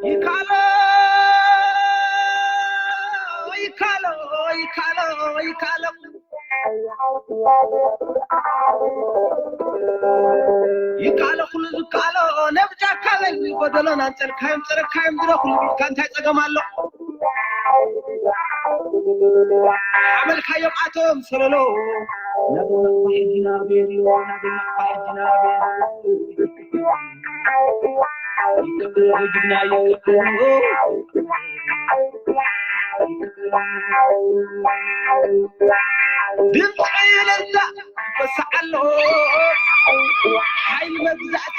ይካሎ ይካሎ ይካሎ ይካሎ ይካሎ ኩሉ ዝካሎ ነብጃካ ለሊ ጎደሎን ኣንጸልካዮም ጸረካዮም ድረኹሉ ቢልካ እንታይ ጸገም ኣሎ? ሓመልካዮም ኣቶም ሰለሎ ናብና ሕጂ ናበየን ናብና ሕጂ ናበየን ድምፂ ይለዛ ይበስዓሎ ሓይሊ መግዛእቲ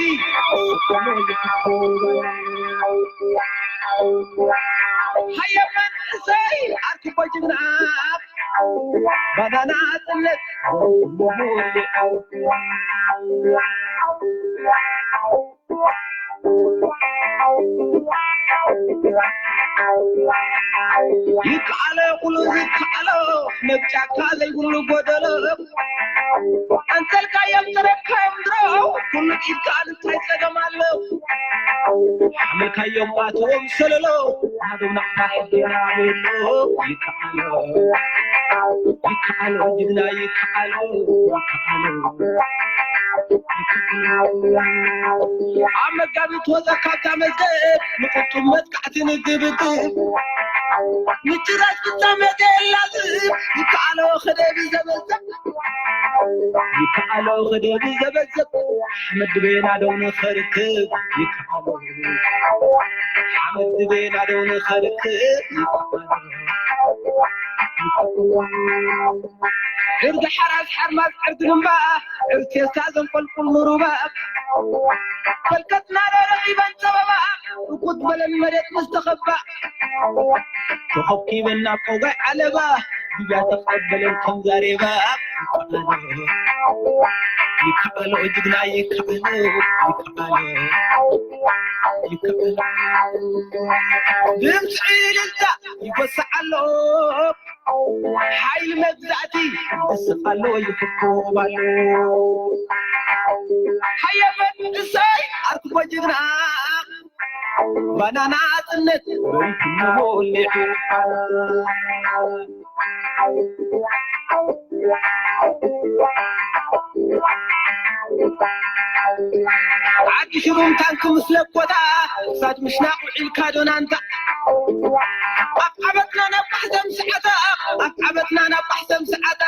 ሃየ መንእሰይ ኣርክቦ ጅግና ባናና ጽነት ይከኣሎ ኩሉ ዝከኣሎ መብጫካ ዘይብሉ ጎደሎ ኣንተልካዮም ተረካዮም ድሮ ኩሉ ኢድካ እንታይ ጸገም ኣሎ ሓመልካዮም ኣትዎም ሰለሎ ናዶም ናቕታ ሕድና ቤሎ ይከኣሎ ይከኣሎ ጅግና ይከኣሎ ይከኣሎ ኣብ መጋቢት ወፃ ካብታ መዝገብ ንቁጡብ መጥቃዕቲ ንግብግብ ንጭራሽ ፍጻመ ዘየላዝብ ይከኣሎ ከደብ ዘበዘብ ይከኣሎ ከደብ ዘበዘብ ሓመድ ድቤና ደው ንኸርክብ ይከኣሎ ሓመድ ድቤና ደው ንኸርክብ ይከኣሎ ዕርዲ ሓራስ ሓርማዝ ዕርዲ ልምባ ዕርቴሳ ዘንቆልቁል ምሩባ ፈልከትና ረኺበን ጸበባ እኩት በለን መሬት ምስ ተኸባ ተኸኪበን ናብ ቆጋይ ዓለባ ድያ ተቐበለን ከም ዛሬባ ይከኣሎ ጅግና ይከኣሎ ይከኣሎ ይከኣሎ ድምፂ ልልታ ይጎስዓሎ ሓይሊ መግዛእቲ ይስቕ ኣሎ ይፍኮብ ኣሎ ሃየ መንእሰይ ኣርክቦ ጅግና ባናና ጽነት በሪትሞ ሊዑ ዓዲ ሽሩም ታንክ ምስ ለኮታ ክሳድ ምሽናቕ ውዒልካ ዶናንታ ኣብ ዓበትና ናብ ባሕተም ሰዓታ ኣብ ዓበትና ናብ ባሕተም ሰዓታ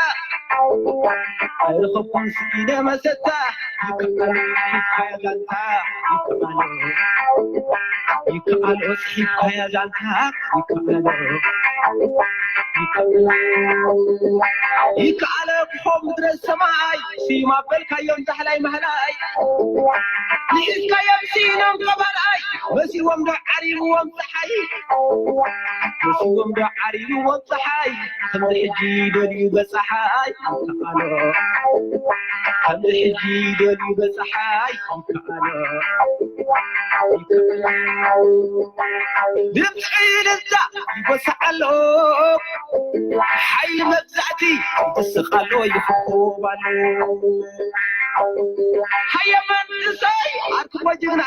ኣይረኸብኩን ስኢነ መሰታ ይከኣሎ ይካያ ጋንታ ይከኣሎ ይከኣሎ ጽሒፍካያ ዛንታ ይከኣሎ ይከኣሎ ይከኣሎ ክኾ ምድረ ሰማይ ስዩም ኣበልካዮም ዛሕላይ ማህላይ ንኢድካዮም ስኢኖም ቀባላይ መሲዎም ዶ ዓሪብዎም ፀሓይ መሲዎም ዶ ዓሪብዎም ፀሓይ ከምዚ ሕጂ ደልዩ በፀሓይ ይከኣሎ ከምዚ ሕጂ ደልዩ በፀሓይ ይከኣሎ ድምፂ ልዛ ይጎስዓሎ ሓይሊ መግዛእቲ ይስቓሎ ይፍኮባሎ ሃየ መንእሰይ ኣርክቦ ጅግና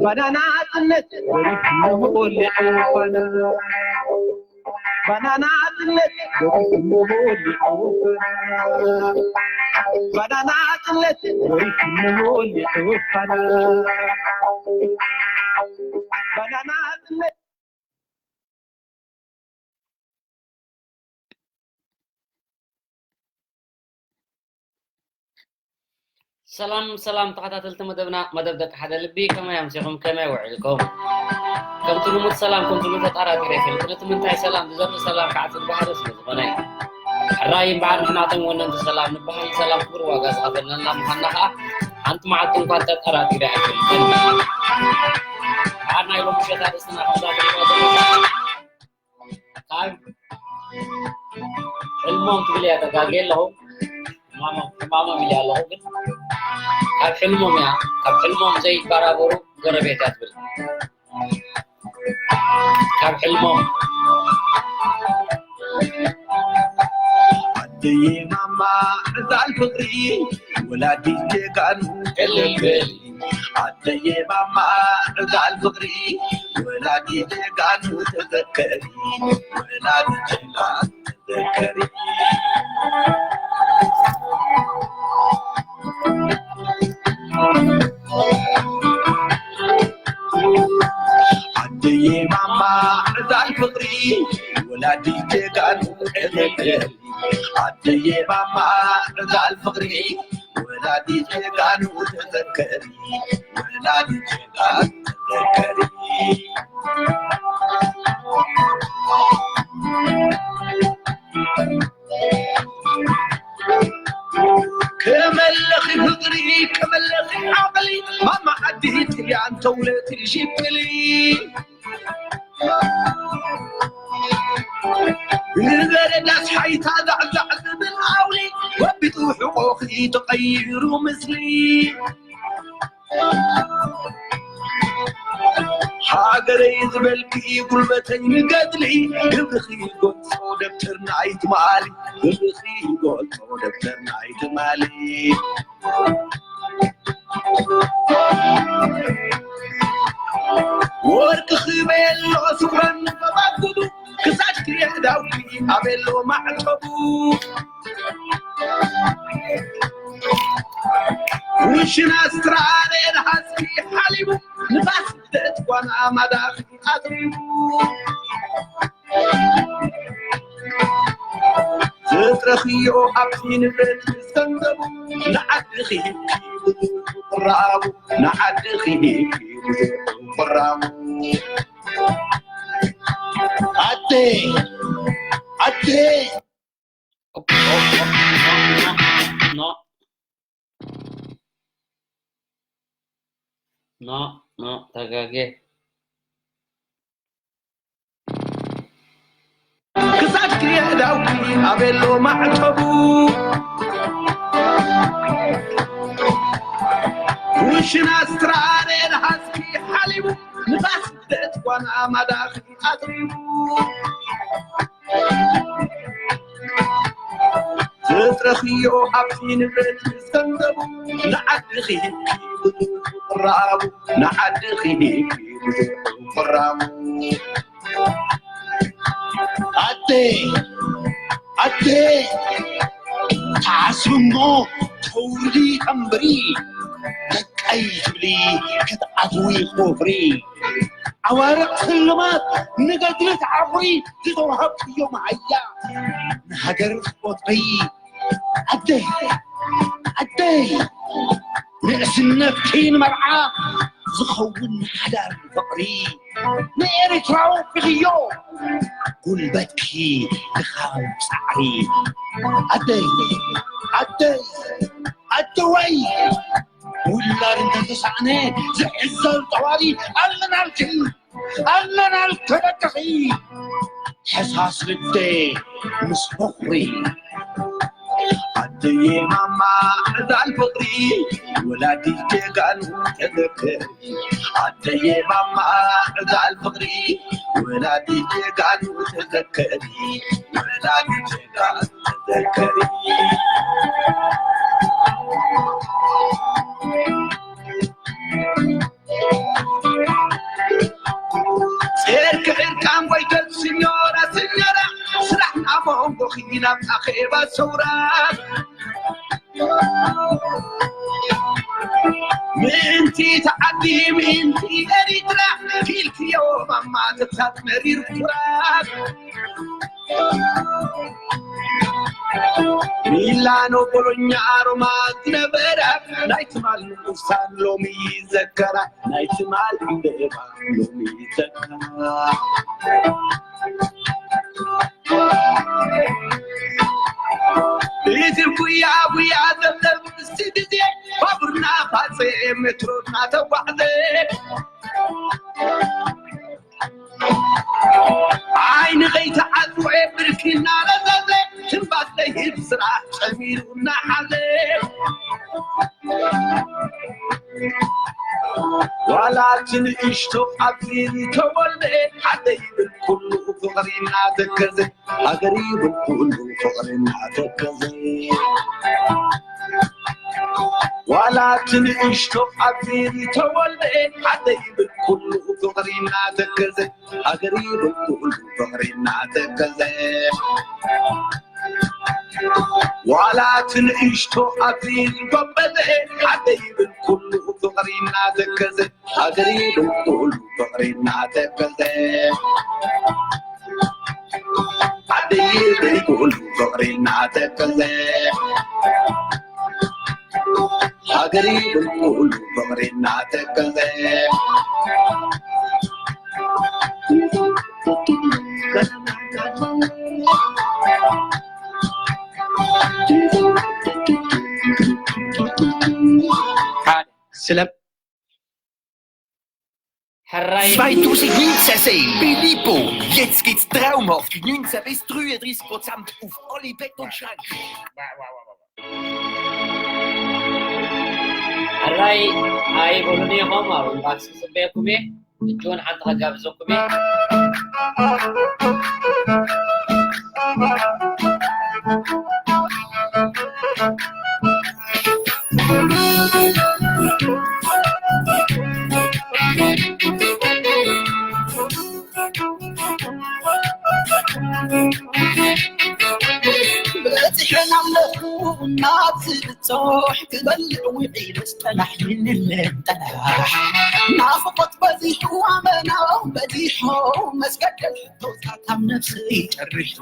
ባናና ጽነት ወሪድሞ ወሊዑ ፋና ባናና ጽነት ወሪድሞ ወሊዑ ፋና ባናና ጽነት ወሪድሞ ወሊዑ ፋና ባናና ጽነት ሰላም ሰላም ተኸታተልቲ መደብና መደብ ደቂ ሓደ ልቢ ከመይ ኣምሲኹም ከመይ ውዒልኩም ከምቲ ልሙድ ሰላም ከምትሉ ተጣራጢረ ኣይፈልጥን እቲ ምንታይ ሰላም ብዘርኢ ሰላም ከዓ ትበሃሉ ስለ ዝኾነ እዩ ሕራይ እምበኣር ንሕና እቶም ወነንቲ ሰላም ንበሃል ሰላም ክቡር ዋጋ ዝኸፈልናላ ምዃንና ከዓ ሓንቲ መዓልቲ እንኳ ተጠራጢረ ኣይፈልጥን በዓል ናይ ሎሚ ሸታ ርእስና ከምዛ ትሪእዋ ዘለኹም ካብ ሕልሞም ትብል እያ ተጋጌ ኣለኹ ሕማሞም ኢለ ኣለኹ ግን ካብ ሕልሞም እያ ካብ ሕልሞም ዘይበራበሩ ጎረቤት እያ ትብል ካብ ሕልሞም ኣደይ ማማ ዕዛል ፍቅሪ ወላዲት ጀጋኑ ቅልልብል ኣደየ ማማ ዕጋል ፍቕሪ ወላዲ ጀጋኑ ተዘከሪ ወላዲ ጀጋኑ ተዘከሪ። ኣደየ ማማ ዕጋል ፍቕሪ ወላዲ ጀጋኑ ተዘከሪ። ኣደየ ማማ ዕጋል ፍቕሪ ወላዲ ጀጋኑ ተዘከሪ ወላዲ ጀጋኑ ተዘከሪ። ከመለኺ ፍቕሪ ከመለኺ ዓቕሊ ማማ ዓዲ ጥልያን ተውለቲ ሽቅሊ ንበረዳስ ሓይታ ዛዕዛዕ ዝብል ኣውሊ ወቢጡ ሕቆኺ ተቐይሩ ምስሊ ሃገረይ ዝበልኪ ጉልበተይ ንገድሊ ክብርኺ ይገልጾ ደብተርና ኣይትማሊ ክብርኺ ይገልጾ ደብተርና ኣይትማሊ ወርቂ ክበየሎ ስፍረን በባጉዱ ክሳድ ክየዳውኪ ኣበሎ ማዕቀቡ ውሽን ኣስትራሌ ንሃዝኪ ሓሊቡ ንፋስ ደት ጓና ማዳኺ ኣትሪቡ ዘጥረኽዮ ሃብቲ ንብረት ምስ ገንዘቡ ንዓድኺ ቁራቡ ንዓድኺ ቁራቡ ኣደ ኣደ ኖ ኖ ኖ ተጋጌ ክሳድ ክየዳውኪ ኣበሎ ማዕተቡ ውሽን ኣስትራሌ ንሃዝኪ ሓሊቡ ንፋስ ደት ጓና ማዳኺ ኣትሪቡ ዘጥረኽዮ ሃብቲ ንብረት ምስ ገንዘቡ ንዓድኺ ሂብኪ ቁራቡ ንዓድኺ ሂብኪ ቁራቡ ኣደ ኣደ ተዓስብሞ ተውርዲ ቀንብሪ ደቀይ ትብሊ ክትኣትዊ ክፍሪ ኣዋርቕ ስልማት ንገድሊ ተዓፍሪ ዝተዋሃብክዮ መሃያ ንሃገር ትቆጥሪ ኣደይ ኣደይ ንእስነትኪ ንመርዓ ዝኸውን ሓዳር ፍቕሪ ንኤርትራዊ ፊኽዮ ጉልበትኪ ድኻም ጻዕሪ ኣደይ ኣደይ ኣደወይ ውላድ እንተተሳእነ ዝዕዘር ጠዋሪ ኣለናልኪ ኣለናልኪ በቃኺ ሕሳስ ልደ ምስ ፍቕሪ ኣደየ ማማ ዕዳል ፍቕሪ ወላዲት ጀጋኑ ተዘከሪ ኣደየ ማማ ዕዳል ፍቕሪ ወላዲት ጀጋኑ ተዘከሪ ወላዲት ጀጋኑ ተዘከሪ ሴርክ ዕርቃን ጎይተት ስኞራ ስኞራ ስራሕ ኣቦንጎኺ ናብ ኣኼባ ሰውራ ምእንቲ ተዓዲ ምእንቲ ኤሪትራ ኪልክዮ ማማ ተብሳት መሪር ኩራት ሚላኖ ቦሎኛ ሮማ ዝነበራ ናይ ትማል ንጉሳን ሎሚ ይዘከራ ናይ ትማል ዕምበባ ሎሚ ይዘከራ እዚ ጉያ ጉያ ዘብለብ ምስቲ ግዜ ባቡርና ፋፀ ሜትሮ እናተጓዕዘ ዓይኒ ከይተዓፅወ ብርኪ እናረዘዘ ትንፋስ ዘይህብ ስራሕ ፀሚሩ እናሓዘ ዋላ እቲ ንእሽቶ ኣብዚ ዝተወልደ ሓደ ይብል ኩሉ ፍቕሪ እናተከዘ ሃገር ይብል ኩሉ ፍቕሪ እናተከዘ ዋላ እቲ ንእሽቶ ኣብዚ ዝተወልደ፣ ዓደይ ይብል ኩሉ ፍቕሪ እናተከዘ፣ ሃገር ይብል ኩሉ ፍቕሪ እናተከዘ። ዋላ እቲ ንእሽቶ ኣብዚ ዝተወልደ፣ ዓደይ ይብል ኩሉ ፍቕሪ እናተከዘ፣ ሃገር ይብል ኩሉ ፍቕሪ እናተከዘ። ዓደይ ይብል ኩሉ ፍቕሪ እናተከዘ። ሃገር ይብል ኩሉ ፍቕሪ እናተከዘ። ሓደ ስለ ሕራይ Zwei tausend neunzehn, Belipo, jetzt geht's traumhaft. Die neunzehn best Trüedris Prozent auf alle Betonschrank. ሕራይ ኣይበሉኒ ኢኹም፣ ኣብ እምባሲ ጽበየኩም እየ። ሕጂ እውን ሓንቲ ከጋብዘኩም እየ። በፂሐን ኣለኹ ናብ ዝብፅሕ ክበልዕ ውዒለ ዝጠላሕ ይንለን ጠላሕ ናፍቆት በዚሑ ኣመናው በዚሑ መስገደል ሕቶታት ኣብ ነፍሰይ ጨሪሑ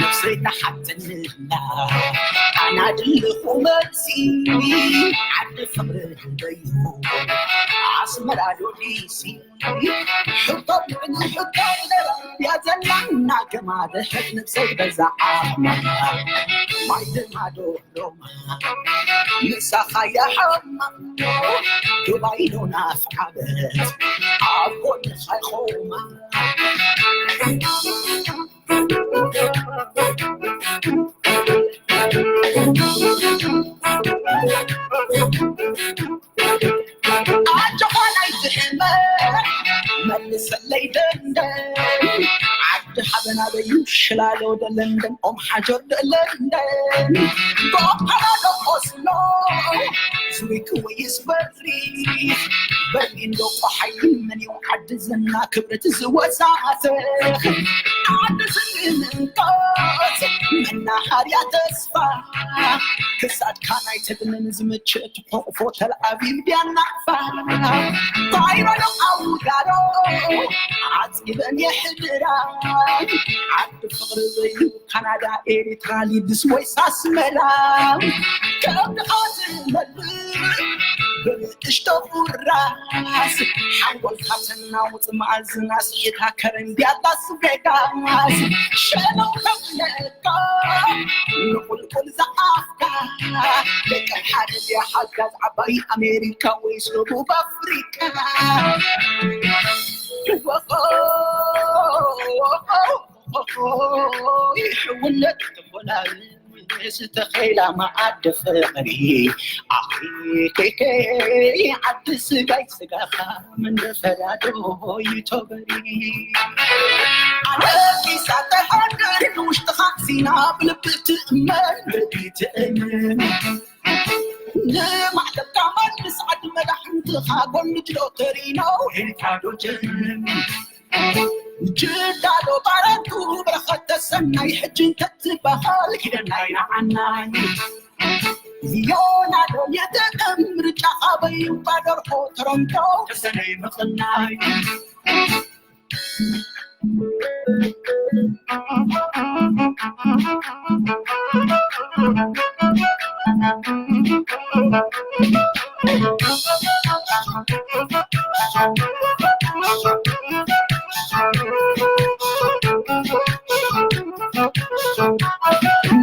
ነፍሰይ ተሓተንላ ኣና ድልኹ መልሲ ዓዲ ፍቕሪ ደዩ ኣስመራ ዶ ዲሲ ሕቶ ጥዕኒ ሕቶ ደራ ያዘና እናገማ ድሕር ነብሰይ በዛ ዓማ ማይ ድማ ዶ ሎማ ምሳኻ ያሓማ ዱባይ ዶ ናፍዓበት ኣብ ጎንኻ ይቆማ ኣጆኻ ናይ ዝሕመ መልሰለይ ደንደን ዓዲ ሓበን ኣበዩ ሽላሎ ደለንደን ኦም ሓጆር ደለንደን ጎፓራዶ ኦስሎ ዙሪክ ወይስ በርሊን በርሊን ዶ ቆሓይ መን እዩ ዓዲ ዝና ክብረት ዝወሳሰ ዓዲ ስምንቶት መናሃርያ ተስፋ ክሳድካ ናይ ተድንን ዝምችእ ትሕቑፎ ተልኣቪቭ ድያ ናቕፋ ካይሮ ዶ ኣቡዳሮ ዓፂበን የሕድራ ዓዲ ፍቕሪ እዩ ካናዳ ኤሪትራ ሊድስ ወይስ ኣስመራ ከብድኻ ዝመልእ ብንእሽቶ ቁራስ ሓንጎልካ ተናውፅ መኣዝና ስሒታ ከረን ድያ ላስ ቬጋስ ሸነው ከፍለካ ንቁልቁል ዝኣፍካ ደቂ ሓደ ድያ ሓጋዝ ዓባይ ኣሜሪካ ወይስ ደቡብ ኣፍሪካ ይሕውነት ተኾላል ዝተኸይላ መዓዲ ፍቕሪ ኣኺኬከ ዓዲ ስጋይ ስጋኻ ምንፈራዶ ይቶበሪ ኣነቂሳ ተሃድር ንውሽጥኻ ሲና ብልቢ ትእመን ብልቢ ትእመን ንማዕለካ መልስ ዓዲ መዳሕንትኻ ጎልጅ ዶ ተሪኖ ሄንካ ዶ ጀርመን ጅዳዶ ባረንቱ በረኸት ተሰናይ ሕጂ እንተትበሃል ኪደናይ ንዓናይ ዮናዶ የትእም ምርጫ ኣበይ እባ ደርሆ ተረንቶ ተሰነይ ምቕናይ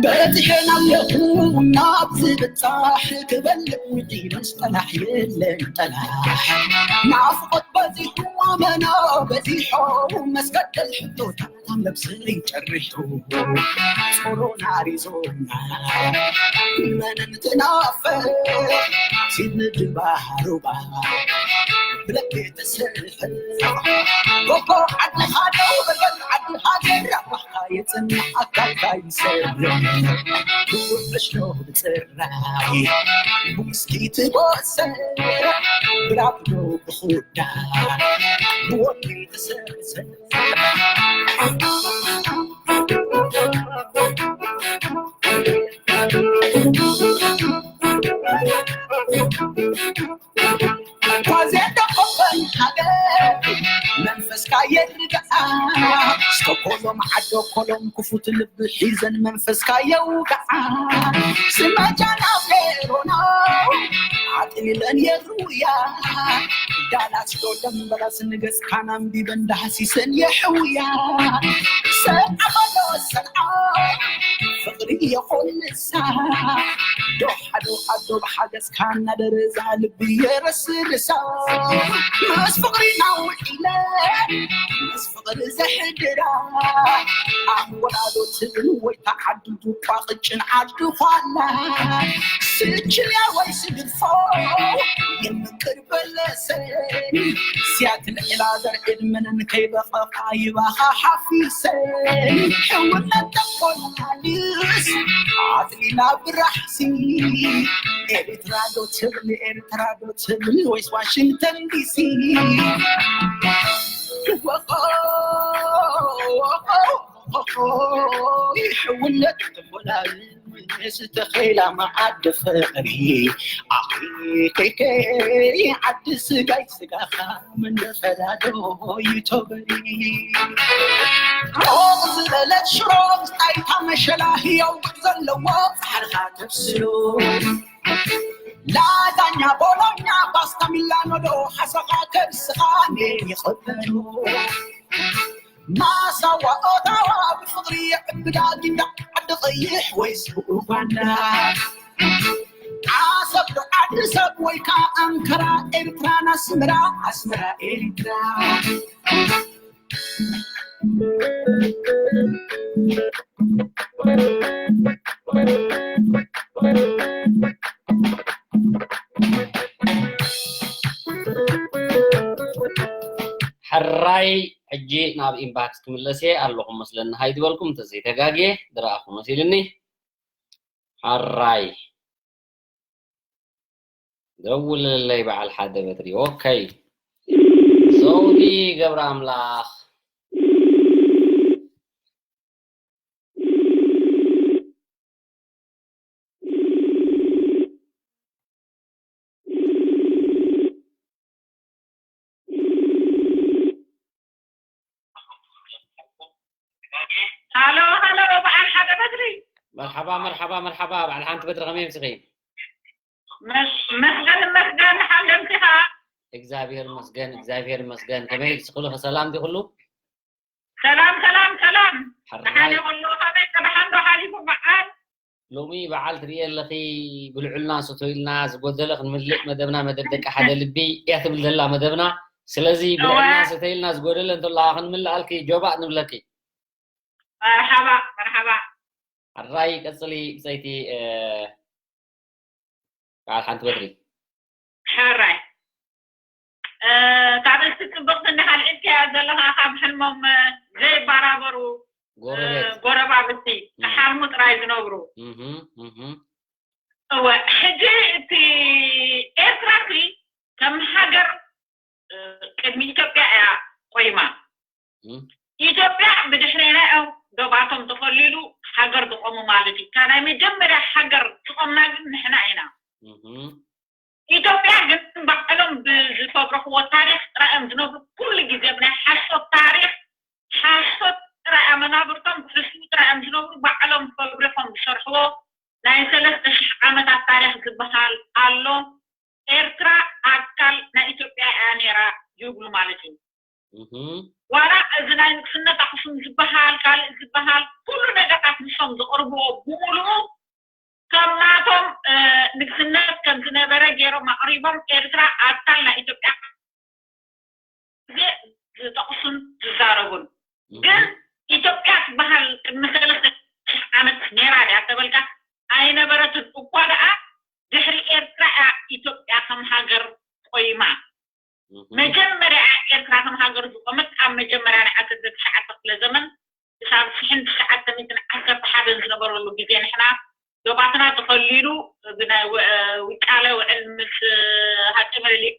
በፂሐን ኣለኹ ናብ ዝብፃሕ ክበልዕ ውዒለ ዝጠላሕ የለን ጠላሕ ናፍቆት በዚሑ ኣመና በዚሖ መስገደል ሕቶታት ነብሰይ ጨሪሑ ሶሮን ኣሪዞና መንን ትናፈ ሲድኒ ድባሩባ ብለቤ ተሰርሐ ጎቦ ዓዲ ሃደው በገል ዓዲ ሃገር ኣባኻ የፅንሕ ኣካልካ ይሰርሕ ክውዕሽ ዶ ብፅራይ ብውስኪ ትጎሰ ብራብዶ ብኹዳ ብወዲ ትሰሰ ኳዜዶ ቆፈን ሃገር መንፈስካ የርግዓ እስከ ኮሎም ዓዶ ኮሎም ክፉት ልቢ ሒዘን መንፈስካ የውግዓ ስመጃና ፌሮና ኣጥሊለን የርውያ ዳላት ዶ ደንበላስ ንገጽካን ኣንቢበን ዳህሲሰን የሕውያ ሰብኣሎ ሰልዓ ፍቕሪ የኾልሳ ዶ ሓዶ ኣዶ ብሓገዝካ እናደረዛ ልቢ የረስርሳ ምስ ፍቕሪ ናውዒለ ምስ ፍቕሪ ዘሕድራ ኣንጎላዶ ትብል ወይ ተዓድዱ ቋቕጭን ዓዲ ኳላ ስችልያ ወይ ስግድፎ ይምቅር በለሰ ሲያትል ዕላዘር ዕድመንን ከይበቐቓ ይባኻ ሓፊሰ ሕውነት ተቆላልስ ኣጥሊላ ብራሕሲ ኤርትራ ዶ ትብል ኤርትራ ዶ ትብል ወይስ ዋሽንግተን ዲሲ ወቆ ወቆ ወቆ ሕውነት ተቆላልስ ተኸላ መዓዲ ፍቕሪ ኣኺከይከይ ዓዲ ስጋይ ስጋኻ ምንፈዳዶ ይቶበሪ ሮቕ ዝበለት ሽሮ ጣይታ መሸላ ህያው ጉዕ ዘለዎ ጻዕርኻ ተብስሎ ላዛኛ ቦሎኛ ፓስታ ሚላኖ ዶ ሓሳኻ ከርስኻ ሜን ይቕበሉ ማሳዋ ኦታዋ ብፍቕሪ የዕብዳ ጊንዳ ዓዲ ቐይሕ ወይስ ብኡጋንዳ ዓሰብ ዶ ዓዲ ሰብ ወይ ከዓ ኣንከራ ኤርትራን ኣስመራ ኣስመራ ኤርትራ ሕራይ ሕጂ ናብ ኢምባክስ ክምለስ እየ ኣለኹ መስለኒ ሃይ ዝበልኩም እንተዘይተጋግየ ዝረኣኹ መሲልኒ ሕራይ ደውልለይ በዓል ሓደ በትሪ ኦከይ ዘውዲ ገብረ ኣምላኽ ሃሎ ሃሎ በዓል ሓደ በትሪ መርሓባ መርሓባ መርሓባ በዓል ሓንቲ በትሪ ከመይ ምስኺ መስገን መስገን ሓለምቲኻ እግዚኣብሔር መስገን እግዚኣብሔር መስገን ከመይ ስኽሉ ሰላም ዲኹሉ ሰላም ሰላም ሰላም ሓራይ ኩሉ ከመይ ቀድሓን ዶ ሓሊፉ በዓል ሎሚ በዓል ትርእየ ኣለኺ ብልዑልና ስቶ ኢልና ዝጎደለ ክንምልእ መደብና መደብ ደቂ ሓደ ልቢ እያ ትብል ዘላ መደብና ስለዚ ብልዑልና ስቶ ኢልና ዝጎደለ እንተሎ ክንምልኣልኪ ጆባእ ንብለኪ መርሓባ መርሓባ ሓራይ ቀጽሊ ብፀይቲ በዓል ሓንቲ በትሪ ሕራይ ካብ እስቲ ፅብቕቲ እንዳሃልዒልካያ ዘለኻ ካብ ሕልሞም ዘይበራበሩ ጎረባብቲ ክሓልሙ ጥራይ ዝነብሩ እወ ሕጂ እቲ ኤርትራ ሲ ከም ሃገር ቅድሚ ኢትዮጵያ እያ ቆይማ ኢትዮጵያ ብድሕሬና እዮም ዶባቶም ተኸሊሉ ሃገር ዝቆሙ ማለት እዩ። እታ ናይ መጀመርያ ሃገር ዝቆምና ግን ንሕና ኢና። ኢትዮጵያ ግን ባዕሎም ብዝፈብረኽዎ ታሪኽ ጥራይ እዮም ዝነብሩ። ኩሉ ግዜ ብናይ ሓሶት ታሪኽ ሓሶት ጥራይ እያ መናብርቶም ብሕስቡ ጥራይ እዮም ዝነብሩ። ባዕሎም ፈብሪኾም ዝሰርሕዎ ናይ ሰለስተ ሽሕ ዓመታት ታሪኽ ዝበሃል ኣሎ። ኤርትራ ኣካል ናይ ኢትዮጵያ እያ ነይራ ይብሉ ማለት እዩ። ዋላ እዚ ናይ ንግስነት ኣኽሱም ዝበሃል ካልእ ዝበሃል ኩሉ ነገራት ንሶም ዘቕርብዎ ብምሉኡ ከም ናቶም ንግስነት ከም ዝነበረ ገይሮም ኣቕሪቦም ኤርትራ ኣካል ናይ ኢትዮጵያ ግዜ ዝጠቕሱን ዝዛረቡን ግን ኢትዮጵያ ትበሃል ቅድሚ ሰለስተ ሽሕ ዓመት ነይራ ድያ ተበልካ ኣይነበረትን እኳ ደኣ ድሕሪ ኤርትራ እያ ኢትዮጵያ ከም ሃገር ቆይማ መጀመርያ ኤርትራ ከም ሃገር ዝቆመት ኣብ መጀመርያ ናይ ዓሰርተ ትሽዓተ ክፍለ ዘመን ክሳብ ሽሕን ትሽዓተ ሚእትን ዓሰርተ ሓደን ዝነበረሉ ግዜ ንሕና ዶባትና ተኸሊሉ ብናይ ውቃ ውዕል ምስ ሃፀይ ምኒልክ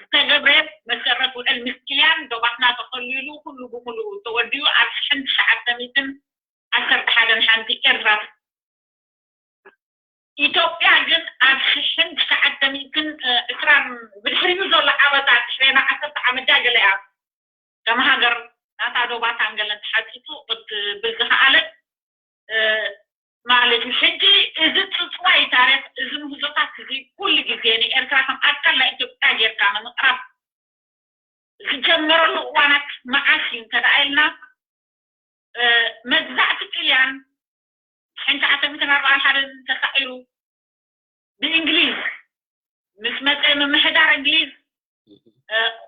ዝተገብረ መሰረት ውዕል ምስ ጥልያን ዶባትና ተኸሊሉ ኩሉ ብኩሉ ተወዲኡ ኣብ ሽሕን ትሽዓተ ሚእትን ዓሰርተ ሓደን ሓንቲ ኤርትራ ኢትዮጵያ ግን ኣብ ሽሕን ትሽዓተ ሚእትን ዕስራን ብድሕሪኡ ዘሎ ዓመታት ድሕሬና ዓሰርተ ዓመት ድያ ገለ እያ ከም ሃገር ናታ ዶባታን ገለን ተሓፂፁ ክትብል ዝኸኣለት ማለት እዩ። ሕጂ እዚ ፅፅዋይ ታሪክ እዚ ምህዞታት እዚ ኩሉ ግዜ ንኤርትራ ከም ኣካል ናይ ኢትዮጵያ ጌርካ ንምቕራብ ዝጀመረሉ እዋናት መዓስ እዩ እንተደኣ ኢልና መግዛእቲ ጥልያን ሽሕን ትሽዓተ ሚእትን ኣርባዓን ሓደን ተሳኢሩ ብእንግሊዝ ምስ መፀ ምምሕዳር እንግሊዝ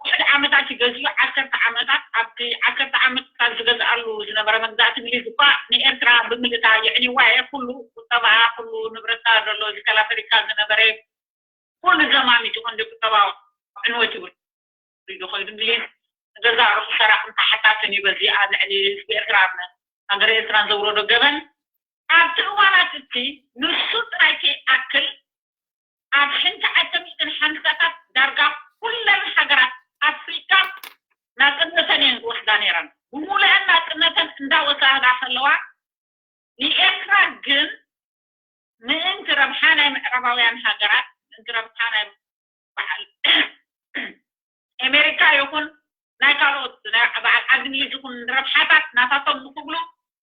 ውሕድ ዓመታት እዩ ገዚኡ ዓሰርተ ዓመታት ኣብቲ ዓሰርተ ዓመት ካብ ዝገዝኣሉ ዝነበረ መግዛእቲ እንግሊዝ እኳ ንኤርትራ ብምልእታ የዕንዋ እየ ኩሉ ቁጠባ ኩሉ ንብረታ ዘሎ ዝከላፈሪካ ዝነበረ ኩሉ ዘማሚቱ ክንዲ ቁጠባዊ ዕንወት ይውርድ ይኸይዱ እንግሊዝ ንገዛ ርእሱ ሰራቕን ታሓታትን እዩ በዚ ኣብ ልዕሊ ህዝቢ ኤርትራ ሃገር ኤርትራን ዘውረዶ ገበን ኣብቲ እዋናት እቲ ንሱ ጥራይ ከይኣክል ኣብ ሽሕን ትሽዓተ ሚእትን ሓምሳታት ዳርጋ ኩለን ሃገራት ኣፍሪካ ናፅነተን እየን ዝወስዳ ነይረን ብሙሉአን ናፅነተን እንዳወሰዳ ከለዋ ንኤርትራ ግን ምእንቲ ረብሓ ናይ ምዕራባውያን ሃገራት ምእንቲ ረብሓ ናይ በዓል ኤሜሪካ ይኹን ናይ ካልኦት ናይ በዓል ዓዲ እንግሊዝ ይኹን ረብሓታት ናታቶም ንክብሉ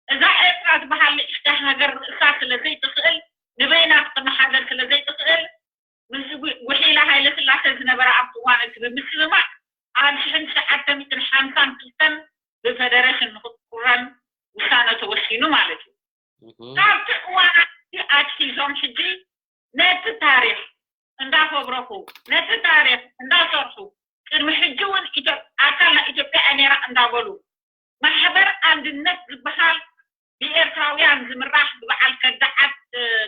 እዛ ኤርትራ ዝበሃል ንእሽተ ሃገር ርእሳ ስለ ዘይትኽእል ንበይና ክትመሓደር ስለ ዘይትኽእል ምስ ጉሒላ ሃይለ ስላሴ ዝነበረ ኣብቲ እዋን እቲ ብምስምማዕ ኣብ ሽሕን ትሽዓተ ሚእትን ሓምሳን ክልተን ብፈደረሽን ንክትቁረን ውሳነ ተወሲኑ ማለት እዩ። ካብቲ እዋናት ኣትሒዞም ሕጂ ነቲ ታሪኽ እንዳፈብረኹ ነቲ ታሪኽ እንዳሰርሑ ቅድሚ ሕጂ እውን ኣካል ናይ ኢትዮጵያ እያ ነይራ እንዳበሉ ማሕበር ኣንድነት ዝበሃል ብኤርትራውያን ዝምራሕ ብበዓል ከዳዓት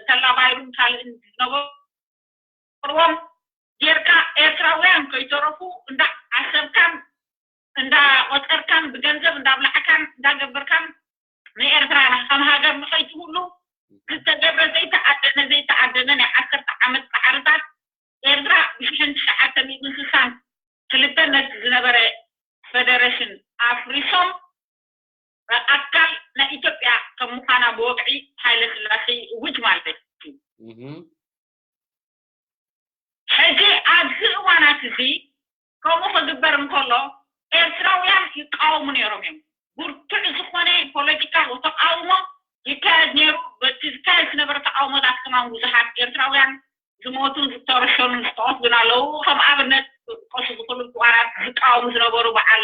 ተላባይሩን ካልእን ዝነበርዎም ጌርካ ኤርትራውያን ከይተረፉ እንዳ ዓሰብካን እንዳ ቆፀርካን ብገንዘብ እንዳብላዕካን እንዳገበርካን ንኤርትራ ከም ሃገር ንኸይትህሉ ዝተገብረ ዘይተኣደነ ዘይተኣደነ ናይ ዓሰርተ ዓመት ፃዕርታት ኤርትራ ብሽሕን ትሽዓተ ሚእትን ስሳን ክልተን ነቲ ዝነበረ ፈደረሽን ኣፍሪሶም ኣካል ናይ ኢትዮጵያ ከም ምዃና ብወግዒ ሃይለ ስላሴ ይእውጅ ማለት እዩ። ሕጂ ኣብዚ እዋናት እዚ ከምኡ ክግበር እንከሎ ኤርትራውያን ይቃወሙ ነይሮም እዮም። ብርቱዕ ዝኾነ ፖለቲካዊ ተቃውሞ ይካየድ ነይሩ። በቲ ዝካየድ ዝነበረ ተቃውሞታት ከማን ብዙሓት ኤርትራውያን ዝሞቱን ዝተረሸኑን ዝተቐትሉን ኣለዉ። ከም ኣብነት ክጥቀሱ ዝኽእሉ እዋናት ዝቃወሙ ዝነበሩ በዓል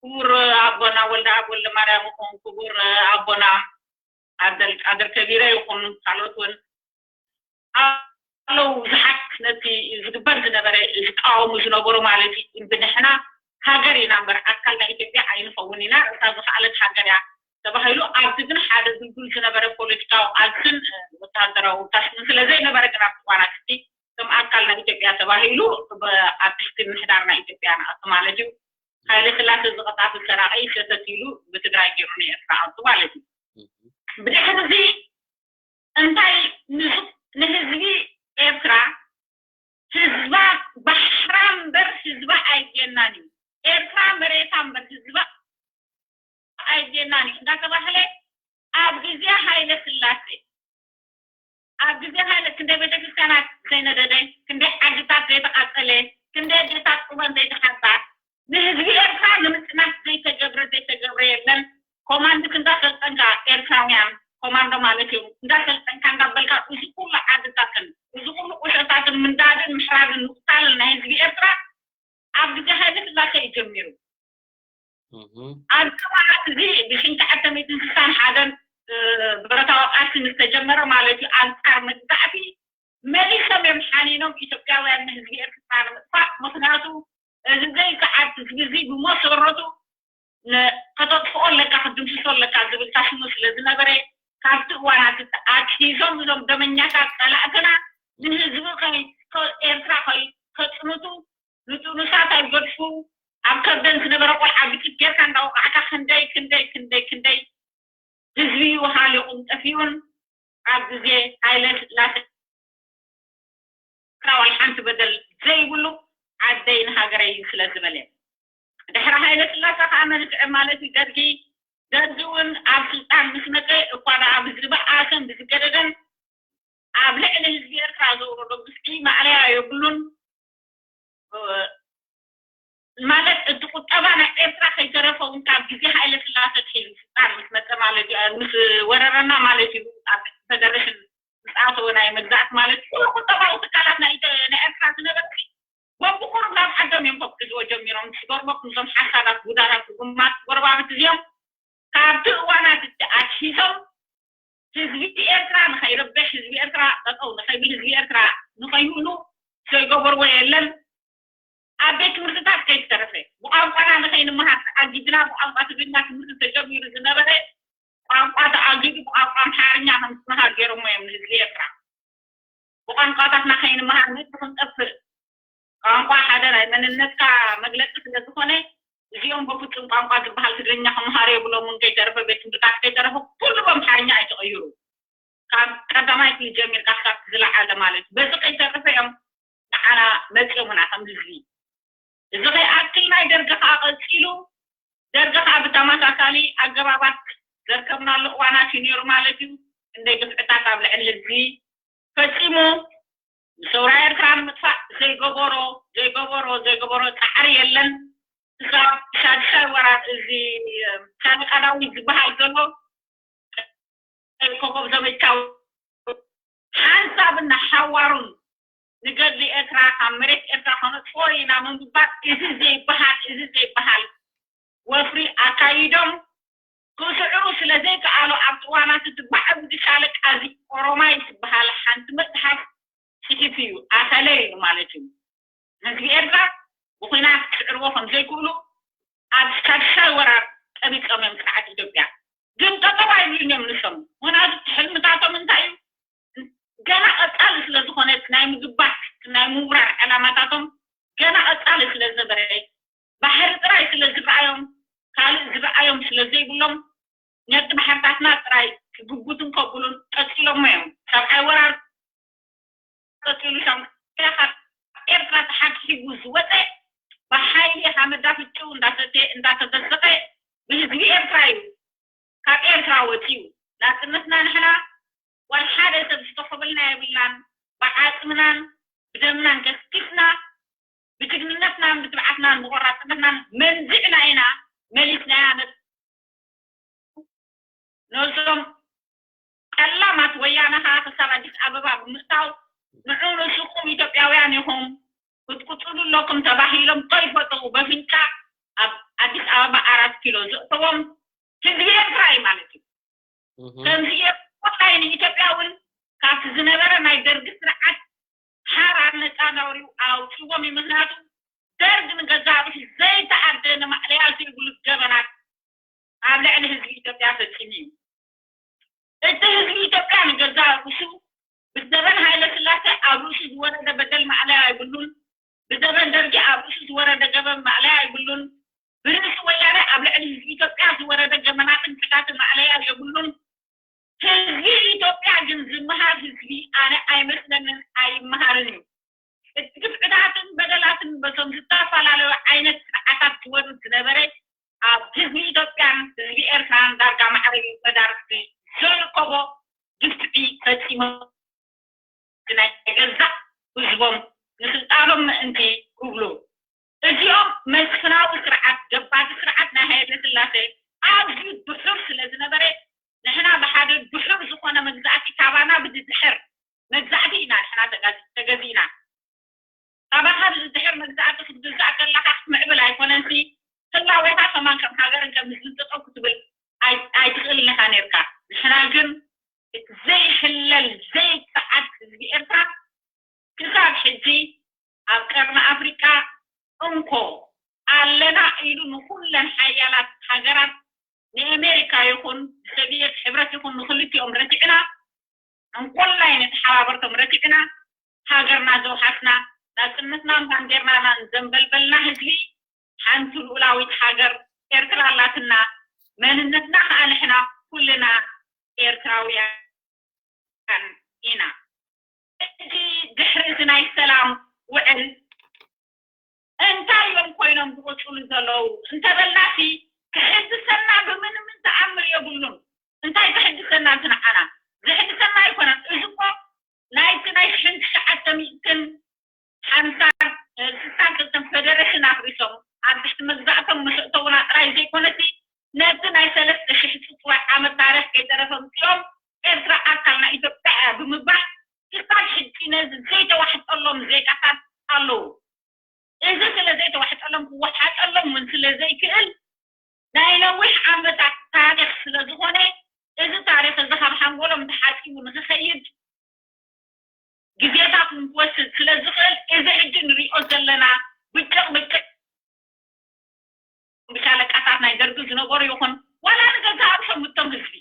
ክቡር ኣቦና ወልደኣብ ወልደማርያም ይኹን ክቡር ኣቦና ዓብደልቃድር ከቢረ ይኹን ካልኦት እውን ኣለዉ ብዙሓት ነቲ ዝግበር ዝነበረ ዝቃወሙ ዝነበሩ ማለት እዩ። ብንሕና ሃገር ኢና እምበር ኣካል ናይ ኢትዮጵያ ኣይንኸውን ኢና፣ ርእሳ ዝኸኣለት ሃገር እያ ተባሂሉ። ኣብዚ ግን ሓደ ድልዱል ዝነበረ ፖለቲካዊ ቃልስን ወታደራዊ ታሽምን ስለ ዘይነበረ ግን ኣብቲ እዋናት እቲ ከም ኣካል ናይ ኢትዮጵያ ተባሂሉ ኣብ ትሕቲ ምምሕዳር ናይ ኢትዮጵያ ንኣቱ ማለት እዩ። ሃይለ ስላሴ ዝቐጻቱ ሰራቒ ሸተት ኢሉ ብትግራይ ገይሩ ንኤርትራ ኣቱ ማለት እዩ። ብድሕሪ እዚ እንታይ ንህዝቢ ኤርትራ ህዝባ ባሕራ እምበር ህዝባ ኣይድልየናን እዩ። ኤርትራ መሬታ እምበር ህዝባ ኣይድልየናን እዩ እንዳተባህለ ኣብ ግዜ ሃይለ ስላሴ ኣብ ግዜ ሃይለ ክንደይ ቤተክርስትያናት ዘይነደደ፣ ክንደይ ዓድታት ዘይተቃጸለ፣ ክንደይ ኣዴታት ቁመን ዘይተሓባ፣ ንህዝቢ ኤርትራ ንምጽናት ዘይተገብረ ዘይተገብረ የለን። ኮማንድክ እንዳሰልጠንካ ኤርትራውያን ኮማንዶ ማለት እዩ እንዳሰልጠንካ እንዳበልካ እዚ ኩሉ ዓድታትን እዚ ኩሉ ቁሸታትን ምንዳድን ምሕራድን ምቅታልን ናይ ህዝቢ ኤርትራ ኣብ ግዜ ሃይለ ስላሴ እዩ ጀሚሩ። ኣብ ከባቢ እዚ ብሽንትዓተ ሚእትን ስሳን ሓደን ብረታዊ ቃልሲ ምስ ተጀመረ ማለት እዩ ኣንጻር መግዛእቲ መሊሶም እዮም ሓኒኖም ኢትዮጵያውያን ንህዝቢ ኤርትራ ንምጥፋእ። ምክንያቱ እዚ ዘይሰዓት ህዝቢ እዚ ብመሰረቱ ከተጥፍኦ ኣለካ ክትድምስሶ ኣለካ ዝብል ታሽሙ ስለ ዝነበረ ካብቲ እዋናት ኣትሒዞም እዞም ደመኛታት ጸላእትና ንህዝቢ ኤርትራ ከጥምቱ ንጥኑሳት ኣይገድፉ ኣብ ከብደን ዝነበረ ቆልዓ ብጥይት ጌርካ እንዳወቃዕካ ክንደይ ክንደይ ክንደይ ክንደይ ህዝቢ እዩ ሃሊቁን ጠፊኡን ኣብ ግዜ ሃይለ ስላሴ ሓንቲ በደል ዘይብሉ ዓደይን ሃገረይን ስለ ዝበለ። ድሕሪ ሃይለ ስላሴ ከዓ መንስዐ ማለት እዩ ደርጊ። ደርጊ እውን ኣብ ስልጣን ምስ መፀ እኳ ደኣ ብዝበኣሰን ብዝገደደን ኣብ ልዕሊ ህዝቢ ኤርትራ ዘውረዶ ግፍዒ ማእለያ የብሉን። ማለት እቲ ቁጠባ ናይ ኤርትራ ከይተረፈ እውን ካብ ግዜ ሃይለ ስላሴ ትሒዙ ስልጣን ምስ መፀ ማለት እዩ፣ ምስ ወረረና ማለት እዩ፣ ኣብ ፌደሬሽን ምስ ኣተወ ናይ መግዛእቲ ማለት እዩ፣ ኩሉ ቁጠባዊ ትካላት ናይ ኢተ- ናይ ኤርትራ ዝነበረ በብቁሩብ ናብ ዓዶም እዮም ከብሕዝዎ ጀሚሮም። ዝገርመኩም እዞም ሓሳዳት ጉዳታት ጉማት ጎረባብቲ እዚኦም ካብቲ እዋናት እቲ ኣትሒዞም ህዝቢ ኤርትራ ንኸይረብሕ፣ ህዝቢ ኤርትራ ጠጠው ንኸይብል፣ ህዝቢ ኤርትራ ንኸይህሉ ዘይገበርዎ የለን። ኣብ ቤት ትምህርትታት ከይተረፈ ብቋንቋና ንኸይንመሃር ተኣጊድና፣ ብቋንቋ ትግርኛ ትምህርቲ ተጀሚሩ ዝነበረ ቋንቋ ተኣጊዱ ብቋንቋ ኣምሓርኛ ከም ዝመሃር ገይሮሞ እዮም ንህዝቢ ኤርትራ። ብቋንቋታትና ከይንመሃር ምእንቲ ክንጠፍእ፣ ቋንቋ ሓደ ናይ መንነትካ መግለፂ ስለ ዝኾነ እዚኦም በፍጹም ቋንቋ ዝበሃል ትግርኛ ክመሃሩ የብሎምን። ከይተረፈ ቤት ትምህርትታት ከይተረፈ ኩሉ ብኣምሓርኛ ኣይተቐይሩ። ካብ ቀዳማይ ክፍሊ ጀሚርካ ክሳብ ዝለዓለ ማለት እዩ። በዚ ከይተረፈ እዮም ንዓና መፂኦምና ከም ህዝቢ። እዚ ከይኣክል ናይ ደርጊ ከዓ ቀፂሉ፣ ደርጊ ከዓ ብተመሳሳሊ ኣገባባት ዘርከብናሉ እዋናት እዩ ነይሩ ማለት እዩ። እንደ ግፍዕታት ኣብ ልዕሊ ህዝቢ ፈፂሙ። ንሰውራ ኤርትራ ንምጥፋእ ዘይገበሮ ዘይገበሮ ዘይገበሮ ፃዕሪ የለን። ክሳብ ሻድሻይ ወራር እዚ ሻለቃ ዳዊት ዝበሃል ዘሎ ኮኸብ ዘመቻው ሓንሳብና ሓዋሩን ንገድሊ ኤርትራ ካብ መሬት ኤርትራ ከነጥፍኦ ኢና ምንባር እዚ ዘይበሃል እዚ ዘይበሃል ወፍሪ ኣካይዶም ክስዕሩ ስለ ዘይከኣሉ ኣብቲ እዋናት እቲ ባዕሉ ዝሻለቃ እዚ ኦሮማይ ዝበሃል ሓንቲ መፅሓፍ ፅሒፉ እዩ ኣኸለ ኢሉ ማለት እዩ። ህዝቢ ኤርትራ ብኩናት ክስዕርዎ ከም ዘይክእሉ ኣብ ሳልሳይ ወራር ጠቢቆም እዮም ስርዓት ኢትዮጵያ። ግን ጠጠው ኣይብሉን እዮም ንሶም። ምክንያቱ እቲ ሕልምታቶም እንታይ እዩ? ገና ቀጻሊ ስለ ዝኾነ እቲ ናይ ምግባት ናይ ምውራር ዕላማታቶም ገና ቀጻሊ ስለ ዝነበረ ባሕሪ ጥራይ ስለ ዝረኣዮም ካልእ ዝረኣዮም ስለ ዘይብሎም ነቲ ባሕርታትና ጥራይ ክግቡትን ከብሉን ቀጺሎሞ እዮም። ሰብዓይ ወራር ቀጺሉ ሻዕብያ ካብ ኤርትራ ተሓግሒጉ ዝወፀ ብሓይሊ ካብ መዳፍንጭው እንዳሰተ እንዳተዘዘቐ ብህዝቢ ኤርትራ እዩ ካብ ኤርትራ ወፂኡ። ናፅነትና ንሕና ዋላ ሓደ ሰብ ዝተኸበልና የብልናን። ብዓፅምናን ብደምናን ገስኪስና ብጅግንነትናን ብትብዓትናን ብቆራፅነትናን መንዚዕና ኢና መሊስናያ። ነዞም ጠላማት ወያነ ከዓ ክሳብ ኣዲስ ኣበባ ብምእታው ንዑ ንስኹም ኢትዮጵያውያን ኢኹም ክትቅፅሉ ኣለኩም ተባሂሎም ከይፈተው በፍንጫ ኣብ ኣዲስ ኣበባ ኣራት ኪሎ ዘእተዎም ህዝቢ ኤርትራ እዩ ማለት እዩ። ከምዚ ኤርትራ ንኢትዮጵያ እውን ካብቲ ዝነበረ ናይ ደርጊ ስርዓት ሓራ ነፃ ናውሪው ኣውፅዎም እዩ። ምክንያቱ ደርግ ንገዛእ ርእሱ ዘይተኣደነ ማእለያ ዘይብሉ ገበናት ኣብ ልዕሊ ህዝቢ ኢትዮጵያ ፈፂሙ እዩ። እቲ ህዝቢ ኢትዮጵያ ንገዛእ ርእሱ ብዘበን ሃይለ ስላሴ ኣብ ርእሱ ዝወረደ በደል ማእለያ የብሉን። ብዘበን ደርጊ ኣብ ርእሱ ዝወረደ ገበን ማእለያ የብሉን። ብርእሲ ወያነ ኣብ ልዕሊ ህዝቢ ኢትዮጵያ ዝወረደ ገበናትን ጥቃትን ማእለያ የብሉን። ህዝቢ ኢትዮጵያ ግን ዝመሃር ህዝቢ ኣነ ኣይመስለንን፣ ኣይመሃርን እዩ። እቲ ግፍዕታትን በደላትን በቶም ዝተፈላለዩ ዓይነት ስርዓታት ዝወርድ ዝነበረ ኣብ ህዝቢ ኢትዮጵያን ህዝቢ ኤርትራን ዳርጋ ማዕረ እዩ መዳርግቲ ዘልከቦ ግፍዒ ፈፂሞም ናይ ገዛእ ህዝቦም ንስልጣኖም ምእንቲ ክብሉ እዚኦም መስፍናዊ ስርዓት ገባቲ ስርዓት ናይ ሃይለ ስላሴ ኣዝዩ ድሑር ስለ ዝነበረ ንሕና ብሓደ ድሑር ዝኾነ መግዛእቲ ካባና ብዝድሕር መግዛእቲ ኢና ንሕና ተገዚእና። ካባኻ ብዝድሕር መግዛእቲ ክትግዛእ ከለኻ ክትምዕብል ኣይኮነንሲ ህላዌኻ ከማን ከም ሃገርን ከም ህዝብን ጠጠው ክትብል ኣይትኽእልን ኢኻ ነርካ። ንሕና ግን እቲ ዘይሕለል ዘይከዓድ ህዝቢ ኤርትራ ክሳብ ሕጂ ኣብ ቀርኒ ኣፍሪቃ እንኮ ኣለና ኢሉ ንኩለን ሓያላት ሃገራት ንኤሜሪካ ይኹን ንሰብየት ሕብረት ይኹን ንክልቲኦም ረቲዕና እንኮላይ ንተሓባበርቶም ረቲዕና ሃገርና ዘውሓስና ናፅነትናን ባንዴርናናን ዘንበልበልና ህዝቢ ሓንቲ ልኡላዊት ሃገር ኤርትራ ኣላትና። መንነትና ከዓ ንሕና ኩልና ኤርትራውያን ኢና። ሕጂ ድሕሪ እዚ ናይ ሰላም ውዕል እንታይ እዮም ኮይኖም ዝቕፅሉ ዘለዉ እንተበልናሲ፣ ክሕስሰና ብምንም ተኣምር የብሉን። እንታይ ክሕድሰና? እቲ ንዓና ዝሕድሰና ኣይኮነን። እዚ እኮ ናይቲ ናይ ሽሕን ትሽዓተ ሚእትን ሓምሳን ስሳን ክልተን ፌደሬሽን ኣፍሪሶም ኣብ ትሕቲ መግዛእቶም ምስ እተውና ጥራይ ዘይኮነሲ፣ ነቲ ናይ ሰለስተ ሽሕ ጽጽዋዕ ዓመት ታሪኽ ከይተረፈ ምጽኦም ኤርትራ ኣካል ናይ ኢትዮጵያ እያ ብምባል ክሳብ ሕጂ ነዚ ዘይተዋሕጠሎም ዜጋታት ኣለዉ። እዚ ስለ ዘይተዋሕጠሎም ክወሓጠሎም እውን ስለ ዘይክእል ናይ ነዊሕ ዓመታት ታሪኽ ስለ ዝኾነ እዚ ታሪኽ እዚ ካብ ሓንጎሎም ተሓፂቡ ንክኸይድ ግዜታት እውን ክወስድ ስለ ዝኽእል እዚ ሕጂ ንሪኦ ዘለና ብጭቕ ብጭቕ ብሻለቃታት ናይ ደርጊ ዝነበሩ ይኹን ዋላ ንገዛእ ርእሶም እቶም ህዝቢ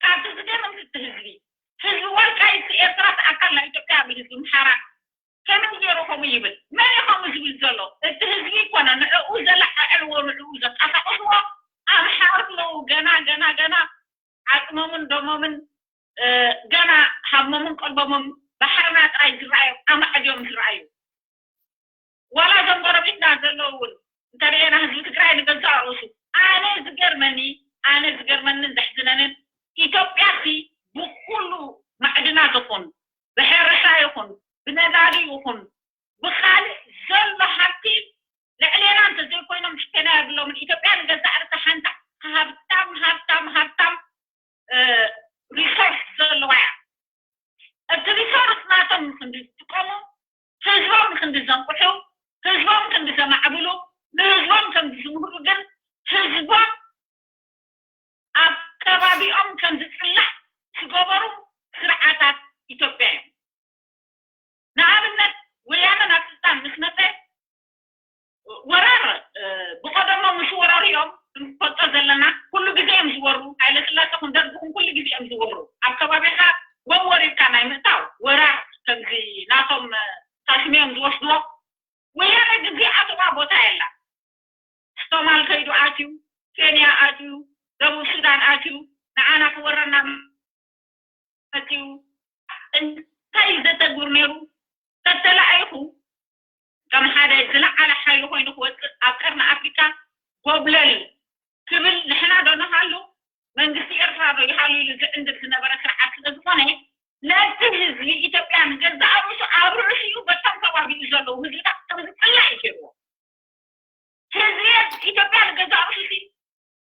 ካብቲ ዝገርም እቲ ህዝቢ ህዝቢ ወልቃይት ኤርትራ ኣካል ናይ ኢትዮጵያ ብህዝቢ ምሓራ ከመይ ገይሩ ከምኡ ይብል? መን እዩ ከምኡ ዝብል ዘሎ? እቲ ህዝቢ ይኮነ ንዕኡ ዘለዓዕልዎ ንዕኡ ዘንቀሳቀስዎ ኣምሓሩ ኣለዉ። ገና ገና ገና ዓፅሞምን ደሞምን ገና ሃሞምን ቀልቦምን ባሕርና ጥራይ ዝረኣዮም ኣማዕድዮም ዝረኣዩ ዋላ እዞም ጎረቤትና ዘለዉ እውን እንተሪኤና ህዝቢ ትግራይ ንገዛእ ርእሱ ኣነ ዝገርመኒ ኣነ ዝገርመንን ዘሕዝነንን ኢትዮጵያ ሲ ብኩሉ ማዕድናት ይኹን ብሕርሻ ይኹን ብነዳዲ ይኹን ብካልእ ዘሎ ሃብቲ ልዕሌና እንተዘይኮይኖም ትሕቴና የብሎምን። ኢትዮጵያ ንገዛእ ርእሳ ሓንቲ ሃብታም ሃብታም ሃብታም ሪሶርስ ዘለዋ እያ። እቲ ሪሶርስ ናቶም ንክንዲ ዝጥቀሙ ህዝቦም ንክንዲ ዘንቅሑ ህዝቦም ክንዲ ዘማዕብሉ ንህዝቦም ከም ዝምህሩ ግን ህዝቦም ኣብ ከባቢኦም ከም ዝፅላእ ዝገበሩ ስርዓታት ኢትዮጵያ እዮም። ንኣብነት ወያነ ናብ ስልጣን ምስ መፀ ወራር ብቀደሞም ምስ ወረሩ እዮም ክንፈልጦ ዘለና። ኩሉ ግዜ እዮም ዝወሩ። ሃይለ ስላሴ ኹን ደርጊ ኹን ኩሉ ግዜ እዮም ዝወሩ። ኣብ ከባቢኻ ወወሪርካ ናይ ምእታው ወራር ከምዚ ናቶም ሳስሚ እዮም ዝወስድዎ። ወያነ ግዜ ኣተዋ ቦታ የላ። ሶማል ከይዱ ኣትዩ፣ ኬንያ ኣትዩ፣ ደቡብ ሱዳን ኣትዩ፣ ንዓና ክወረና መፅዩ እንታይ እዩ ዘተግብር ነይሩ? ተተላኢኹ ከም ሓደ ዝለዓለ ሓይሊ ኮይኑ ክወፅእ ኣብ ቀርኒ ኣፍሪካ ጎብለል ክብል ንሕና ዶ ንሃሉ መንግስቲ ኤርትራ ዶ ይሃሉ ኢሉ ዝዕንድር ዝነበረ ስርዓት ስለ ዝኾነ ነቲ ህዝቢ ኢትዮጵያ ንገዛእ ርእሱ ኣብ ርእሲኡ በቶም ከባቢኡ ዘለዉ ህዝብታት ከም ዝፅላእ እዩ ገይርዎ። ህዝቢ ኢትዮጵያ ንገዛእ ርእሱ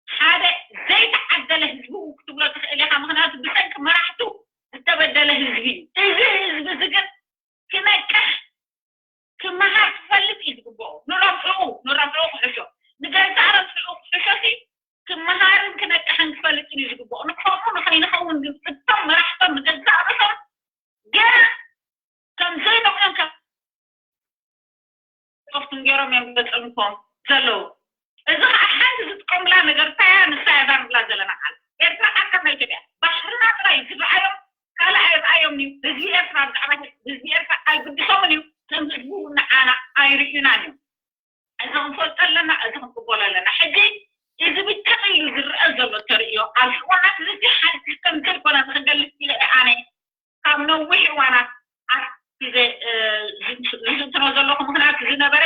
ሓደ ዘይተዓደለ ህዝቢ ክትብሎ ትኽእል ኢኻ። ምክንያቱ ብሰንኪ መራሕቱ ዝተበደለ ህዝቢ እዩ። እዚ ህዝቢ እዚ ግን ክነቅሕ ክመሃር ክፈልጥ እዩ ዝግብኦ። ንረብሕኡ ንረብሕኡ ክሕሾ ንገዛእ ረብሕኡ ክሕሾ ሲ ክመሃርን ክነቅሕን ክፈልጥን እዩ ዝግብኦ። ንከምኡ ንኸይንኸውን ግን እቶም መራሕቶም ንገዛእ ርእሶም ገና ከም ዘይነቕዮም ከፍቱን ገይሮም እዮም ተፀንፎም ዘለዉ። እዚ ከዓ ሓንቲ ዝጥቀሙላ ነገር እንታይ እያ? ንሳ እያ እዛ ንብላ ዘለና ቃል ኤርትራ ኣካል ናይ ኢትዮጵያ ባሕርና ጥራይ ዝረኣዮም ካልእ ኣይረኣዮም እዩ። ህዝቢ ኤርትራ ብዛዕባ ህዝቢ ኤርትራ ኣይግድሶምን እዩ። ከም ህዝቡ ንዓና ኣይርእዩናን እዮም። እዚ ክንፈልጦ ኣለና፣ እዚ ክንቅበሎ ኣለና። ሕጂ እዚ ብቻ ኢሉ ዝረአ ዘሎ ተርእዮ ኣብዚ እዋናት እዚ ሓድሽ ከም ዘይኮነ ንክገልፅ ኢለ እየ ኣነ ካብ ነዊሕ እዋናት ኣትሒዘ ዝዝንትኖ ዘለኹ። ምክንያቱ ዝነበረ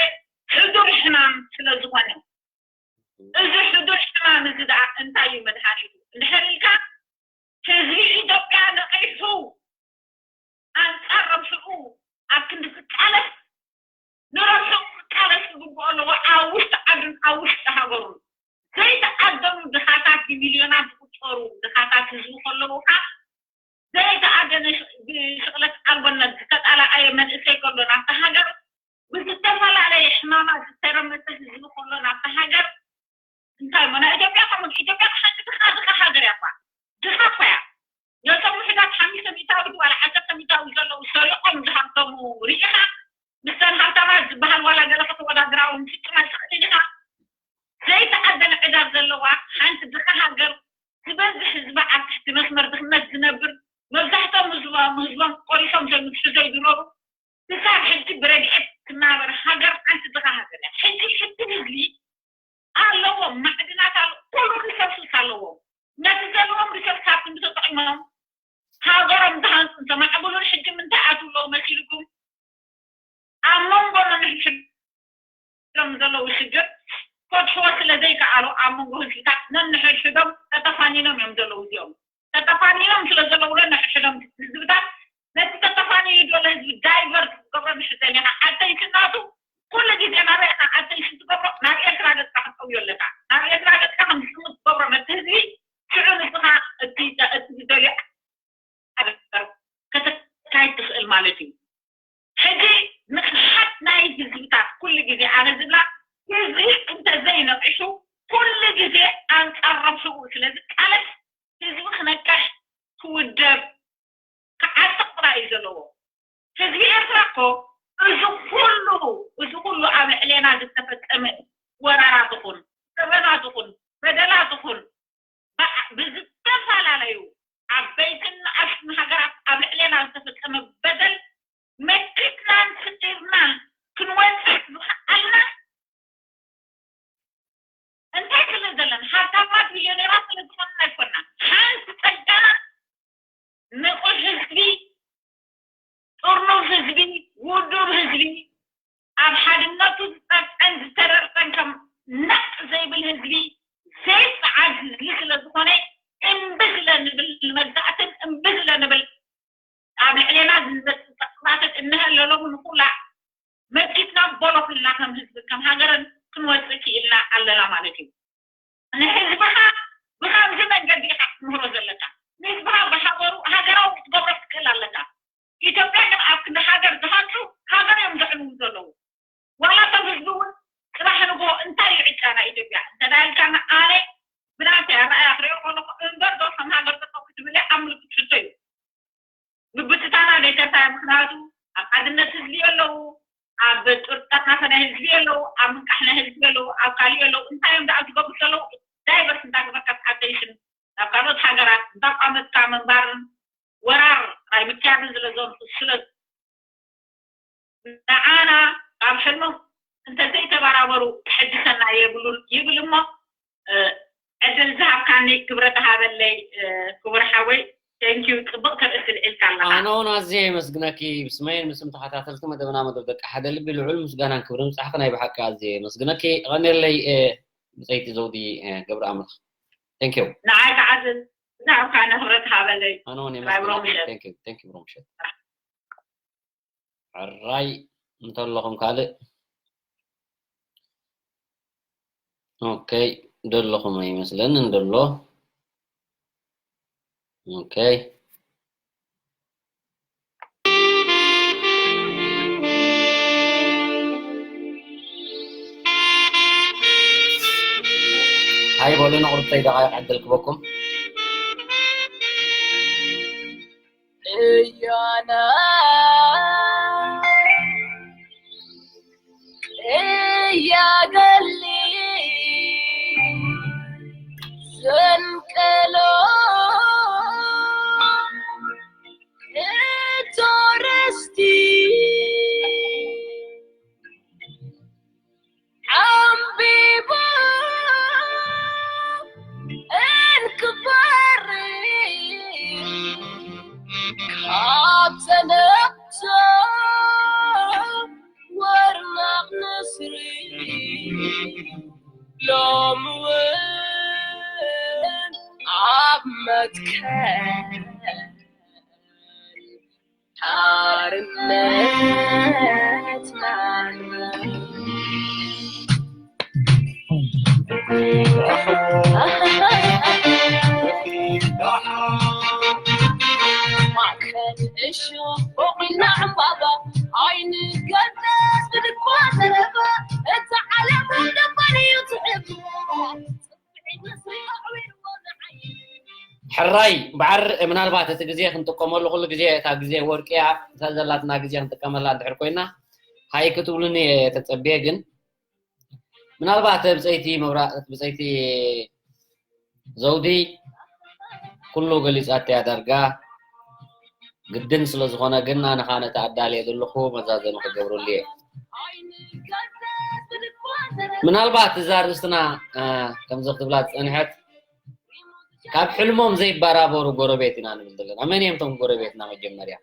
ሕዱር ሕማም ስለ ዝኾነ እዚ ሕዱር ሕማም እዚ ደኣ እንታይ እዩ መድሃኒቱ እንድሕር ኢልካ ህዝቢ ኢትዮጵያ ነቒሑ ኣንፃር ረብሕኡ ኣብ ክንዲ ክቃለስ ንረብሕኡ ክቃለስ ዝግብኦ ኣለዎ ኣብ ውሽጢ ዓድን ኣብ ውሽጢ ሃገሩን ዘይተዓደኑ ድኻታት ብሚልዮናት ዝቁፀሩ ድኻታት ህዝቢ ከለዉ ከዓ ዘይተኣደነ ብሽቕለት ኣልቦነት ዝተጣላኣየ መንእሰይ ከሎ ናብታ ሃገር ብዝተፈላለየ ሕማማት ዝተረመሰ ህዝቢ ከሎ ናብታ ሃገር እንታይ እሞ ናይ ኢትዮጵያ ከምኡ ኢትዮጵያ ሓንቲ ድኻ ድኻ ሃገር እያ እኳ ድኻ እኳ እያ ነቶም ውሕዳት ሓሚሽተ ሚእታዊት ዋላ ዓሰርተ ሚእታዊት ዘለዉ ሰሪቖም ዝሃብተሙ ርኢኻ ምስተን ሃብታማት ዝበሃል ዋላ ገለ ከተወዳድራዎም ፍጹም ኣይትኽእልን ኢኻ ዘይተዓደነ ዕዳ ዘለዋ ሓንቲ ድኻ ሃገር ዝበዝሕ ህዝባ ኣብ ትሕቲ መስመር ድኽነት ዝነብር መብዛሕቶም ህዝቦም ቆሪሶም ዘይምትሑ ዘይድረሩ ክሳብ ሕጂ ብረድኤት ትናበር ሃገር ሓንቲ ድኻ ሃገር እያ። ሕጂ ሕጂ ህዝቢ ኣለዎም፣ ማዕድናት ኣለ፣ ኩሉ ሪሶርስስ ኣለዎም። ነቲ ዘለዎም ሪሶርስ ካብ ክንዲ ተጠቒሞም ሃገሮም ዝሃንፁን ዘማዕብሉን ሕጂ ምንታይ ዘለዉ ሽግር ክፈትሕዎ ስለ ዘይከኣሉ ኣብ መንጎ ህዝብታት ነንሕድሕዶም ተተፋኒኖም እዮም ዘለዉ። እዚኦም ተተፋኒኖም ስለ ዘለዉ ነንሕድሕዶም ህዝብታት ነቲ ተተፋኒኑ ዘሎ ህዝቢ ዳይቨርት ክትገብሮ ንሕዘን ኢኻ። ኣተንሽን ናቱ ኩሉ ግዜ ናበይ ኢኻ ኣተንሽን ትገብሮ? ናብ ኤርትራ ገጽካ ክትጠውዮ ኣለካ። ናብ ኤርትራ ገጽካ ከም ዝጥምት ትገብሮ ነቲ ህዝቢ ሽዑ ንስኻ እቲ እቲ ዝደልዮ ከተካይድ ትኽእል ማለት እዩ። ሕጂ ንቕሓት ናይ ህዝብታት ኩሉ ግዜ ኣነ ዝብላ ህዝቢ እንተዘይነቒሑ ኩሉ ግዜ ኣንጻር ረብሕኡ ስለ ዝቃለስ ህዝቢ ክነቅሕ ክውደብ ክዓጥቕ ጥራይ እዩ ዘለዎ። ህዝቢ ኤርትራ እኮ እዚ ኩሉ እዚ ኩሉ ኣብ ልዕሌና ዝተፈጸመ ወራራት ይኹን ገበናት ይኹን በደላት ይኹን ብዝተፈላለዩ ዓበይትን ንኣሽቱን ሃገራት ኣብ ልዕሌና ዝተፈጸመ በደል መኪትናን ስዒርናን ክንወጽእ ዝኸኣልና እንታይ ስለ ዘለና ሃብታማት ሚልዮኔራት ስለ ዝኾንና ኣይኮና። ሓንቲ ጸጋና ንቑሕ ህዝቢ፣ ጥርኑፍ ህዝቢ፣ ውዱብ ህዝቢ፣ ኣብ ሓድነቱ ዝጸንዐን ዝተደርጸን ከም ነቕ ዘይብል ህዝቢ ዘይጸዓድ ህዝቢ ስለ ዝኾነ እምቢ ስለ ንብል ንመግዛእትን እምቢ ስለ ንብል ኣብ ልዕሌና ዝመጽእ ጸቕጥታትን እንሀለሎም ንኹላ መኪትና ቦሎኽልና ከም ህዝቢ ከም ሃገርን ክንወጽእ ክኢልና ኣለና ማለት እዩ። ንህዝብኻ ብኸምዚ መንገዲ ኢኻ ክትምህሮ ዘለካ። ንህዝብኻ ብሃገሩ ሃገራዊ ክትገብሮ ክትክእል ኣለካ። ኢትዮጵያ ግን ኣብ ክንዲ ሃገር ዝሃንጹ ሃገር እዮም ዘዕንዉ ዘለዉ። ዋላ እቶም ህዝቢ እውን ጽባሕ ንግሆ እንታይ እዩ ዕጫና ኢትዮጵያ እንተዳልካና ኣነ ብናተይ ኣረኣያ ክሪኦ ከለኹ እምበር ዶ ከም ሃገር ጠጠው ክትብል እያ ኣብ ምልክት ሕቶ እዩ። ምብትታና ዘይተርፋ ምክንያቱ ኣብ ሓድነት ህዝቢ የለዉ ኣብ ጥርጣናፈ ናይ ህዝቢ የለዉ ኣብ ምንቃሕ ናይ ህዝቢ የለዉ ኣብ ካሊእ የለዉ እንታይ እዮም ደኣ ዝገብሩ ዘለዉ ዳይቨርስ እንዳገበርካ ኣቴንሽን ናብ ካልኦት ሃገራት እንዳቋመጥካ ምንባርን ወራር ናይ ምክያድን ስለ ዘምፁ ስለ ንዓና ካብ ሕልሞም እንተዘይተበራበሩ ክሕድሰና የብሉን ይብል እሞ ዕድል ዝሃብካኒ ክብረት ሃበለይ ክቡር ሓወይ። Thank you ፅብቅ ተርእስቲ ልዒልካ ኣለካ። ኣነ እውን ኣዝየ የመስግነኪ ብስመይን ብስም ተኸታተልቲ መደብና መደብ ደቂ ሓደ ልቢ ልዑል ምስጋናን ክብርን ምብጻሕኪ ናይ ብሓቂ ኣዝየ የመስግነኪ። የቐንየለይ ብፀይቲ ዘውዲ ገብረ ኣምላኽ። Thank you። ንዓይ ከዓ ዝሃብካኒ ክብረት ሃበለይ። ኣነ እውን የመስግነኪ። Thank you። Thank you ብሮ ምሸት። ሕራይ እንተለኹም ካልእ ኦኬ ደለኹም ኣይመስለንን ደሎ። ኦኬ ሃይ በሉ ንቑርብተይ ደቓይቕ ዕድል ክበኩም። እያና እያገሊ ዘንቀሎ እቶረስቲ ዓምቢቡ እንክበሪ ካብ ተነብቶ ወርናቕ ንስሪ ሎሚ እውን ኣብ መትከል ሓርነትና ማእከል እሾ ቦቒልና ዕምባባ ኣይንገደስ ብልኳ ዘረባ እታ ዓለም ደባን እዩ ትሕብራ ሕራይ በዓር ምናልባት እቲ ግዜ ክንጥቀመሉ ኩሉ ግዜ እታ ግዜ ወርቂ እያ እታ ዘላትና ግዜ ክንጥቀመላ እንድሕር ኮይና ሃይ ክትብሉኒ እየ ተፀብየ ግን ምናልባት ብፀይቲ መብራእት ብፀይቲ ዘውዲ ኩሉ ገሊፃት እያ ዳርጋ ግድን ስለ ዝኾነ ግን ኣነ ከዓ ነቲ ኣዳልየ ዘለኹ መዛዘሚ ክገብረሉ እየ ምናልባት እዛ ርእስትና ከምዚ ክትብላ ዝፀንሐት ካብ ሕልሞም ዘይበራበሩ ጎረቤት ኢና ንብል ዘለና መን እዮም እቶም ጎረቤትና መጀመርያ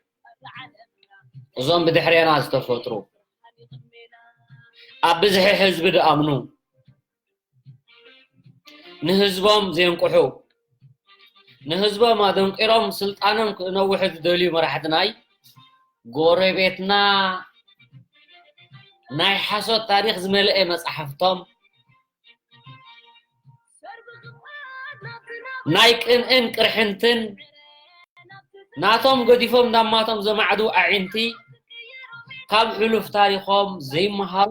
እዞም ብድሕሬና ዝተፈጥሩ ኣብ ብዝሒ ህዝቢ ዝኣምኑ፣ ንህዝቦም ዘንቅሑ፣ ንህዝቦም ኣደንቂሮም ስልጣኖም ክነውሑ ዝደልዩ መራሕትናይ ጎረቤትና ናይ ሓሶት ታሪኽ ዝመልአ መጻሕፍቶም ናይ ቅንእን ቅርሕንትን ናቶም ገዲፎም ናማቶም ዘማዕዱ ኣዒንቲ ካብ ሕሉፍ ታሪኾም ዘይመሃሩ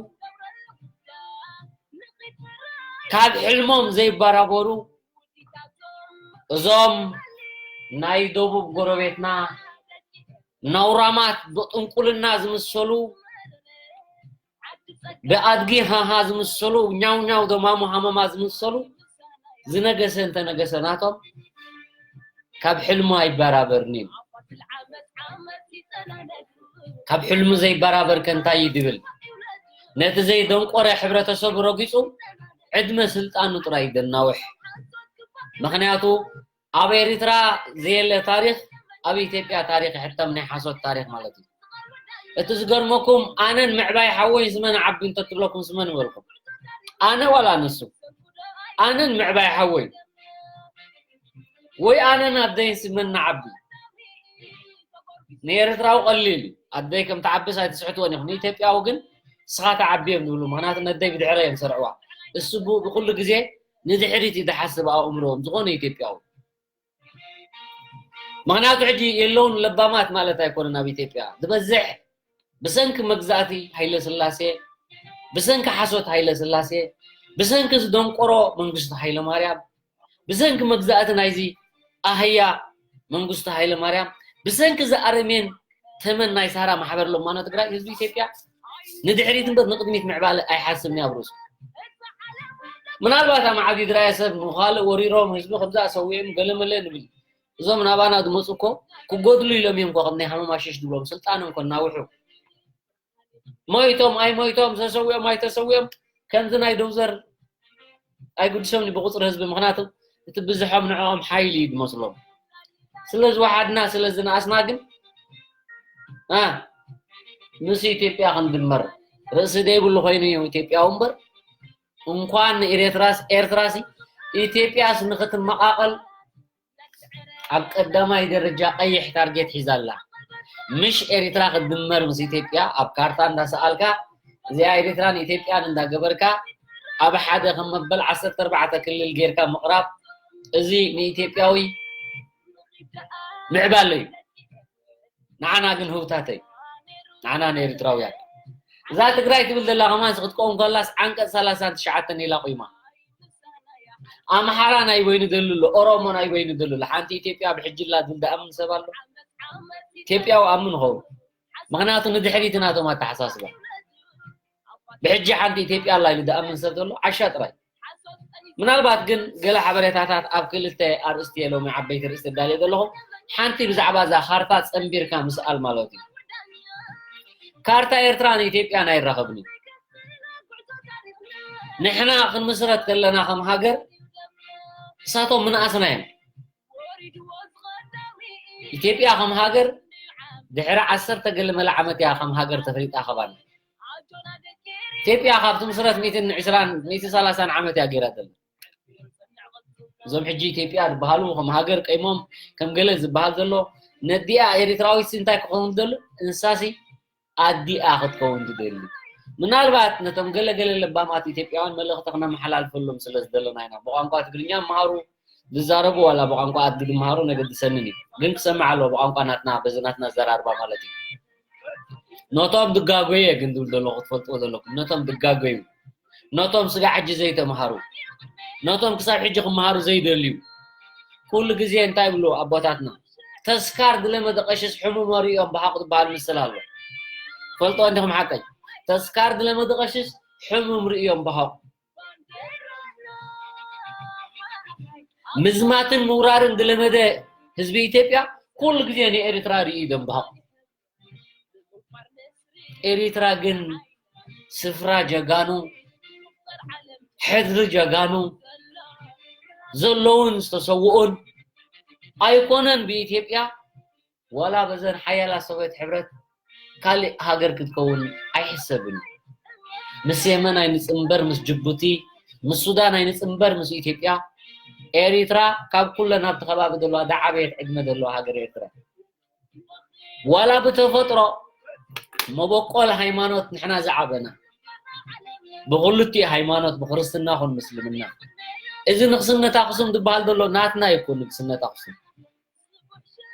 ካብ ሕልሞም ዘይበራበሩ እዞም ናይ ደቡብ ጎረቤትና ነውራማት ብጥንቁልና ዝምሰሉ ብኣድጊ ሃሃ ዝምሰሉ ኛው ኛው ደማሙ ሃመማ ዝምሰሉ ዝነገሰ እንተነገሰ ናቶም ካብ ሕልሙ ኣይበራበርኒን ካብ ሕልሙ ዘይበራበር ከንታይ ድብል ነቲ ዘይደንቆረ ሕብረተሰብ ረጊጹ ዕድመ ስልጣኑ ጥራይ ደናውሕ ምክንያቱ ኣብ ኤሪትራ ዘየለ ታሪኽ ኣብ ኢትዮጵያ ታሪኽ ይሕተም ናይ ሓሶት ታሪኽ ማለት እዩ። እቲ ዝገርመኩም ኣነን ምዕባይ ሓወይ ስመን ዓቢ እንተትብለኩም ስመን ይበልኩም ኣነ ዋላ ንሱ ኣነን ምዕባይ ሓወይ ወይ ኣነን ኣደይን ስመን ንዓቢ ንኤርትራዊ ቀሊል እዩ ኣደይ ከም ትዓብስ ኣይትስሕትወን ኢኹም ንኢትዮጵያዊ ግን ንስኻ ትዓቢ እዮም ዝብሉ ምክንያቱ ነደይ ብድሕረ እዮም ዝሰርዕዋ እሱ ብኩሉ ግዜ ንድሕሪት እዩ ዝሓስብ ኣእምሮኦም ዝኾነ ኢትዮጵያዊ ምክንያቱ ሕጂ የለውን ለባማት ማለት ኣይኮነን ኣብ ኢትዮጵያ ዝበዝሕ ብሰንኪ መግዛእቲ ሃይለ ስላሴ ብሰንኪ ሓሶት ሃይለ ስላሴ ብሰንኪ ዝደንቆሮ መንግስቱ ሃይለ ማርያም ብሰንኪ መግዛእቲ ናይዚ ኣህያ መንግስቱ ሃይለ ማርያም ብሰንኪ ዝኣረሜን ተመን ናይ ሳራ ማሕበር ለማኖ ትግራይ ህዝቢ ኢትዮጵያ ንድሕሪት እምበር ንቅድሚት ምዕባለ ኣይሓስብን ኣብ ርእሱ ምናልባት ኣማዓዲድራየ ሰብ ንኻልእ ወሪሮም ህዝቢ ከምዛ ሰዊኦም ገለመለ ንብል እዞም ናባና ዝመፁ እኮ ክጎድሉ ኢሎም እዮም እኮ ከም ናይ ሃመማ ሽሽ ዝብሎም ስልጣኖም እኮ እናውሑ ሞይቶም ኣይሞይቶም ተሰዊኦም ኣይተሰዊኦም ከምዚ ናይ ዶዘር ኣይጉድሶም ብቁፅሪ ህዝቢ ምክንያቱ እቲ ብዝሖም ንዕኦም ሓይሊ እዩ ዝመስሎም ስለ ዝወሓድና ስለ ዝነኣስና ግን ምስ ኢትዮጵያ ክንድመር ርእሲ ዘይብሉ ኮይኑ እዮም ኢትዮጵያዊ እምበር እንኳን ንኤርትራስ ኤርትራሲ ኢትዮጵያስ ንክትመቃቀል ኣብ ቀዳማይ ደረጃ ቀይሕ ታርጌት ሒዛ ኣላ ምሽ ኤሪትራ ክትድመር ምስ ኢትዮጵያ ኣብ ካርታ እንዳሰኣልካ እዚኣ ኤሪትራን ኢትዮጵያን እንዳገበርካ ኣብ ሓደ ከም መበል ዓሰርተ ኣርባዕተ ክልል ጌርካ ምቕራብ እዚ ንኢትዮጵያዊ ምዕባለ እዩ ንዓና ግን ህውታተይ ንዓና ንኤርትራውያን እዛ ትግራይ ትብል ዘላ ከማን ክትቀውም ከላስ ዓንቀፅ ሰላሳን ትሽዓተን ኢላ ቆይማ ኣምሓራ ናይ በይኑ ደሉ ኣሎ ኦሮሞ ናይ በይኑ ደሉ ኣሎ ሓንቲ ኢትዮጵያ ብሕጂ ኣላ ዝብል ዝኣምን ሰብ ኣሎ ኢትዮጵያዊ ኣምን ኸውን ምክንያቱ ንድሕሪት ናቶም ኣተሓሳስባ ብሕጂ ሓንቲ ኢትዮጵያ ኣላ ኢሉ ዝኣምን ሰብ ዘሎ ዓሻ ጥራይ ምናልባት ግን ገለ ሓበሬታታት ኣብ ክልተ ኣርእስቲ ሎሚ ዓበይቲ ርእስቲ ዳልየ ዘለኹም ሓንቲ ብዛዕባ እዛ ካርታ ፀንቢርካ ምስኣል ማለት እዩ ካርታ ኤርትራ ንኢትዮጵያ ናይ ራኸብኒ ንሕና ክንምስረት ከለና ከም ሃገር እሳቶም ምንኣስና እዮም ኢትዮጵያ ከም ሃገር ድሕሪ ዓሰርተ ገለ መለ ዓመት እያ ከም ሃገር ተፈሊጣ ከባና ኢትዮጵያ ካብ ትምስረት ሚእትን ዕስራን ሚእቲ ሰላሳን ዓመት እያ ገይራ ዘላ እዞም ሕጂ ኢትዮጵያ ዝበሃሉ ከም ሃገር ቀይሞም ከም ገለ ዝበሃል ዘሎ ነዲኣ ኤርትራዊት እንታይ ክኸውን ደሉ እንስሳሲ ኣዲኣ ክትከውን ትደሊ ምናልባት ነቶም ገለገለ ለባማት ኢትዮጵያውያን መልእኽቲ ክነመሓላልፈሎም ስለ ዝደለና ኢና ብቋንቋ ትግርኛ መሃሩ ዝዛረቡ ዋላ ብቋንቋ ኣድጊ ድመሃሩ ነገድሰንን እዩ ግን ክሰምዕ ኣለዎ ብቋንቋ ናትና በዚ ናትና ዘራርባ ማለት እዩ ነቶም ድጋጎየ ግን ዝብል ዘለኹ ክትፈልጥዎ ዘለኩም ነቶም ድጋጎዩ ነቶም ስጋ ሕጂ ዘይተምሃሩ ነቶም ክሳብ ሕጂ ክመሃሩ ዘይደልዩ ኩሉ ግዜ እንታይ ይብሉ ኣቦታትና ተስካር ዝለመደ ቀሽስ ሕሙም ሪኦም ብሓቁ ዝበሃል ምስል ኣሎ ፈልጦ እንዲኹም ሓቀይ ተስካር ዝለመደ ቀሽስ ሕሙም ሪኦም ብሓቁ ምዝማትን ምውራርን ዝለመደ ህዝቢ ኢትዮጵያ ኩሉ ግዜ ንኤርትራ ርኢ ደንብሃቑ ኤሪትራ ግን ስፍራ ጀጋኑ ሕድሪ ጀጋኑ ዘለውን ዝተሰውኡን ኣይኮነን ብኢትዮጵያ ዋላ በዘን ሓያላ ሶቪየት ሕብረት ካልእ ሃገር ክትከውን ኣይሕሰብን ምስ የመን ኣይንጽንበር፣ ምስ ጅቡቲ፣ ምስ ሱዳን ኣይንጽንበር፣ ምስ ኢትዮጵያ። ኤሪትራ ካብ ኩለን ኣብቲ ከባቢ ዘለዋ ዝዓበየት ዕድመ ዘለዋ ሃገር ኤርትራ። ዋላ ብተፈጥሮ መበቆል ሃይማኖት ንሕና ዝዓበና ብክልቲኡ ሃይማኖት፣ ብክርስትና ኹን ምስልምና። እዚ ንግስነት ኣክሱም ዝበሃል ዘሎ ናትና እዩ እኮ። ንግስነት ኣክሱም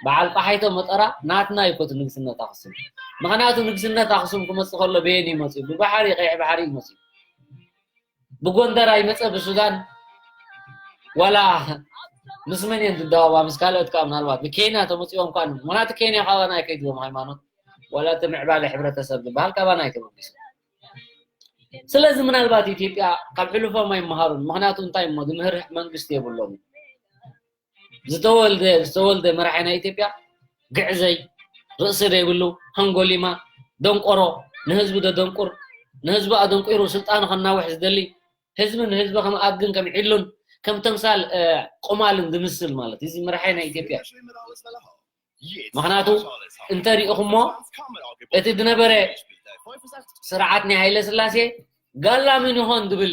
በዓል ጳሓይቶ መጠራ ናትና እዩ እኮ እቲ ንግስነት ኣክሱም። ምኽንያቱ ንግስነት ኣክሱም ክመጽእ ከሎ በየን ይመጽእ? ብባሕሪ፣ ቀይሕ ባሕሪ ይመጽእ። ብጎንደር ኣይመጸ፣ ብሱዳን ዋላ ምስ መን እየን ዝደባባ? ምስ ካልኦት ከዓ ምናልባት ብኬንያ ተመጺኦም እኳ። ምኽንያቱ ኬንያ ካባና ኣይከይድዎም ሃይማኖት፣ ዋላ እቲ ምዕባለ ሕብረተሰብ ዝበሃል ካባና ኣይተበጊሱ። ስለዚ ምናልባት ኢትዮጵያ ካብ ሕሉፎም ኣይመሃሩን። ምኽንያቱ እንታይ እሞ ዝምህር መንግስቲ የብሎም። ዝተወልደ ዝተወልደ መራሒ ናይ ኢትዮጵያ ግዕዘይ፣ ርእሲ ዘይብሉ፣ ሃንጎሊማ፣ ደንቆሮ፣ ንህዝቢ ደደንቁር፣ ንህዝቢ ኣደንቂሩ ስልጣኑ ከናውሕ ዝደሊ፣ ህዝቢ ንህዝቢ ከም ኣድግን ከም ዒሉን ከም ተምሳል ቁማልን ዝምስል ማለት እዚ መራሒ ናይ ኢትዮጵያ። ምኽንያቱ እንተሪእኹሞ እቲ ዝነበረ ስርዓት ናይ ሃይለ ስላሴ ጋላ ምን ይኾን ዝብል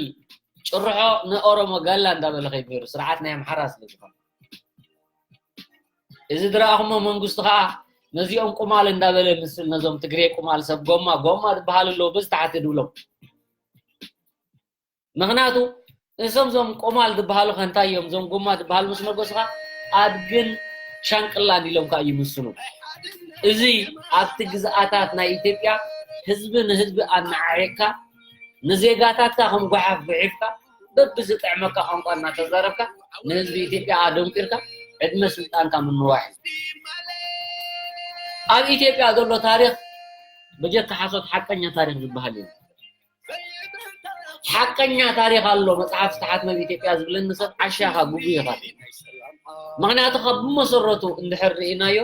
ጭርሖ ንኦሮሞ ጋላ እንዳበለ ከይዱ ነይሩ፣ ስርዓት ናይ ኣምሓራ ስለ ዝኾነ። እዚ ዝረኣኹሞ መንግስቱ ከዓ ነዚኦም ቁማል እንዳበለ ምስል ነዞም ትግሬ ቁማል ሰብ ጎማ ጎማ ዝበሃል ኣለዉ በዚ ተሓተ ድብሎም። ምኽንያቱ እሶም ዞም ቆማል ዝበሃሉ ከንታይ እዮም? ዞም ጎማ ዝበሃሉ ምስ መጎስኻ ኣድግን ሻንቅላን ኢሎም ከዓ ይምስሉ። እዚ ኣብቲ ግዝኣታት ናይ ኢትዮጵያ ህዝቢ ንህዝቢ ኣነዓዒቕካ ንዜጋታትካ ከም ጓሓፍ ጉሒፍካ በብዝጥዕመካ ቋንቋ እናተዛረብካ ንህዝቢ ኢትዮጵያ ኣደንቂርካ ዕድመ ስልጣንካ ምንዋሕ እዩ። ኣብ ኢትዮጵያ ዘሎ ታሪኽ ብጀካ ሓሶት ሓቀኛ ታሪኽ ዝበሃል እዩ። ሓቀኛ ታሪኽ ኣሎ መፅሓፍ ዝተሓትመ ኣብ ኢትዮጵያ ዝብለኒ ሰብ ዓሻኻ ጉጉ ኢኻ። ምኽንያቱ ካብ ብመሰረቱ እንድሕር ርኢናዮ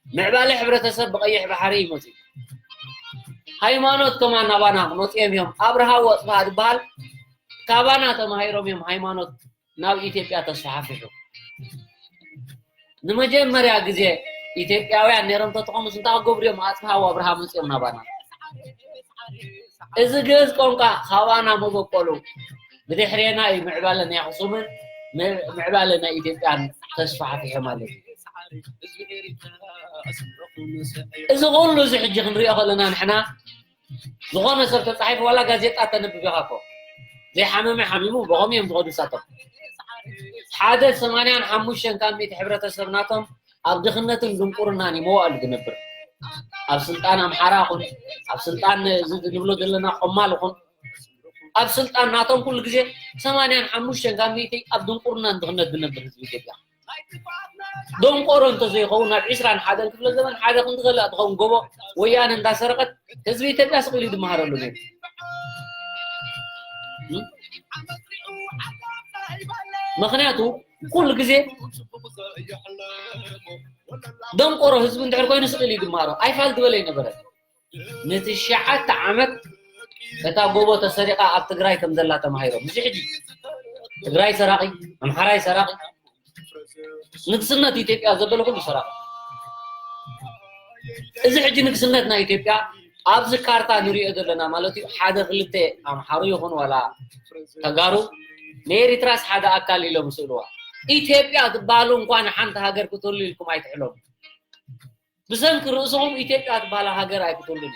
ምዕባለ ሕብረተሰብ ብቐይሕ ባሕሪ እዩ መፂኡ። ሃይማኖት ከማን ናባና መፂኦም እዮም። ኣብርሃ ወፅብሃ ዝበሃል ካባና ተማሂሮም እዮም ሃይማኖት ናብ ኢትዮጵያ ተስፋሕፊሑ። ንመጀመርያ ግዜ ኢትዮጵያውያን ነይሮም ተትኾኑስ እንታይ ክገብሩ እዮም ኣፅብሃ ወኣብርሃ መፂኦም ናባና? እዚ ግእዝ ቋንቋ ካባና መበቆሉ ብድሕሬና እዩ ምዕባለ ናይ ኣኽሱምን ምዕባለ ናይ ኢትዮጵያን ተስፋሕፊሑ ማለት እዩ። እዚ ኩሉ እዚ ሕጂ ክንሪኦ ከለና ንሕና ዝኾነ ሰብ ተፃሒፉ ዋላ ጋዜጣ ተንብብ ኢኻ እኮ ዘይሓመመ ሓሚሙ ብኸም እዮም ዝኸዱ ሳቶም። ሓደ ሰማንያን ሓሙሽተን ካብ ሚእቲ ሕብረተሰብ ናቶም ኣብ ድኽነትን ድንቁርናን እዩ መዋእሉ ዝነብር። ኣብ ስልጣን ኣምሓራ ኹን ኣብ ስልጣን እዚ ንብሎ ዘለና ቆማል ኹን ኣብ ስልጣን ናቶም ኩሉ ግዜ ሰማንያን ሓሙሽተን ካብ ሚእቲ ኣብ ድንቁርናን ድኽነት ዝነብር ህዝቢ ኢትዮጵያ። ደንቆሮ እንተዘይኸውን ናብ ዒስራን ሓደን ክፍለ ዘመን ሓደ ክንዲ ከላእ ትኸውን ጎቦ ወያነ እንዳሰረቀት ህዝቢ ኢትዮጵያ ስቕ ኢሉ ድመሃረሉ ነይሩ። ምኽንያቱ ኩሉ ግዜ ደንቆሮ ህዝቢ እንድሕር ኮይኑ ስቕ ኢሉ ድመሃሮ ኣይፋል ዝበለ ይነበረ። ንትሽዓተ ዓመት እታ ጎቦ ተሰሪቓ ኣብ ትግራይ ከም ዘላ ተማሂሮም። እዚ ሕጂ ትግራይ ሰራቒ፣ ኣምሓራይ ሰራቒ፣ ንግስነት ኢትዮጵያ ዘበለ ኩሉ ሰራቒ። እዚ ሕጂ ንግስነት ናይ ኢትዮጵያ ኣብዚ ካርታ ንሪኦ ዘለና ማለት እዩ። ሓደ ክልተ ኣምሓሩ ይኹን ዋላ ተጋሩ ንኤሪትራስ ሓደ ኣካል ኢሎም ይስእልዋ። ኢትዮጵያ ትበሃሉ እንኳን ሓንቲ ሃገር ክትህሉ ኢልኩም ኣይትሕለሙ። ብሰንኪ ርእስኹም ኢትዮጵያ ትበሃላ ሃገር ኣይክትህሉን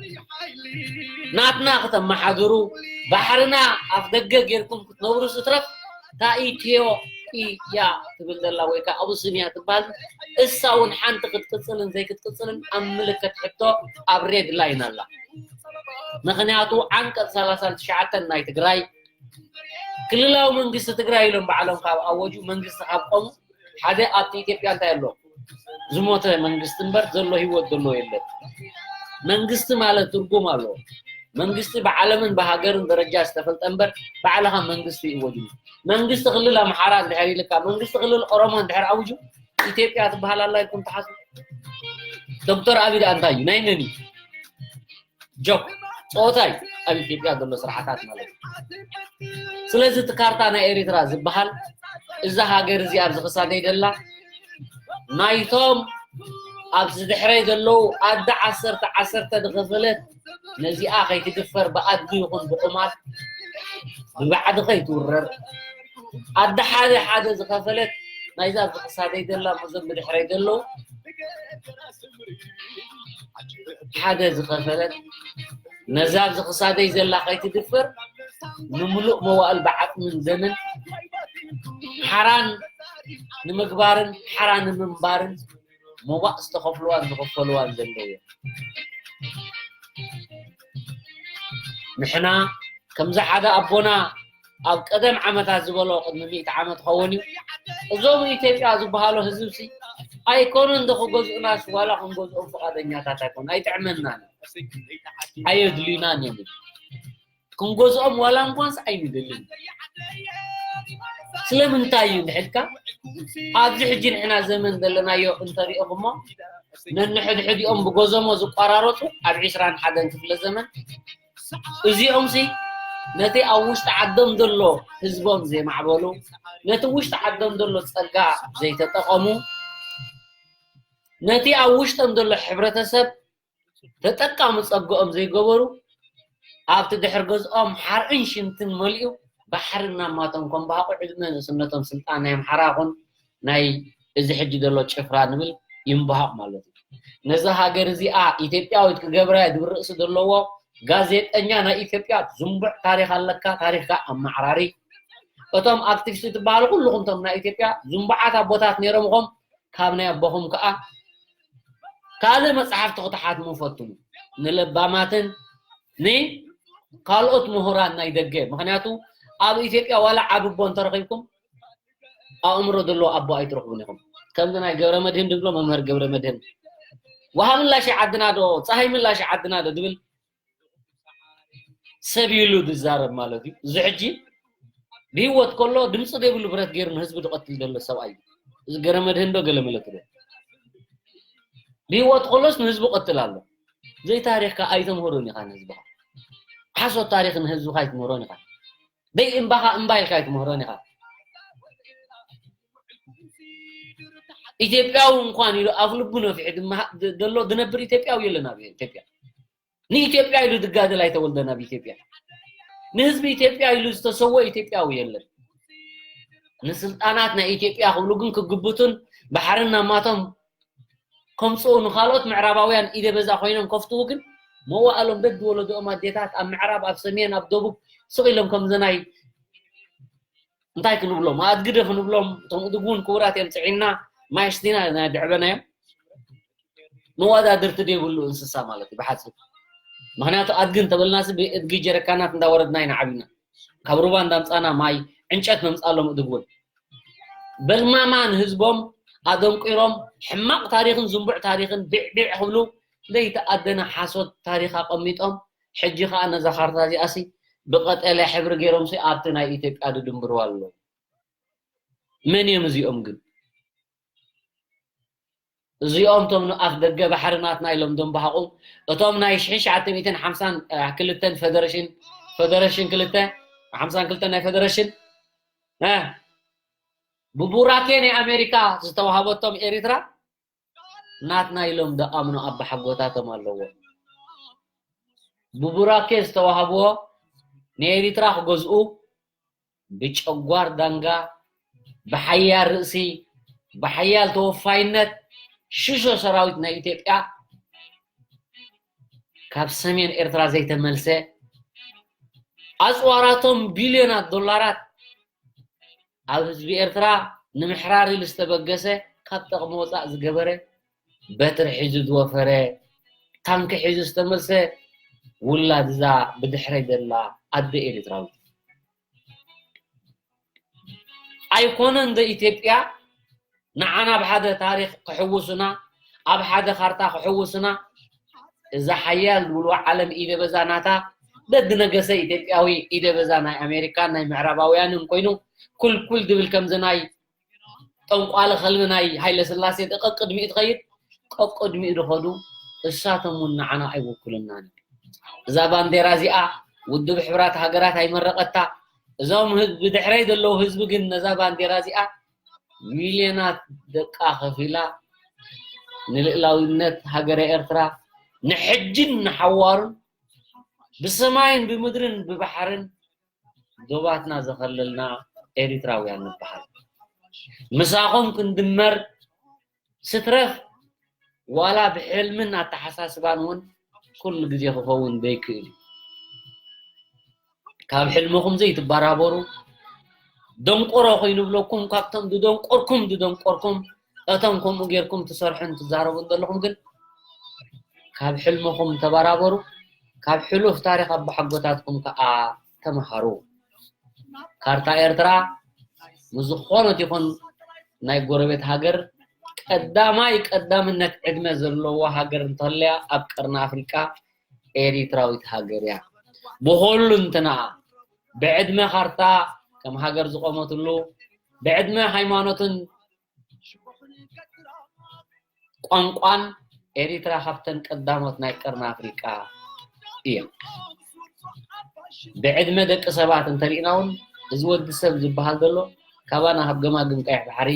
እያ። ናትና ክተመሓድሩ ባሕርና ኣፍ ደገ ጌርኩም ክትነብሩ ስትረፍ እታ ኢትዮ እያ ትብል ዘላ ወይ ከዓ ኣቡሲንያ ትበሃል እሳ እውን ሓንቲ ክትቅፅልን ዘይክትቅፅልን ኣብ ምልክት ሕቶ ኣብ ሬድ ላይን ኣላ። ምኽንያቱ ዓንቀፅ ሰላሳን ትሽዓተን ናይ ትግራይ ክልላዊ መንግስቲ ትግራይ ኢሎም ባዕሎም ካብ ኣወጁ መንግስቲ ካብ ቆሙ ሓደ ኣብቲ ኢትዮጵያ እንታይ ኣሎ? ዝሞተ መንግስቲ እምበር ዘሎ ህይወት ዘሎ የለን። መንግስቲ ማለት ትርጉም ኣለዎ። መንግስቲ ብዓለምን ብሃገርን ደረጃ ዝተፈልጠ እምበር ባዕልኻ መንግስቲ ይወጅ። መንግስቲ ክልል ኣምሓራ እንድሕር ኢልካ መንግስቲ ክልል ኦሮሞ እንድሕር ኣውጁ ኢትዮጵያ ትበሃል ኣላ ኢልኩም ትሓስቡ? ዶክተር ኣቢይ ደኣ እንታይ እዩ? ናይ መን እዩ? ጆክ ፆታ እዩ ኣብ ኢትዮጵያ ዘሎ ስርዓታት ማለት እዩ። ስለዚ እቲ ካርታ ናይ ኤሪትራ ዝበሃል እዛ ሃገር እዚ ኣብዚ ክሳደይ ደላ ናይቶም ኣብዚ ድሕረይ ዘለዉ ኣደ ዓሰርተ ዓሰርተ ዝኸፈለት ነዚኣ ከይትድፈር ብኣድጊ ይኹን ብቑማል ብባዕዲ ከይትውረር ኣደ ሓደ ሓደ ዝኸፈለት ናይዛ ኣብዚ ክሳደይ ዘላ እዞም ብድሕረይ ዘለዉ ሓደ ዝኸፈለት ነዛ ኣብዚ ክሳደይ ዘላ ከይትድፈር ንምሉእ መዋእል ብዓቕምን ደምን ሓራን ንምግባርን ሓራ ንምንባርን መዋእ ዝተኸፍልዋን ዝኸፈልዋን ዘለዉ እዮም። ንሕና ከምዚ ሓደ ኣቦና ኣብ ቀደም ዓመታት ዝበሎ ቅድሚ ሚእቲ ዓመት ኸውን እዩ እዞም ኢትዮጵያ ዝበሃሉ ህዝብሲ ኣይኮኑን ዶ ክገዝኡናስ ዋላ ክንገዝኦም ፍቓደኛታት ኣይኮኑ ኣይጥዕመናን ኣየድልዩናን እዮም ክንገዝኦም ዋላ እንኳንስ ኣይንደልን ስለምንታይ እዩ ንሕድካ ኣብዚ ሕጂ ንሕና ዘመን ዘለናዮ እንተሪኦኹሞ ነንሕድሕዲኦም ብጎዘሞ ዝቋራረፁ ኣብ ዒስራን ሓደን ክፍለ ዘመን እዚኦም ሲ ነቲ ኣብ ውሽጢ ዓዶም ዘሎ ህዝቦም ዘይማዕበሉ ነቲ ውሽጢ ዓዶም ዘሎ ፀጋ ዘይተጠቐሙ ነቲ ኣብ ውሽጦም ዘሎ ሕብረተሰብ ተጠቃሚ ፀግኦም ዘይገበሩ ኣብቲ ድሕር ገዝኦም ሓርእን ሽንትን መሊኡ ባሕሪ እናማቶም ከም በሃቑ ዕድመ ንእስነቶም ስልጣን ናይ ኣምሓራ ኹን ናይ እዚ ሕጂ ዘሎ ጭፍራ ንብል ይንበሃቕ ማለት እዩ ነዛ ሃገር እዚኣ ኢትዮጵያዊት ክገብራ ድብር ርእሲ ዘለዎ ጋዜጠኛ ናይ ኢትዮጵያ ዝንቡዕ ታሪክ ኣለካ ታሪክካ ኣመዓራሪ እቶም ኣክቲቪስት ትበሃሉ ኩልኹም ቶም ናይ ኢትዮጵያ ዝንቡዓት ኣቦታት ነይሮም ኹም ካብ ናይ ኣቦኹም ከዓ ካልእ መፅሓፍቲ ክትሓትሙ ፈትኑ ንለባማትን ንካልኦት ምሁራን ናይ ደገ ምክንያቱ ኣብ ኢትዮጵያ ዋላ ዓቢ ኣቦ እንተረኺብኩም ኣእምሮ ዘለዎ ኣቦ ኣይትረኽቡን ኢኹም ከምዚ ናይ ገብረ መድህን ድብሎ መምህር ገብረ መድህን ውሃ ምላሽ ዓድና ዶ ፀሃይ ምላሽ ዓድና ዶ ድብል ሰብ ኢሉ ዝዛረብ ማለት እዩ እዚ ሕጂ ብህይወት ከሎ ድምፂ ዘይብሉ ብረት ገይሩ ንህዝቢ ዝቐትል ዘሎ ሰብኣይ እዩ እዚ ገረ መድህን ዶ ገለ መለት ዶ ብህይወት ከሎስ ንህዝቢ ቀትል ኣሎ ዘይታሪኽካ ኣይተምህሮን ኢኻ ንህዝብኻ ሓሶት ታሪኽ ንህዝብኻ ኣይትምህሮን ኢኻ ደይ እምባኻ እምባ ኢልካ ኣይትምህሮን ኢኻ ኢትዮጵያዊ እንኳን ኢሉ ኣፍ ልቡ ነፊሑ ዘሎ ዝነብር ኢትዮጵያዊ የለን ኣብ ኢትዮጵያ ንኢትዮጵያ ኢሉ ዝጋደል ኣይተወልደን ኣብ ኢትዮጵያ ንህዝቢ ኢትዮጵያ ኢሉ ዝተሰወ ኢትዮጵያዊ የለን ንስልጣናት ናይ ኢትዮጵያ ክብሉ ግን ክግብቱን ባሕርን ናማቶም ከምፅኡ ንካልኦት ምዕራባውያን ኢደ በዛ ኮይኖም ከፍትዉ ግን መዋእሎም ደድ ወለዶኦም ኣዴታት ኣብ ምዕራብ ኣብ ሰሜን ኣብ ደቡብ ስቕ ኢሎም ከምዚ ናይ እንታይ ክንብሎም ኣድግደ ክንብሎም እቶም እድግ እውን ክቡራት እዮም ፅዒና ማይ ኣስቲና ኢና ድዕበናዮም መወዳድርቲ ዘይብሉ እንስሳ ማለት እዩ ብሓፂር ምክንያቱ ኣድጊ እንተበልናሲ ብእድጊ ጀረካናት እንዳወረድና ኢና ዓብና ካብ ሩባ እንዳምፃና ማይ ዕንጨት ነምፃሎም እድግ እውን በልማማ ንህዝቦም ኣደንቂሮም ሕማቕ ታሪኽን ዝንቡዕ ታሪኽን ቢዕቢዕ ክብሉ ዘይተኣደነ ሓሶት ታሪኽ ኣቐሚጦም ሕጂ ከዓ ነዛ ካርታ እዚኣሲ ብቀጠልያ ሕብሪ ገይሮምሲ ኣብቲ ናይ ኢትዮጵያ ድድንብርዋ ኣለዉ መን እዮም እዚኦም ግን እዚኦም ቶም ኣፍ ደገ ባሕሪ ናትና ኢሎም ደንባሃቑ እቶም ናይ ሽሕን ሸዓተ ሚእትን ሓምሳን ክልተን ፈደረሽን ፈደረሽን ክልተ ሓምሳን ክልተ ናይ ፈደረሽን ብቡራኬ ናይ ኣሜሪካ ዝተዋሃበቶም ኤሪትራ ናትና ኢሎም ደኣምኑ ኣባሓጎታቶም ኣለዎ ብቡራኬ ዝተዋሃብዎ ንኤሪትራ ክገዝኡ ብጨጓር ዳንጋ ብሓያል ርእሲ ብሓያል ተወፋይነት ሽሾ ሰራዊት ናይ ኢትዮጵያ ካብ ሰሜን ኤርትራ ዘይተመልሰ ኣፅዋራቶም ቢልዮናት ዶላራት ኣብ ህዝቢ ኤርትራ ንምሕራር ኢሉ ዝተበገሰ ካብ ጠቕሚ ወፃእ ዝገበረ በትሪ ሒዙ ዝወፈረ ታንኪ ሒዙ ዝተመልሰ ውላድ እዛ ብድሕረይ ዘላ ኣደ ኤርትራዊት ኣይኮነን ዶ ኢትዮጵያ ንዓና ኣብ ሓደ ታሪኽ ክሕውሱና ኣብ ሓደ ካርታ ክሕውሱና እዛ ሓያል ዝብልዋ ዓለም ኢደ በዛ ናታ ደድነገሰ ኢትዮጵያዊ ኢደ በዛ ናይ ኣሜሪካን ናይ ምዕራባውያንን ኮይኑ ኩልኩል ዝብል ከምዚ ናይ ጠንቋሊ ከልቢ ናይ ሃይለ ስላሴ ቀቅድሚኡ ትኸይድ ቀቅድሚኡ ዝኸዱ እሳቶም እውን ንዓና ኣይወክሉናን እዛ ባንዴራ እዚኣ ውድብ ሕብራት ሃገራት ኣይመረቐታ እዞም ብድሕረይ ዘለዉ ህዝቢ ግን ነዛ ባንዴራ እዚኣ ሚልዮናት ደቃ ከፊላ ንልእላዊነት ሃገረ ኤርትራ ንሕጅን ንሓዋሩን ብሰማይን ብምድርን ብባሕርን ዶባትና ዘኸለልና ኤሪትራውያን ንበሃል። ምሳኹም ክንድመር ስትረፍ ዋላ ብሕልምን ኣተሓሳስባን እውን ኩሉ ግዜ ክኸውን ዘይክእል እዩ። ካብ ሕልምኹም ዘይትበራበሩ፣ ደንቆሮ ኮይኑ ብለኩም፣ ካብቶም ዝደንቆርኩም ዝደንቆርኩም፣ እቶም ከምኡ ጌርኩም ትሰርሑን ትዛረቡን ዘለኹም ግን ካብ ሕልምኹም ተበራበሩ። ካብ ሕሉፍ ታሪኽ ኣቦሓጎታትኩም ከኣ ተምሃሩ። ካርታ ኤርትራ ንዝኾነት ይኹን ናይ ጎረቤት ሃገር ቀዳማይ ቀዳምነት ዕድመ ዘለዎ ሃገር እንተልያ ኣብ ቀርኒ ኣፍሪቃ ኤሪትራዊት ሃገር እያ። ብኹሉ እንትንኣ ብዕድመ ካርታ ከም ሃገር ዝቆመትሉ፣ ብዕድመ ሃይማኖትን ቋንቋን ኤሪትራ ካብተን ቀዳሞት ናይ ቀርኒ ኣፍሪቃ እያ። ብዕድመ ደቂ ሰባት እንተሪእና እውን እዚ ወዲ ሰብ ዝበሃል ዘሎ ካባና ካብ ገማግም ቀይሕ ባሕሪ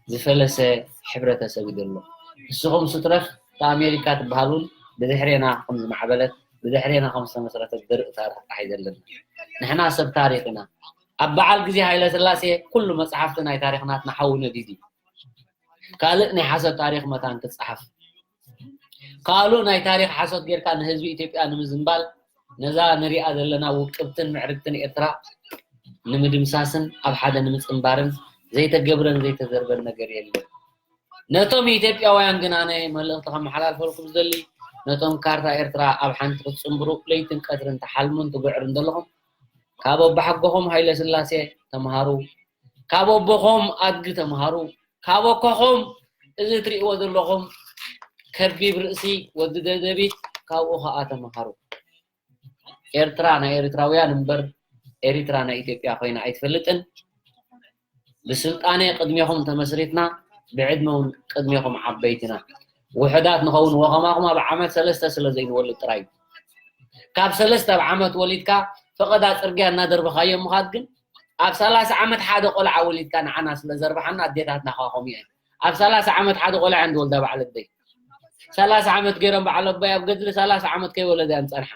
ዝፈለሰ ሕብረተሰብ እዩ ዘሎ። ንስኹም ስትረፍ እታ ኣሜሪካ ትበሃል እውን ብድሕሬና ከም ዝማዕበለት ብድሕሬና ከም ዝተመስረተት ዘርኢ ታሪኽ ጥራሕ እዩ ዘለና። ንሕና ሰብ ታሪኽ ኢና። ኣብ በዓል ግዜ ሃይለ ስላሴ ኩሉ መጽሓፍቲ ናይ ታሪኽ ናትና ሓዊ ነዲዱ እዩ። ካልእ ናይ ሓሶት ታሪኽ መታን ክጸሓፍ ካልእ ናይ ታሪኽ ሓሶት ጌርካ ንህዝቢ ኢትዮጵያ ንምዝንባል ነዛ ንሪኣ ዘለና ውቅብትን ምዕርግትን ኤርትራ ንምድምሳስን ኣብ ሓደ ንምጽንባርን ዘይተገብረን ዘይተዘርበን ነገር የለን። ነቶም ኢትዮጵያውያን ግን ኣነ መልእኽቲ ከመሓላልፈልኩም ዝደሊ ነቶም ካርታ ኤርትራ ኣብ ሓንቲ ክትጽንብሩ ለይትን ቀትርን ትሓልሙን ትግዕሩን ዘለኹም ካብ ኣቦሓጎኹም ሃይለ ስላሴ ተምሃሩ፣ ካብ ኣቦኹም ኣድጊ ተምሃሩ፣ ካብ ኣኮኹም እዚ ትሪእዎ ዘለኹም ከቢብ ርእሲ ወዲ ደደቢት ካብኡ ኸኣ ተምሃሩ። ኤርትራ ናይ ኤሪትራውያን እምበር ኤሪትራ ናይ ኢትዮጵያ ኮይና ኣይትፈልጥን። ብስልጣነ ቅድሜኹም ተመስሪትና ብዕድመ እውን ቅድሜኹም ዓበይትና ውሕዳት ንኸውን ወኸማኹም ኣብ ዓመት ሰለስተ ስለ ዘይንወልድ ጥራይ እዩ። ካብ ሰለስተ ኣብ ዓመት ወሊድካ ፈቐዳ ጽርግያ እናደርበኻዮ ምኻድ ግን ኣብ ሰላሳ ዓመት ሓደ ቆልዓ ወሊድካ ንዓና ስለ ዘርብሓና ኣዴታትና ኸዓ ከምኡ እየን። ኣብ ሰላሳ ዓመት ሓደ ቆልዓ እየን ዝወልዳ በዓል ኣደይ። ሰላሳ ዓመት ገይሮም በዓል ኣቦይ ኣብ ገድሊ ሰላሳ ዓመት ከይወለዳ እየን ዝጸንሓ።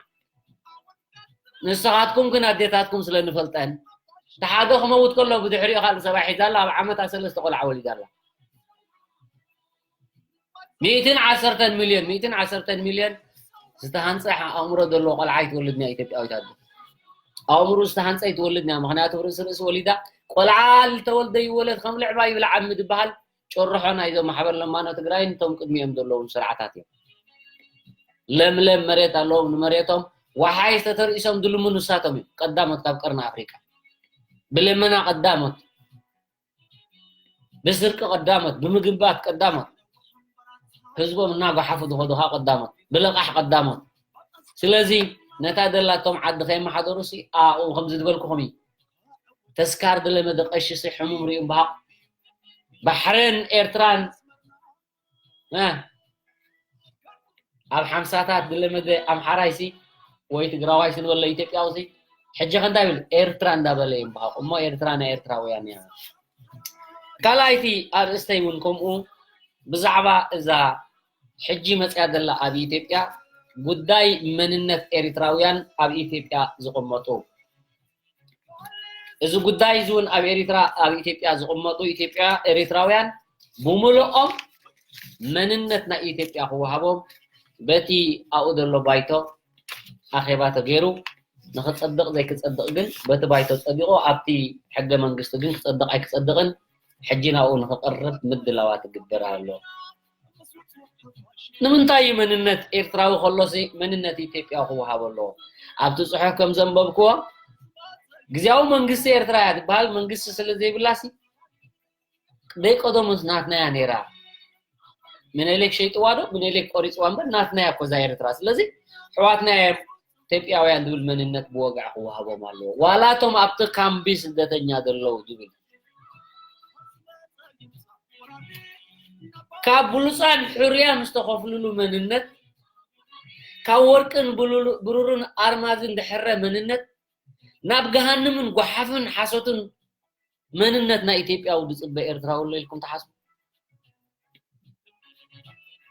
ንስኻትኩም ግን ኣዴታትኩም ስለ ንፈልጠን እቲ ሓደ ክመውት ከሎ ብድሕሪኡ ካልእ ሰብኣይ ሒዛ ኣላ ኣብ ዓመታ ሰለስተ ቆልዓ ወሊዳ ኣላ። ሚእትን ዓሰርተን ሚልዮን ሚእትን ዓሰርተን ሚልዮን ዝተሃንፀ ኣእምሮ ዘለዎ ቆልዓ ኣይትወልድን እያ ኢትዮጵያዊት ኣደ። ኣእምሮ ዝተሃንፀ ኣይትወልድን እያ። ምክንያቱ ርእሲ ርእሲ ወሊዳ ቆልዓ ዝተወልደ ይወለድ ከም ልዕባ ይብላዕ ኣብ ምድበሃል ጭርሖ ናይዞም ማሕበር ለማኖ ትግራይን እቶም ቅድሚኦም ዘለዉ ስርዓታት እዮም። ለምለም መሬት ኣለዎም ንመሬቶም ወሓይዝ ተተርኢሶም ዝልምኑ ንሳቶም እዮም። ቀዳሞት ካብ ቀርኒ ኣፍሪቃ ብልመና ቀዳሞት ብስርቂ ቀዳሞት ብምግባት ቀዳሞት ህዝቦም እናጓሓፉ ዝኸዱ ከዓ ቀዳሞት ብልቓሕ ቀዳሞት። ስለዚ ነታ ደላቶም ዓዲ ከየመሓደሩ ሲ ኣብኡ ከምዚ ዝበልኩኹም እዩ። ተስካር ዝለመደ ቀሺ ሲ ሕሙም ሪኡ እምበሃቕ ባሕርን ኤርትራን ኣብ ሓምሳታት ዝለመደ ኣምሓራይሲ ወይ ትግራዋይሲ ንበሎ ኢትዮጵያውሲ ሕጂ ከ እንታይ ይብል ኤርትራ እንዳበለ ይምበሃቕ እሞ ኤርትራ ናይ ኤርትራውያን እያ። ካልኣይቲ ኣርእስተይ እውን ከምኡ ብዛዕባ እዛ ሕጂ መፅያ ዘላ ኣብ ኢትዮጵያ ጉዳይ መንነት ኤሪትራውያን ኣብ ኢትዮጵያ ዝቕመጡ እዚ ጉዳይ እዚ እውን ኣብ ኤሪትራ ኣብ ኢትዮጵያ ዝቕመጡ ኢትዮጵያ ኤሪትራውያን ብምልኦም መንነት ናይ ኢትዮጵያ ክወሃቦም በቲ ኣብኡ ዘሎ ባይቶ ኣኼባ ተገይሩ ንክፀድቕ ዘይክፀድቕ ግን በቲ ባይቶ ፀዲቑ ኣብቲ ሕገ መንግስቲ ግን ክፀድቕ ኣይክፀድቕን ሕጂ ናብኡ ንክቐርብ ምድላዋት ይግበር ኣሎ። ንምንታይ እዩ መንነት ኤርትራዊ ከሎሲ መንነት ኢትዮጵያዊ ክወሃቦ ኣለዎ? ኣብቲ ጽሑፍ ከም ዘንበብክዎ ግዝያዊ መንግስቲ ኤርትራ እያ ትበሃል መንግስቲ ስለ ዘይብላሲ ደይ ቀደሙስ ናትና እያ ነይራ። ምኒልክ ሸይጥዋ ዶ ምኒልክ ቆሪፅዋ እምበር ናትና እያ እኮ እዛ ኤርትራ። ስለዚ ኣሕዋትና ኢትዮጵያውያን ዝብል መንነት ብወግዒ ክወሃቦም ኣለዎ። ዋላ እቶም ኣብቲ ካምቢ ስደተኛ ዘለዉ ዝብል ካብ ብሉፃን ሕሩያን ዝተኸፍልሉ መንነት ካብ ወርቅን ብሩርን ኣርማዝን ዝሕረ መንነት ናብ ገሃንምን ጓሓፍን ሓሶትን መንነት ናይ ኢትዮጵያዊ ዝፅበ ኤርትራዊ ኣሎ ኢልኩም ትሓስቡ?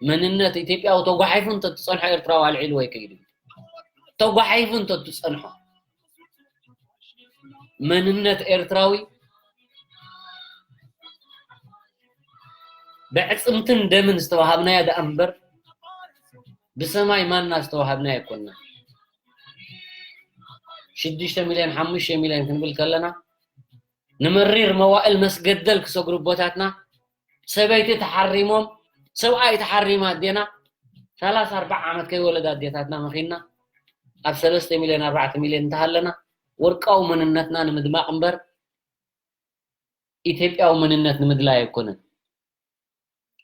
መንነት ኢትዮጵያዊ ተጓሒፉ እንተትጸንሖ ኤርትራዊ ኣልዒሉ ወይ ከይዱ። ተጓሒፉ እንተትጸንሖ መንነት ኤርትራዊ ብዕጽምትን ደምን ዝተዋሃብናያ ደኣ እምበር ብሰማይ ማና ዝተዋሃብናያ ኣይኮንና። ሽዱሽተ ሚልዮን ሓሙሽተ ሚልዮን ክንብል ከለና ንመሪር መዋእል መስገደል ክሰግሩ ኣቦታትና ሰበይቲ ተሓሪሞም ሰብኣይ ተሓሪማ ኣዴና ሰላሳ ኣርባዓ ዓመት ከይወለዳ ኣዴታትና መኺና ኣብ ሰለስተ ሚልዮን ኣርባዕተ ሚልዮን እንተሃለና ወርቃዊ መንነትና ንምድማቕ እምበር ኢትዮጵያዊ መንነት ንምድላይ ኣይኮነን።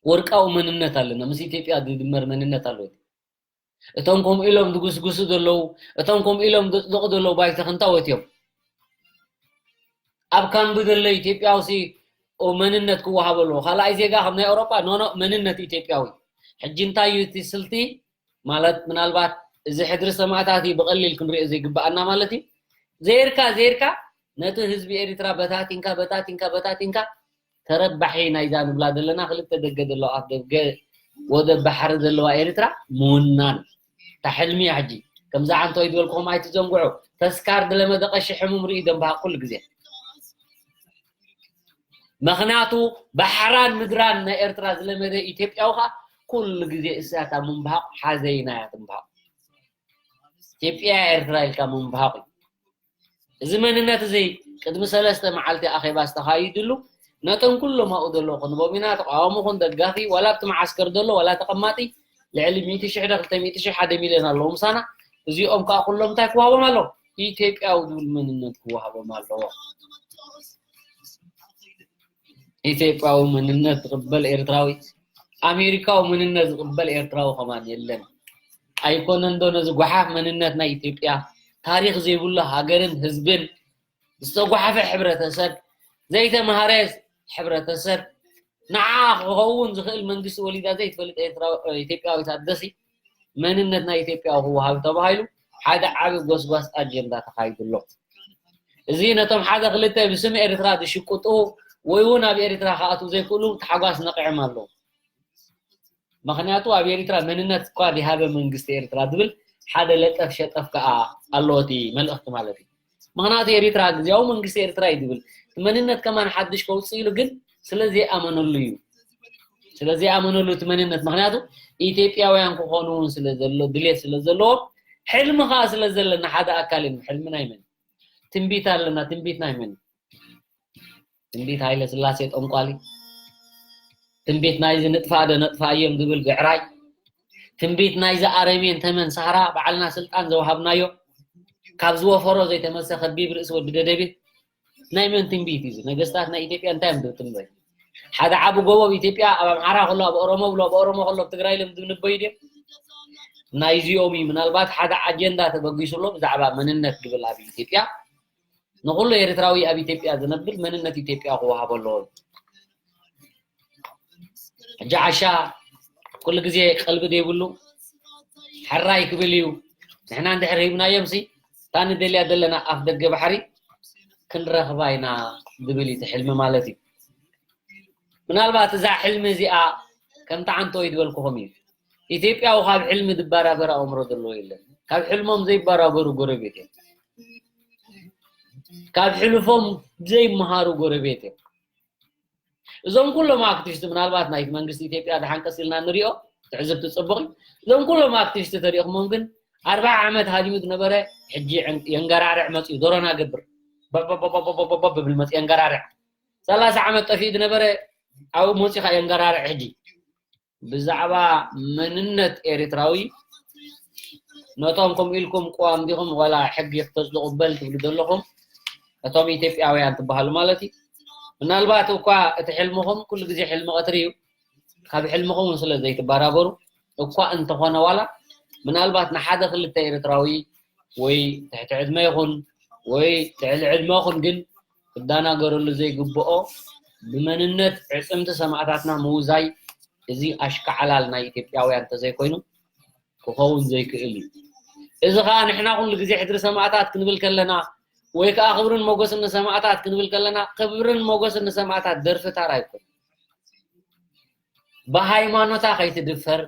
ወርቃዊ መንነት ኣለና፣ ምስ ኢትዮጵያ ዝድመር መንነት ኣሎ። እቶም ከምኡ ኢሎም ዝጉስጉሱ ዘለዉ፣ እቶም ከምኡ ኢሎም ዝጥቕጡ ዘለዉ ባይተ ክንታወት እዮም። ኣብ ካምቢ ዘሎ ኢትዮጵያዊ ሲ መንነት ክወሃበ ኣለዎ። ካልኣይ ዜጋ ከም ናይ ኣውሮጳ ኖኖ መንነት ኢትዮጵያዊ። ሕጂ እንታይ እዩ እቲ ስልቲ? ማለት ምናልባት እዚ ሕድሪ ሰማእታት እዩ ብቐሊል ክንሪኦ ዘይግብኣና ማለት እዩ። ዘይርካ ዘይርካ ነቲ ህዝቢ ኤርትራ በታቲንካ በታቲንካ በታቲንካ ተረባሒ ናይዛ ንብላ ዘለና ክልተ ደገ ዘለዋ ኣፍ ደገ ወደብ ባሕሪ ዘለዋ ኤርትራ ምውናን። እታ ሕልሚ እያ ሕጂ። ከምዛ ዓንተወይ ዝበልኩኹም ኣይትዘንግዑ። ተስካር ዝለመደ ቀሺ ሕሙም ርኢ ደንበሃ ኩሉ ግዜ። ምኽንያቱ ባሕራን ምድራን ናይ ኤርትራ ዝለመደ ኢትዮጵያዊ ኸኣ ኩሉ ግዜ እሳታ ምንባሃቕ ሓዘይና እያ ትንባሃቕ። ኢትዮጵያ ኤርትራ ኢልካ ምንባሃቕ እዩ። እዚ መንነት እዚ ቅድሚ ሰለስተ መዓልቲ ኣኼባ ዝተኻይድሉ ነቶም ኩሎም ኣብኡ ዘለዉ ክንቦም ኢና፣ ተቃዋሚ ኹን ደጋፊ፣ ዋላ ኣብቲ መዓስከር ዘሎ ዋላ ተቐማጢ ልዕሊ ሚእቲ ሽሕ ዶ ክልተ ሚእቲ ሽሕ ሓደ ሚልዮን ኣለዉ ምሳና። እዚኦም ከኣ ኩሎም እንታይ ክወሃቦም ኣለዎ? ኢትዮጵያዊ ዝብል መንነት ክወሃቦም ኣለዎ። ኢትዮጵያዊ መንነት ዝቕበል ኤርትራዊ፣ ኣሜሪካዊ መንነት ዝቕበል ኤርትራዊ ከማን የለን። ኣይኮነን ዶ ነዚ ጓሓፍ መንነት ናይ ኢትዮጵያ፣ ታሪኽ ዘይብሉ ሃገርን ህዝብን፣ ዝተጓሓፈ ሕብረተሰብ፣ ዘይተማሃረ ሕብረተሰብ፣ ንዓ ክኸውን ዝኽእል መንግስቲ ወሊዳ ዘይትፈልጥ ኤርትራዊ፣ ኢትዮጵያዊት ኣደሲ መንነት ናይ ኢትዮጵያ ክወሃብ ተባሂሉ ሓደ ዓቢ ጎስጓስ ኣጀንዳ ተኻይዱ ኣሎ። እዚ ነቶም ሓደ ክልተ ብስም ኤርትራ ዝሽቅጡ ወይ እውን ኣብ ኤርትራ ክኣትዉ ዘይክእሉ ታሕጓስ ነቒዖም ኣለዉ። ምኽንያቱ ኣብ ኤርትራ መንነት እኳ ዝሃበ መንግስቲ ኤርትራ ዝብል ሓደ ለጠፍ ሸጠፍ ከኣ ኣሎ እቲ መልእኽቲ ማለት እዩ። ምኽንያቱ ኤርትራ ግዝያዊ መንግስቲ ኤርትራ እዩ ዝብል። እቲ መንነት ከማን ሓድሽ ከውፅእ ኢሉ ግን ስለ ዘይኣመነሉ እዩ። ስለ ዘይኣመነሉ እቲ መንነት፣ ምኽንያቱ ኢትዮጵያውያን ክኾኑ እውን ስለ ዘሎ፣ ድሌት ስለ ዘለዎም፣ ሕልሚ ኸኣ ስለ ዘለና ሓደ ኣካል እዮም። ሕልሚ ናይ መን? ትንቢት ኣለና። ትንቢት ናይ መን? ትንቢት ሃይለ ስላሴ ጠንቋሊ፣ ትንቢት ናይዚ ንጥፋእ ዶ ነጥፋ እዮም ዝብል ግዕራይ፣ ትንቢት ናይዚ ኣረሜን ተመን ሳህራ በዓልና ስልጣን ዘውሃብናዮ ካብ ዝወፈሮ ዘይተመሰ ከቢብ ርእሲ ወዲ ደደቢት ናይ መን ትንቢት እዩ? ነገስታት ናይ ኢትዮጵያ እንታይ እዮም ዝትንበዩ? ሓደ ዓቢ ጎቦ ኣብ ኢትዮጵያ ኣብ ኣምሓራ ከሎ ኣብ ኦሮሞ ብሎ ኣብ ኦሮሞ ከሎ ኣብ ትግራይ ኢሎም ዝንበዩ ድዮም? ናይዚኦም እዩ። ምናልባት ሓደ ኣጀንዳ ተበጊሱሎ ብዛዕባ መንነት ዝብል ኣብ ኢትዮጵያ ንኹሉ ኤርትራዊ ኣብ ኢትዮጵያ ዝነብር መንነት ኢትዮጵያ ክወሃቦ ኣለዎ። ሕጂ ዓሻ ኩሉ ግዜ ቀልቢ ዘይብሉ ሕራይ ክብል እዩ። ንሕና እንድሕር ሂብናዮም ሲ እታ ንደልያ ዘለና ኣፍ ደገ ባሕሪ ክንረኽባ ኢና ዝብል እዩ እቲ ሕልሚ ማለት እዩ። ምናልባት እዛ ሕልሚ እዚኣ ከምቲ ዓንተወይ ዝበልኩኹም እዩ። ኢትዮጵያዊ ካብ ሕልሚ ዝበራበር ኣእምሮ ዘለዎ የለን። ካብ ሕልሞም ዘይበራበሩ ጎረቤት እዮም። ካብ ሕልፎም ዘይመሃሩ ጎረቤት እዮም። እዞም ኩሎም ኣክቲቪስት ምናልባት ናይቲ መንግስቲ ኢትዮጵያ ዝሓንቀስ ኢልና ንሪኦ ትዕዝብቲ ጽቡቕ እዩ። እዞም ኩሎም ኣክቲቪስት ተሪእኹሞም ግን ኣርባዓ ዓመት ሃዲሙ ዝነበረ ሕጂ የን- የንገራርዕ መፅዩ ዶሮና ገብር በበበበበበበ ብብል መፅዩ የንገራርዕ ሰላሳ ዓመት ጠፊኡ ዝነበረ ኣብኡ መፅዩ ከዓ የንገራርዕ ሕጂ ብዛዕባ መንነት ኤርትራዊ ነቶም ከምኡ ኢልኩም ቅዋም ዲኹም ዋላ ሕጊ ክተጽድቑ በል ትብሉ ዘለኹም እቶም ኢትዮጵያውያን ትበሃሉ ማለት እዩ። ምናልባት እኳ እቲ ሕልምኹም ኩሉ ግዜ ሕልሚ ቀትሪ እዩ። ካብ ሕልምኹም እውን ስለ ዘይትበራበሩ እኳ እንተኾነ ዋላ ምናልባት ንሓደ ክልተ ኤርትራዊ ወይ ትሕቲ ዕድመ ይኹን ወይ ልዕሊ ዕድመኹም ግን ክደናገረሉ ዘይግብኦ ብመንነት ዕፅምቲ ሰማእታትና ምውዛይ እዚ ኣሽካዕላል ናይ ኢትዮጵያውያን እንተዘይኮይኑ ክኸውን ዘይክእል እዩ። እዚ ከዓ ንሕና ኩሉ ግዜ ሕድሪ ሰማእታት ክንብል ከለና ወይ ከዓ ክብርን ሞገስን ንሰማእታት ክንብል ከለና ክብርን ሞገስን ንሰማእታት ደርፊ ታራ ኣይኮን። ብሃይማኖታ ከይትድፈር፣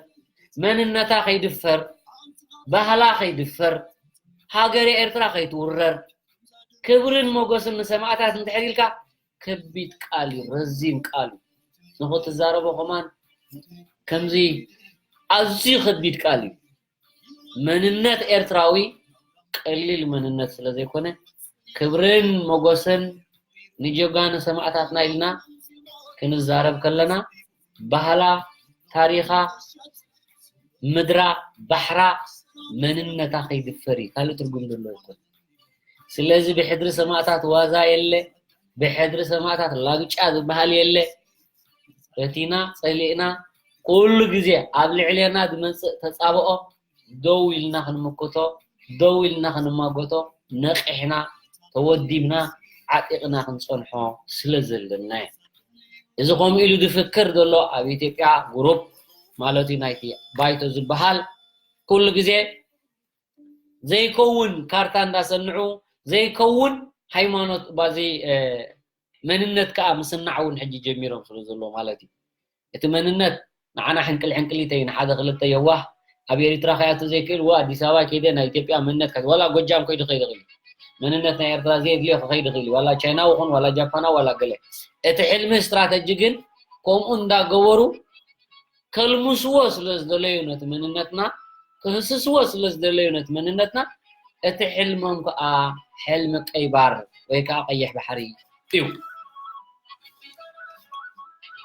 መንነታ ከይድፈር፣ ባህላ ከይድፈር፣ ሃገረ ኤርትራ ከይትውረር፣ ክብርን ሞገስን ንሰማእታት እንድሕር ኢልካ ከቢድ ቃል እዩ፣ ረዚን ቃል እዩ። ንኽትዛረቦ ከማን ከምዚ ኣዝዩ ከቢድ ቃል እዩ። መንነት ኤርትራዊ ቀሊል መንነት ስለ ዘይኮነ ክብርን ሞገስን ንጀጋኑ ሰማእታትና ኢልና ክንዛረብ ከለና ባህላ፣ ታሪኻ፣ ምድራ፣ ባሕራ፣ መንነታ ከይድፈር እዩ። ካልእ ትርጉም ዘለዎ ኣይኮነ። ስለዚ ብሕድሪ ሰማእታት ዋዛ የለ፣ ብሕድሪ ሰማእታት ላግጫ ዝበሃል የለ። ፈቲና ጸሊእና ኩሉ ግዜ ኣብ ልዕሌና ዝመጽእ ተጻብኦ ደው ኢልና ክንምክቶ፣ ደው ኢልና ክንማጎቶ፣ ነቒሕና፣ ተወዲብና፣ ዓጢቕና ክንጸንሖ ስለ ዘለና እዩ። እዚ ከምኡ ኢሉ ዝፍክር ዘሎ ኣብ ኢትዮጵያ ግሩፕ ማለት እዩ ናይቲ ባይቶ ዝበሃል ኩሉ ግዜ ዘይከውን ካርታ እንዳሰንዑ ዘይከውን ሃይማኖት ባዚ መንነት ከዓ ምስናዕ እውን ሕጂ ጀሚሮም ስለ ዘሎ ማለት እዩ። እቲ መንነት ንዓና ሕንቅል ሕንቅሊተይ ንሓደ ክልተ የዋህ ኣብ ኤሪትራ ከያቱ ዘይክእል ወ ኣዲስ ኣበባ ከይደ ናይ ኢትዮጵያ መንነት ከ ዋላ ጎጃም ከይዱ ከይደ ክእል መንነት ናይ ኤርትራ ዘየድልዮ ክኸይድ ክእል ዋላ ቻይናዊ ኹን ዋላ ጃፓናዊ ዋላ ገለ እቲ ሕልሚ ስትራተጂ ግን ከምኡ እንዳገበሩ ከልምስዎ ስለ ዝደለዩ ነቲ መንነትና ክህስስዎ ስለ ዝደለዩ ነቲ መንነትና እቲ ሕልሞም ከዓ ሕልሚ ቀይ ባር ወይ ከዓ ቀይሕ ባሕሪ እዩ።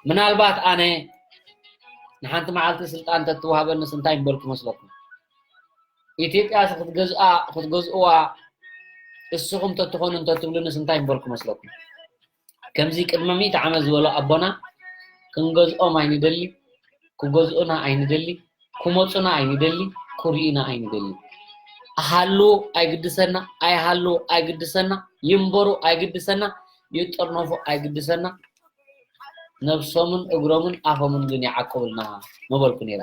ምናልባት ኣነ ንሓንቲ መዓልቲ ስልጣን ተትወሃበንስ እንታይ ምበልኩ መስለኩም? ኢትዮጵያ ክትገዝኣ ክትገዝእዋ እስኹም ተትኾኑ እንተትብሉንስ እንታይ ምበልኩ መስለኩም? ከምዚ ቅድሚ ሚእቲ ዓመት ዝበሎ ኣቦና ክንገዝኦም ኣይንደሊ፣ ክገዝኡና ኣይንደሊ፣ ክመፁና ኣይንደሊ፣ ክርእዩና ኣይንደሊ። ኣሃሉ ኣይግድሰና፣ ኣይሃሉ ኣይግድሰና፣ ይንበሩ ኣይግድሰና፣ ይጠርነፉ ኣይግድሰና፣ ነብሶምን እግሮምን ኣፎምን ግን ይዓቅቡልና ምበልኩ ነይረ።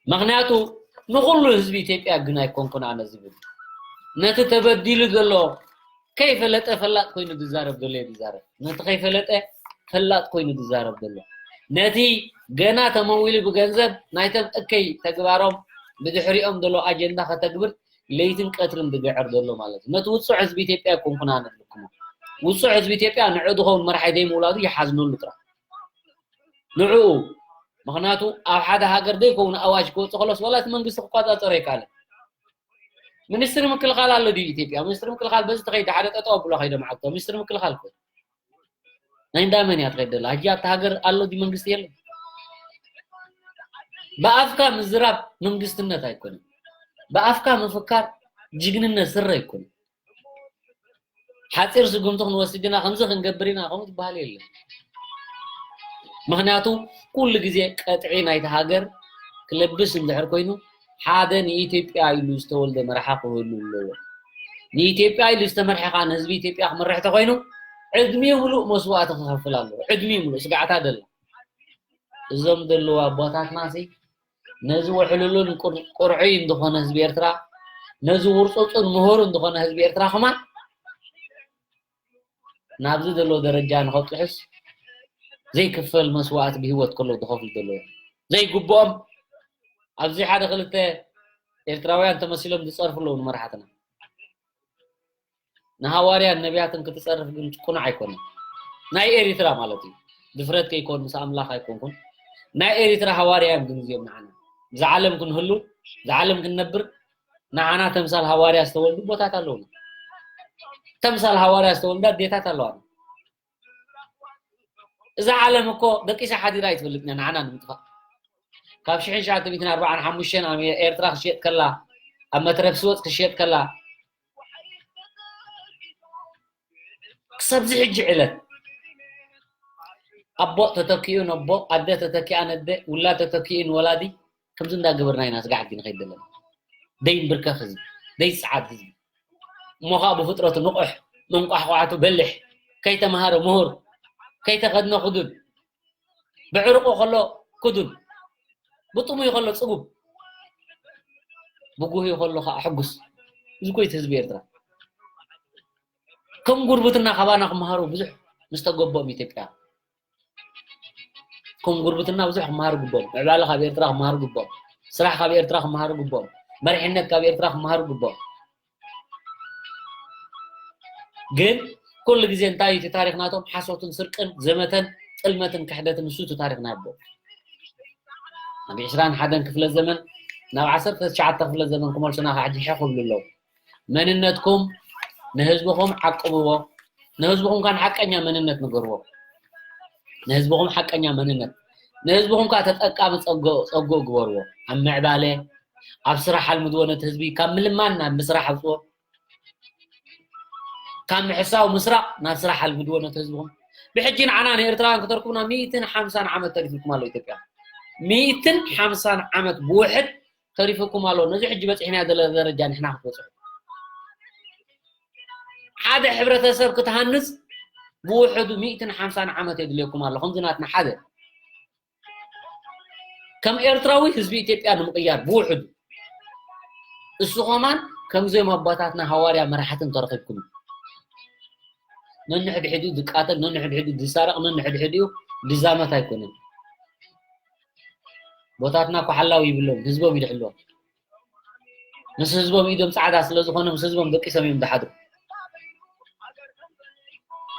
ምኽንያቱ ንኹሉ ህዝቢ ኢትዮጵያ ግን ኣይኮንኩን ኣነ ዝብል ነቲ ተበዲሉ ዘሎ ከይፈለጠ ፈላጥ ኮይኑ ዝዛረብ ዘሎ እዩ ዝዛረብ። ነቲ ከይፈለጠ ፈላጥ ኮይኑ ዝዛረብ ዘሎ። ነቲ ገና ተመዊሉ ብገንዘብ ናይቶም እከይ ተግባሮም ብድሕሪኦም ዘሎ ኣጀንዳ ከተግብር ለይትን ቀትርን ዝግዕር ዘሎ ማለት እዩ። ነቲ ውፁዕ ህዝቢ ኢትዮጵያ ኣይኮንኩን ኣነ ዝልክሞ። ውፁዕ ህዝቢ ኢትዮጵያ ንዑ ዝኸውን መራሒ ዘይምውላዱ ይሓዝነሉ ጥራሕ። ንዕኡ ምኽንያቱ ኣብ ሓደ ሃገር ዘይከውን ኣዋጅ ክወፅእ ከሎስ ዋላ እቲ መንግስቲ ክቆፃፀሮ ኣይከኣልን። ሚኒስትሪ ምክልኻል ኣሎ ድዩ ኢትዮጵያ? ሚኒስትሪ ምክልኻል በዚ ተኸይደ ሓደ ጠጠው ኣብሎ ከይደ መዓልቶ ሚኒስትሪ ምክልኻል ኮ ናይ እንዳ መን እያ ትኸይድ ዘላ? ሕጂ ኣብቲ ሃገር ኣሎ ድዩ መንግስቲ የለን? ብኣፍካ ምዝራብ መንግስትነት ኣይኮነን። ብኣፍካ ምፍካር ጅግንነት ስረ ኣይኮነን። ሓፂር ስጉምቲ ክንወስድ ኢና፣ ከምዚ ክንገብር ኢና ከምኡ ዝበሃል የለን። ምኽንያቱ ኩሉ ግዜ ቀጥዒ ናይቲ ሃገር ክለብስ እንድሕር ኮይኑ ሓደ ንኢትዮጵያ ኢሉ ዝተወልደ መራሒ ክህሉ ኣለዎ። ንኢትዮጵያ ኢሉ ዝተመርሐ ከዓ ንህዝቢ ኢትዮጵያ ክመርሕ ተኮይኑ ዕድሚኡ ሙሉእ መስዋእቲ ክኸፍል ኣለዎ። ዕድሚኡ ሙሉእ ስጋዕታ ደላ እዞም ዘለዉ ኣቦታትና ሲ ነዚ ውሕሉሉን ቁርዑይ እንደኾነ ህዝቢ ኤርትራ ነዚ ውርፁፁን ምሁር እንደኾነ ህዝቢ ኤርትራ ከማን ናብዚ ዘሎ ደረጃ ንኸብፅሑስ ዘይክፈል መስዋእቲ ብህይወት ከለዉ ዝኸፍሉ ዘለዉ ዘይግብኦም ኣብዚ ሓደ ክልተ ኤርትራውያን ተመሲሎም ዝፀርፉ ኣለዉ ንመራሕትና። ንሃዋርያን ነቢያትን ክትፀርፍ ግን ቁኑዕ ኣይኮነን። ናይ ኤሪትራ ማለት እዩ። ድፍረት ከይኮን ምስ ኣምላኽ ኣይኮንኩን። ናይ ኤሪትራ ሃዋርያ እዮም ግን እዚኦም ንዓና። እዛ ዓለም ክንህሉ፣ እዛ ዓለም ክንነብር ንዓና ተምሳል ሃዋርያ ዝተወልዱ ኣቦታት ኣለውና። ተምሳል ሃዋርያ ዝተወልዳ ኣዴታት ኣለዋና። እዛ ዓለም እኮ ደቂሳ ሓዲራ ኣይትፈልጥን እያ ንዓና ንምጥፋእ። ካብ ሽሕን ትሽዓተ ሚእትን ኣርባዓን ሓሙሽተን ኣብ ኤርትራ ክሽየጥ ከላ ኣብ መትረብ ስወፅ ክሽየጥ ከላ ክሳብ እዚ ሕጂ ዕለት ኣቦ ተተኪኡ ነቦ ኣደ ተተኪኣ ነደ ውላድ ተተኪኡ ንወላዲ ከምዚ እንዳገበርና ኢና ስጋዕ ሕጂ ንኸይድ ዘለና። ደይንብርከኽ ህዝቢ ደይፅዓድ ህዝቢ እሞ ከዓ ብፍጥረቱ ንቑሕ መንቋሕቋዕቱ በልሕ ከይተምሃረ ምሁር ከይተኸድነ ክዱን ብዕርቁ ከሎ ክዱን ብጥሙይ ከሎ ፅጉብ ብጉህዩ ከሎ ከዓ ሕጉስ እዚ ኮይት ህዝቢ ኤርትራ ከም ጉርብትና ካባና ክመሃሩ ብዙሕ ምስ ተገቦም ኢትዮጵያ ከም ጉርብትና ብዙሕ ክመሃሩ ግቦም፣ ምዕባለ ካብ ኤርትራ ክመሃሩ ግቦም፣ ስራሕ ካብ ኤርትራ ክመሃሩ ግቦም፣ መሪሕነት ካብ ኤርትራ ክመሃሩ ግቦም። ግን ኩሉ ግዜ እንታይ እቲ ታሪኽ ናቶም ሓሶትን ስርቅን ዘመተን ጥልመትን ክሕደትን ንሱ እቲ ታሪኽ ናቦ ኣብ ዕስራን ሓደን ክፍለ ዘመን ናብ ዓሰርተ ትሽዓተ ክፍለ ዘመን ክመልሱና ካብ ሕጂ ሕኽ ክብሉ ኣለዉ። መንነትኩም ንህዝብኹም ዓቅብዎ። ንህዝብኹም ካን ሓቀኛ መንነት ንገርዎ። ንህዝብኹም ሓቀኛ መንነት፣ ንህዝብኹም ከዓ ተጠቃሚ ጸጎ- ጸጎ ግበርዎ። ኣብ ምዕባለ፣ ኣብ ስራሕ ኣልምድዎ። ነቲ ህዝቢ ካብ ምልማን ናብ ምስራሕ ኣውፅዎ። ካብ ምሕሳው ምስራቕ ናብ ስራሕ ኣልምድዎ ነቲ ህዝብኹም። ብሕጂ ንዓና ንኤርትራውያን ክተርኩብና ሚእትን ሓምሳን ዓመት ተሪፍኩም ኣሎ። ኢትዮጵያ ሚእትን ሓምሳን ዓመት ብውሕድ ተሪፍኩም ኣሎ። ነዚ ሕጂ በፂሕና ዘለ ደረጃ ንሕና ክትበፅሑ ሓደ ሕብረተሰብ ክትሃንፅ ብውሕዱ ሚእትን ሓምሳን ዓመት የድልየኩም ኣሎ። ከምዚ ናትና ሓደ ከም ኤርትራዊ ህዝቢ ኢትዮጵያ ንምቕያር ብውሕዱ እሱ ኸማን ከምዞም ኣባታትና ሃዋርያ መራሕትን ተረኺብኩም ነንሕድሕዲኡ ዝቃተል ነንሕድሕዲኡ ዝሳረቕ ነንሕድሕዲኡ ዝዛመት ኣይኮነን። ቦታትና እኮ ሓላዊ ይብሎም ህዝቦም ይድሕልዎም። ምስ ህዝቦም ኢዶም ጻዕዳ ስለ ዝኾነ ምስ ህዝቦም ደቂሶም እዮም ዝሓድሩ።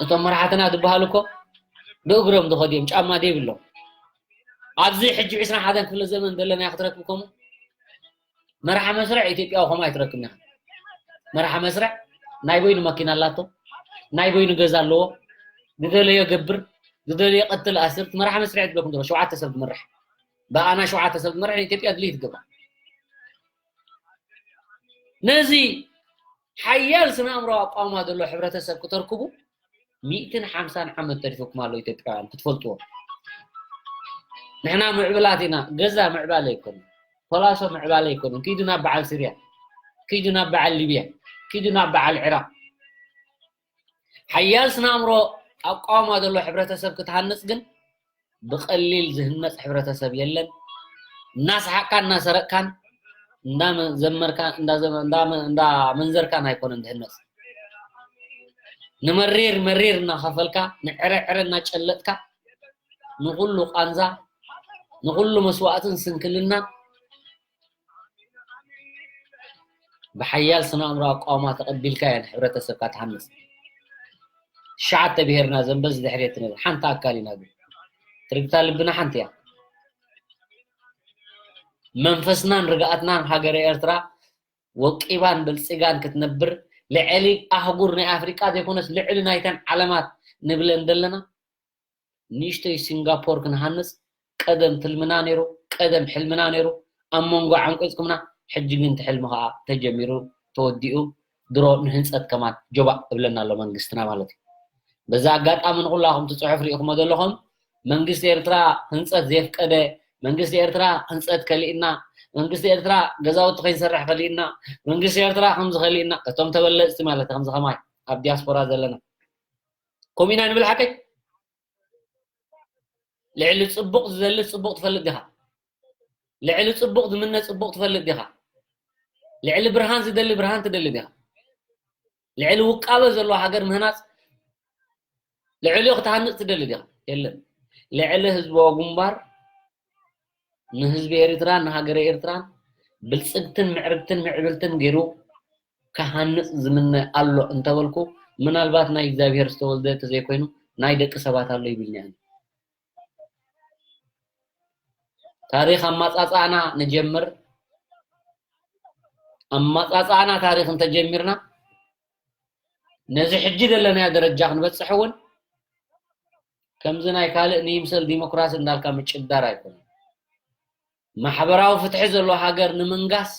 እቶም መራሕትና ዝበሃሉ እኮ ብእግሮም ዝኸዱ እዮም፣ ጫማ ዘይብሎም። ኣብዚ ሕጂ ዕስራን ሓደን ክፍለ ዘመን ዘለናዮ ክትረክብ ከምኡ መርሓ መስርዕ ኢትዮጵያዊ ከምኡ ኣይትረክብን ኢኻ። መርሓ መስርዕ ናይ በይኑ መኪና ኣላቶ፣ ናይ በይኑ ገዛ ኣለዎ፣ ዝደለዮ ገብር፣ ዝደለዮ ቀትል ኣስር። መርሓ መስርዕ ትብለኩም ዘሎ ሸውዓተ ሰብ ዝመርሕ ብኣና ሸውዓተ ሰብ ዝመርሕ ንኢትዮጵያ ድልዩ ትገብራ። ነዚ ሓያል ስነ ኣእምሮ ኣቋውማ ዘሎ ሕብረተሰብ ክተርክቡ ሚእትን ሓምሳን ዓመት ተሪፉኩም ኣሎ ኢትዮጵያውያን ክትፈልጥዎ። ንሕና ምዕብላት ኢና። ገዛ ምዕባለ ኣይኮነ፣ ፖላሶ ምዕባለ ኣይኮነ። ኪዱ ናብ በዓል ሲርያ፣ ኪዱ ናብ በዓል ሊብያ፣ ኪዱ ናብ በዓል ዕራቕ። ሓያል ስነ ኣእምሮ ኣቋውማ ዘሎ ሕብረተሰብ ክትሃንጽ ግን ብቐሊል ዝህነጽ ሕብረተሰብ የለን። እናሰሓቅካን እናሰረቅካን እንዳዘመርካ እንዳመንዘርካን ኣይኮነን ዝህነጽ። ንመሪር መሪር እናኸፈልካ ንዕረ ዕረ እናጨለጥካ ንኹሉ ቃንዛ ንኹሉ መስዋእትን ስንክልና ብሓያል ስነ ኣእምሮ ኣቋውማ ተቐቢልካ እያ ንሕብረተሰብካ ትሃንጽ። ትሽዓተ ብሄርና ዘንበዝ ድሕሪ ትነብር ሓንቲ ኣካል ኢና ግን ትርግታ ልብና ሓንቲ እያ። መንፈስናን ርግኣትናን ሃገረ ኤርትራ ወቂባን በልጺጋን ክትነብር ልዕሊ ኣህጉር ናይ ኣፍሪቃ ዘይኮነስ ልዕሊ ናይተን ዓለማት ንብለን ዘለና ንእሽተይ ሲንጋፖር ክንሃንጽ ቀደም ትልምና ነይሩ፣ ቀደም ሕልምና ነይሩ፣ ኣብ መንጎ ዓንቆጽኩምና፣ ሕጂ ግን እቲ ሕልሚ ከኣ ተጀሚሩ ተወዲኡ ድሮ ንህንጸት ከማን ጆባእ እብለና ኣሎ መንግስትና ማለት እዩ። በዚ ኣጋጣሚ ንኹላኹም እቲ ጽሑፍ ርኢኹሞ ዘለኹም መንግስቲ ኤርትራ ህንጸት ዘየፍቀደ መንግስቲ ኤርትራ ህንጸት ከሊእና መንግስቲ ኤርትራ ገዛውቲ ከይንሰርሕ ከሊእና መንግስቲ ኤርትራ ከምዚ ከሊእና እቶም ተበለጽቲ ማለት ከምዚ ከማይ ኣብ ዲያስፖራ ዘለና ከምኡ ኢና ንብል ሓቀይ ልዕሊ ጽቡቕ ዝደሊ ጽቡቕ ትፈልጥ ዲኻ? ልዕሊ ጽቡቕ ዝምነ ጽቡቕ ትፈልጥ ዲኻ? ልዕሊ ብርሃን ዝደሊ ብርሃን ትደሊ ዲኻ? ልዕሊ ውቃበ ዘለዎ ሃገር ምህናጽ ልዕሊኡ ክትሃንጽ ትደሊ ዲኻ? የለን። ልዕሊ ህዝባዊ ግንባር ንህዝቢ ኤርትራን ንሃገረ ኤርትራን ብልጽግትን ምዕርግትን ምዕብልትን ገይሩ ክሃንጽ ዝምነ ኣሎ እንተበልኩ ምናልባት ናይ እግዚኣብሔር ዝተወልደ ተዘይኮይኑ ናይ ደቂ ሰባት ኣሎ ይብልኒ ኣነ። ታሪኽ ኣማጻጻእና ንጀምር። ኣማጻጻእና ታሪኽ እንተጀሚርና ነዚ ሕጂ ዘለናዮ ደረጃ ክንበጽሕ እውን ከምዚ ናይ ካልእ ንይምሰል ዲሞክራሲ እንዳልካ ምጭዳር ኣይኮነን። ማሕበራዊ ፍትሒ ዘለዎ ሃገር ንምንጋስ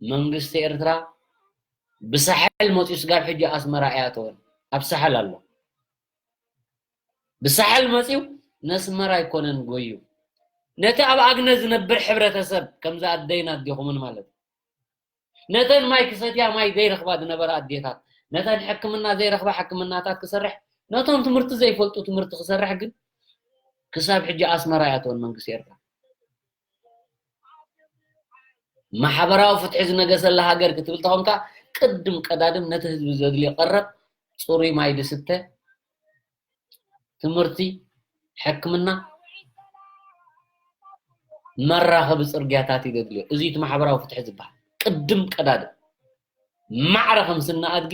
መንግስቲ ኤርትራ ብሳሕል መፂኡ ስጋብ ሕጂ ኣስመራ ኣይኣተወን። ኣብ ሳሕል ኣሎ። ብሳሕል መፂኡ ነስመራ ኣይኮነን ጎዩ። ነቲ ኣብ ኣግነ ዝነብር ሕብረተሰብ ከምዚ ኣደይን ኣዴኹምን ማለት እዩ። ነተን ማይ ክሰትያ ማይ ዘይረኽባ ዝነበራ ኣዴታት፣ ነተን ሕክምና ዘይረኽባ ሕክምናታት ክሰርሕ፣ ነቶም ትምህርቲ ዘይፈልጡ ትምህርቲ ክሰርሕ ግን ክሳብ ሕጂ ኣስመራ ኣይኣተወን መንግስቲ ኤርትራ። ማሕበራዊ ፍትሒ ዝነገሰላ ሃገር ክትብል ተኾንካ ቅድም ቀዳድም ነቲ ህዝቢ ዘድልዮ ቀረብ ፅሩይ ማይ ዝስተ ትምህርቲ፣ ሕክምና፣ መራኸቢ ጽርግያታት እዩ ዘድልዮ። እዚ እቲ ማሕበራዊ ፍትሒ ዝበሃል ቅድም ቀዳድም ማዕረ ከም ስነ ኣድጊ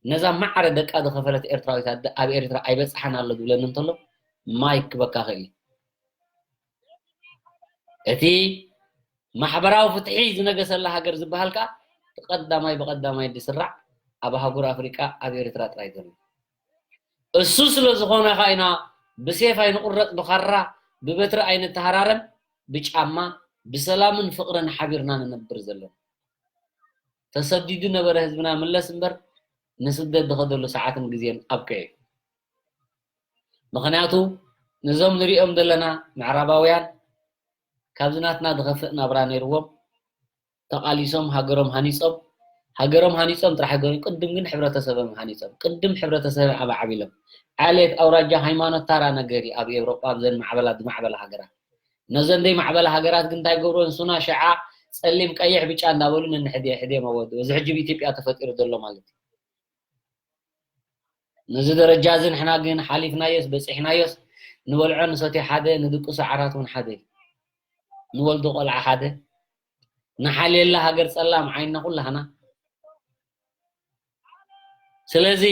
ነዛ ማዕረ ደቃ ዝኸፈለት ኤርትራዊት ኣደ ኣብ ኤርትራ ኣይበጽሓን ኣሎ ዝብለኒ እንተሎ ማይክ ክበካ ክእል እዩ። እቲ ማሕበራዊ ፍትሒ ዝነገሰላ ሃገር ዝበሃል ከኣ ቀዳማይ ብቐዳማይ ዝስራዕ ኣብ ኣህጉር ኣፍሪቃ ኣብ ኤርትራ ጥራይ ዘሎ። እሱ ስለ ዝኾነ ኸኣ ኢና ብሴፍ ኣይንቑረጽ፣ ብኻራ ብበትሪ ኣይንተሃራረም፣ ብጫማ ብሰላምን ፍቕርን ሓቢርና ንነብር ዘለና። ተሰዲዱ ነበረ ህዝብና ምለስ እምበር ንስደት ዝኸደሉ ሰዓትን ግዜን ኣብቅዑ። ምኽንያቱ ነዞም ንሪኦም ዘለና ምዕራባውያን ካብዚ ናትና ዝኸፍእ ናብራ ነይርዎም፣ ተቓሊሶም ሃገሮም ሃኒጾም፣ ሃገሮም ሃኒጾም ጥራሕ ሃገሮም ቅድም ግን ሕብረተሰቦም ሃኒጾም፣ ቅድም ሕብረተሰቦም ኣማዕቢሎም። ዓሌት፣ ኣውራጃ፣ ሃይማኖት ታራ ነገር እዩ ኣብ ኤውሮጳ ኣብዘን ማዕበላ ዝማዕበላ ሃገራት። ነዘን ዘይማዕበላ ሃገራት ግን እንታይ ገብርወን? ሱና ሽዓ ጸሊም ቀይሕ ብጫ እንዳበሉ ነንሕድየ ሕድዮም ኣወድኡ። እዚ ሕጂ ብኢትዮጵያ ተፈጢሩ ዘሎ ማለት እዩ። ነዚ ደረጃ እዚ ንሕና ግን ሓሊፍናዮስ በጺሕናዮስ። ንበልዖ ንሰትዮ ሓደ፣ ንድቅሶ ዓራት እውን ሓደ፣ ንወልዶ ቆልዓ ሓደ፣ ንሓልየላ ሃገር ጸላም ዓይንና ኩላህና። ስለዚ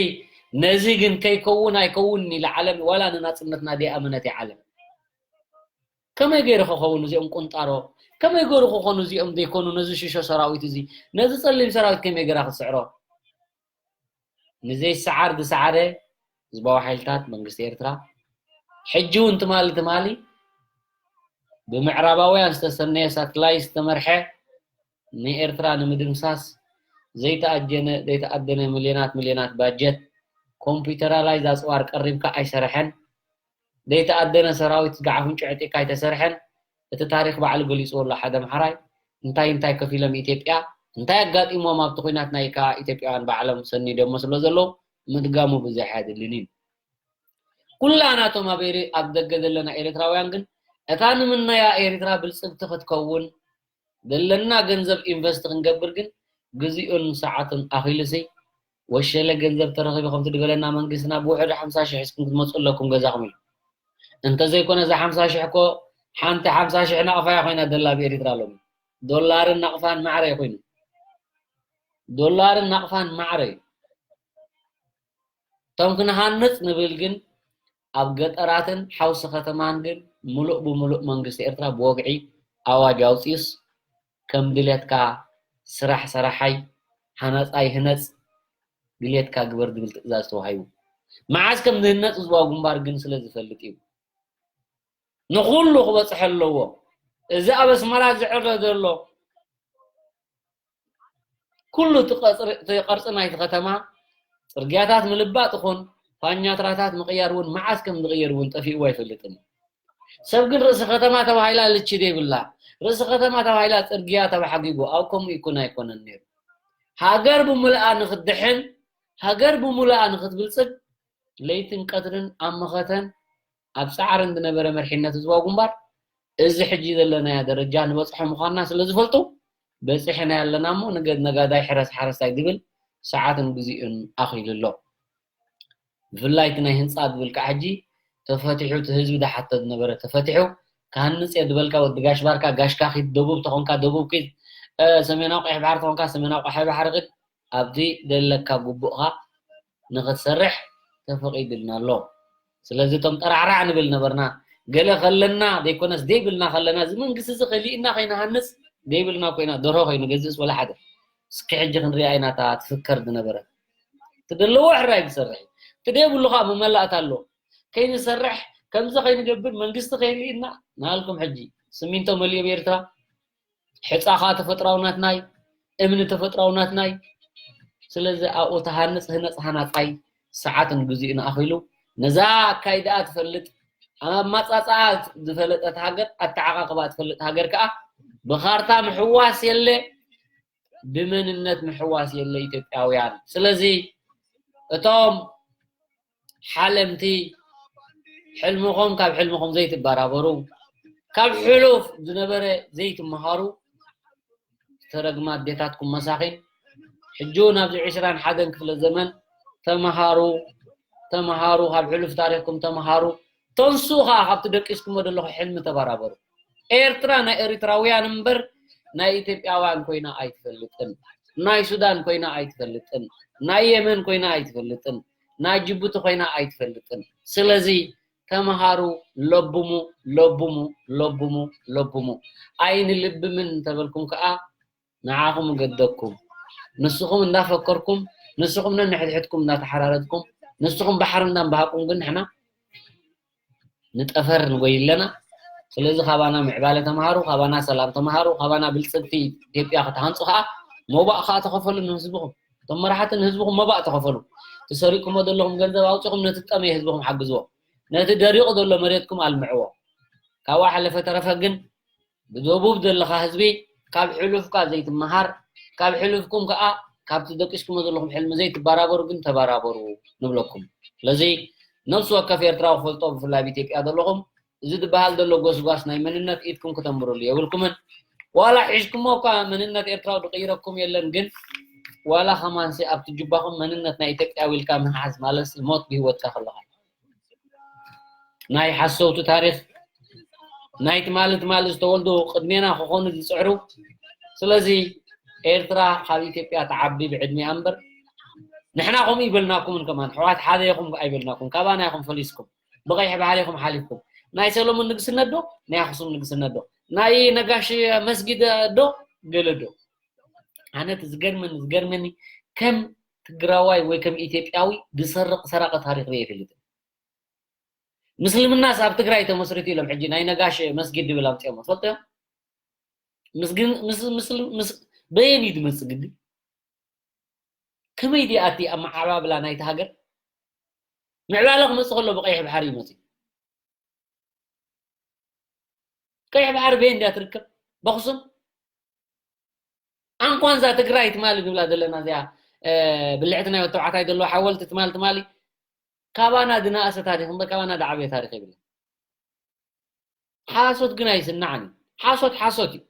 ነዚ ግን ከይከውን ኣይከውን ኢላ ዓለም ዋላ ንናጽነትና ደይኣመነት እያ ዓለም። ከመይ ገይሩ ክኸውን እዚኦም ቁንጣሮ? ከመይ ገይሩ ክኾኑ እዚኦም ዘይኮኑ ነዚ ሽሾ ሰራዊት እዚ፣ ነዚ ጸሊም ሰራዊት ከመይ ገይራ ክትስዕሮ? ንዘይሰዓር ዝሰዓረ ህዝባዊ ሓይልታት መንግስቲ ኤርትራ፣ ሕጂ እውን ትማሊ ትማሊ ብምዕራባውያን ዝተሰነየ ሳትላይት ዝተመርሐ ንኤርትራ ንምድምሳስ ዘይተኣጀነ ዘይተኣደነ ሚልዮናት ሚልዮናት ባጀት ኮምፒውተራላይዝ ኣጽዋር ቀሪብካ ኣይሰረሐን። ዘይተኣደነ ሰራዊት ኣፍንጭኡ ዕጢቕካ ኣይተሰርሐን። እቲ ታሪኽ ባዕሉ ገሊጽዎ ኣሎ ሓደ ኣምሓራይ። እንታይ እንታይ ከፊሎም ኢትዮጵያ፣ እንታይ ኣጋጢሞም ኣብቲ ኲናት ናይ ከኣ ኢትዮጵያውያን ባዕሎም ሰኒዶሞ ስለ ዘለዉ ምድጋሙ ብዙሕ ኣየድልን እዩ። ኩላና እቶም ኣብ ኤሪ-፣ ኣብ ደገ ዘለና ኤርትራውያን ግን እታ ንምነያ ኤርትራ ብልጽግቲ ክትከውን ዘለና ገንዘብ ኢንቨስት ክንገብር ግን ግዜኡን ሰዓቱን ኣኺሉሲ ወሸለ ገንዘብ ተረኺቡ ከምቲ ዝበለና መንግስትና ብውሕዱ ሓምሳ ሽሕ እስኩም ክትመጹ ኣለኩም ገዛኹም ኢሉ። እንተዘይኮነ እዛ ሓምሳ ሽሕ እኮ ሓንቲ ሓምሳ ሽሕ ናቕፋ እያ ኮይና ዘላ ኣብ ኤርትራ ሎሚ። ዶላርን ናቕፋን ማዕረ እዩ ኮይኑ። ዶላርን ናቕፋን ማዕረ እዩ። እቶም ክንሃንጽ ንብል ግን ኣብ ገጠራትን ሓውሲ ከተማን ግን ምሉእ ብምሉእ መንግስቲ ኤርትራ ብወግዒ ኣዋጅ ኣውጺኡስ ከም ድሌትካ ስራሕ ሰራሓይ፣ ሃናጻይ ህነጽ፣ ድሌትካ ግበር ዝብል ትእዛዝ ተዋሂቡ። መዓስ ከም ዝህነጽ ህዝባዊ ግንባር ግን ስለ ዝፈልጥ እዩ። ንኹሉ ክበጽሐ ኣለዎ። እዚ ኣብ ኣስመራ ዝዕረ ዘሎ ኩሉ እቲ ቀጽሪ-፣ እቲ ቅርጺ ናይቲ ከተማ፣ ጽርግያታት ምልባጥ ይኹን ፋኛትራታት ምቕያር እውን መዓስ ከም ዝቕየር እውን ጠፊእዎ ኣይፈልጥን። ሰብ ግን ርእሲ ከተማ ተባሂላ ልቺ ዘይብላ፣ ርእሲ ከተማ ተባሂላ ጽርግያ ተባሓጊጉ፣ ኣብ ከምኡ ይኩን ኣይኮነን ነይሩ። ሃገር ብምልኣ ንኽትድሕን፣ ሃገር ብምልኣ ንኽትብልጽግ ለይትን ቀትርን ኣብ መኸተን ኣብ ጻዕርን ዝነበረ መሪሕነት ህዝባዊ ግንባር፣ እዚ ሕጂ ዘለናዮ ደረጃ ንበጽሖ ምዃንና ስለ ዝፈልጡ፣ በጺሕና ኣለና እሞ፣ ነገ-፣ ነጋዳይ ሕረስ ሓረስታይ ዝብል ሰዓትን ግዜኡን ኣኺሉ ኣሎ። ብፍላይ እቲ ናይ ህንጻ ዝብል ከዓ ሕጂ ተፈቲሑ፣ እቲ ህዝቢ ዝሓቶ ዝነበረ ተፈቲሑ፣ ክሃንጽ እየ ዝበልካ ወዲ ጋሽ ባርካ፣ ጋሽካ ኪድ፣ ደቡብ ተኾንካ ደቡብ ኪድ፣ እ፣ ሰሜናዊ ቀይሕ ባሕሪ ተኾንካ ሰሜናዊ ቀይሕ ባሕሪ ኪድ፣ ኣብቲ ዘለካ ግቡእኻ ንኽትሰርሕ ተፈቒዱልና ኣሎ። ስለዚ እቶም ጠራዕራዕ ንብል ነበርና፣ ገለ ከለና ዘይኮነስ ዘይብልና ከለና፣ እዚ መንግስቲ እዚ ከሊእና ከይንሃንጽ ዘይብልና ኮይና፣ ደርሆ ከይንገዝእስ ወላ ሓደ። እስኪ ሕጂ ክንሪኣ ኢና እታ ትፍከር ዝነበረት። እቲ ዘለዎ ሕራይ ክሰርሕ እዩ። እቲ ዘይብሉ ከዓ መመላእታ ኣሎ። ከይንሰርሕ፣ ከምዚ ከይንገብር መንግስቲ ከይልእና ንሃልኩም ሕጂ። ስሚንቶ መሊኡ ኣብ ኤርትራ፣ ሕጻ ከዓ ተፈጥራዊ ናትናይ፣ እምኒ ተፈጥራዊ ናትናይ። ስለዚ ኣብኡ ተሃንጽ ህነጽ ሃናጻይ ሰዓትን ግዜኡን ኣኺሉ ነዛ ኣካይዳኣ ትፈልጥ፣ ኣብ ኣማጻጽኣ ዝፈለጠት ሃገር፣ ኣተዓቓቕባ ትፈልጥ ሃገር ከዓ ብኻርታ ምሕዋስ የለ፣ ብመንነት ምሕዋስ የለ ኢትዮጵያውያን። ስለዚ እቶም ሓለምቲ ሕልምኹም ካብ ሕልምኹም ዘይትበራበሩ፣ ካብ ሕሉፍ ዝነበረ ዘይትመሃሩ፣ ዝተረግማ ኣዴታትኩም መሳኺን፣ ሕጂ እውን ኣብዚ ዕስራን ሓደን ክፍለ ዘመን ተመሃሩ፣ ተመሃሩ፣ ካብ ሕሉፍ ታሪኽኩም ተመሃሩ፣ ተንሱ ከዓ ካብቲ ደቂስኩሞ ዘለኹ ሕልሚ ተባራበሩ። ኤርትራ ናይ ኤሪትራውያን እምበር ናይ ኢትዮጵያውያን ኮይና ኣይትፈልጥን። ናይ ሱዳን ኮይና ኣይትፈልጥን። ናይ የመን ኮይና ኣይትፈልጥን። ናይ ጅቡቲ ኮይና ኣይትፈልጥን። ስለዚ ተምሃሩ፣ ለብሙ፣ ለብሙ፣ ለብሙ፣ ለብሙ። ኣይንልብምን እንተበልኩም ከዓ ንዓኹም እገደኩም። ንስኹም እንዳፈከርኩም፣ ንስኹም ነንሕድሕድኩም እንዳተሓራረድኩም፣ ንስኹም ባሕሪ እንዳንባሃኩም ግን ንሕና ንጠፈር ንጎይ ኣለና። ስለዚ ካባና ምዕባለ ተምሃሩ፣ ካባና ሰላም ተምሃሩ፣ ካባና ብልጽግቲ ኢትዮጵያ ክትሃንጹ ከዓ መባእ ከዓ ተኸፈሉ ንህዝብኹም። እቶም መራሕቲ ንህዝብኹም መባእ ተኸፈሉ። ትሰሪቅኩሞ ዘለኹም ገንዘብ ኣውፅኹም ነቲ ጠመየ ህዝብኹም ሓግዝዎ። ነቲ ደሪቑ ዘሎ መሬትኩም ኣልምዕዎ። ካብኡ ሓለፈ ተረፈ ግን ብደቡብ ዘለኻ ህዝቢ ካብ ሕሉፍካ ዘይትመሃር፣ ካብ ሕሉፍኩም ከዓ ካብቲ ደቂስኩሞ ዘለኹም ሕልሚ ዘይትበራበሩ ግን ተበራበሩ ንብለኩም። ስለዚ ነፍሲ ወከፍ ኤርትራዊ ክፈልጦ ብፍላይ ኣብ ኢትዮጵያ ዘለኹም እዚ ዝበሃል ዘሎ ጎስጓስ ናይ መንነት ኢድኩም ክተንብሩሉ የብልኩምን። ዋላ ሒዝኩሞ እኳ መንነት ኤርትራዊ ዝቕይረኩም የለን፣ ግን ዋላ ከማንሲ ኣብቲ ጅባኹም መንነት ናይ ኢትዮጵያዊ ኢልካ ምሓዝ ማለት ሞት ብህይወትካ ከለኻ ናይ ሓሰውቲ ታሪኽ ናይ ትማሊ ትማሊ ዝተወልዱ ቅድሜና ክኾኑ ዝፅዕሩ። ስለዚ ኤርትራ ካብ ኢትዮጵያ ትዓቢ ብዕድሚኣ እምበር ንሕና ከምኡ ይበልናኩምን ከማን ሕዋት ሓደ ኢኹም ኣይበልናኩም፣ ካባና ኢኹም ፈሊስኩም ብቐይሕ ባሕሪ ኢኹም ሓሊፍኩም። ናይ ሰሎሞን ንግስነት ዶ ናይ ኣኽሱም ንግስነት ዶ ናይ ነጋሽ መስጊድ ዶ ገለ ዶ? ኣነ እቲ ዝገርመኒ ዝገርመኒ ከም ትግራዋይ ወይ ከም ኢትዮጵያዊ ዝሰርቕ ሰራቂ ታሪኽ ሪኤ ይፈልጥ። ምስልምናስ ኣብ ትግራይ ተመስሪቱ ኢሎም ሕጂ ናይ ነጋሽ መስጊድ ድብል ኣምፅኦም ትፈልጦ እዮም። ምስግን ምስ ምስ ምስ በየን እዩ ዝመፅእ ግዲ? ከመይ ድኣ እቲ ኣመዓባብላ ናይቲ ሃገር ምዕባለ ክመፅእ ከሎ ብቀይሕ ባሕሪ ይመፅእ? ቀይሕ ባሕሪ በየን ድያ ትርከብ? በክሱም ኣንኳንዛ ትግራይ ትማሊ ንብላ ዘለና እዚኣ ብልዕቲ ናይ ወተባዕታይ ዘለዎ ሓወልቲ ትማሊ ትማሊ ካባና ዝነኣሰ ታሪክ እምበር ካባና ዝዓበየ ታሪክ የብለን። ሓሶት ግን ኣይስናዕን እዩ። ሓሶት ሓሶት እዩ።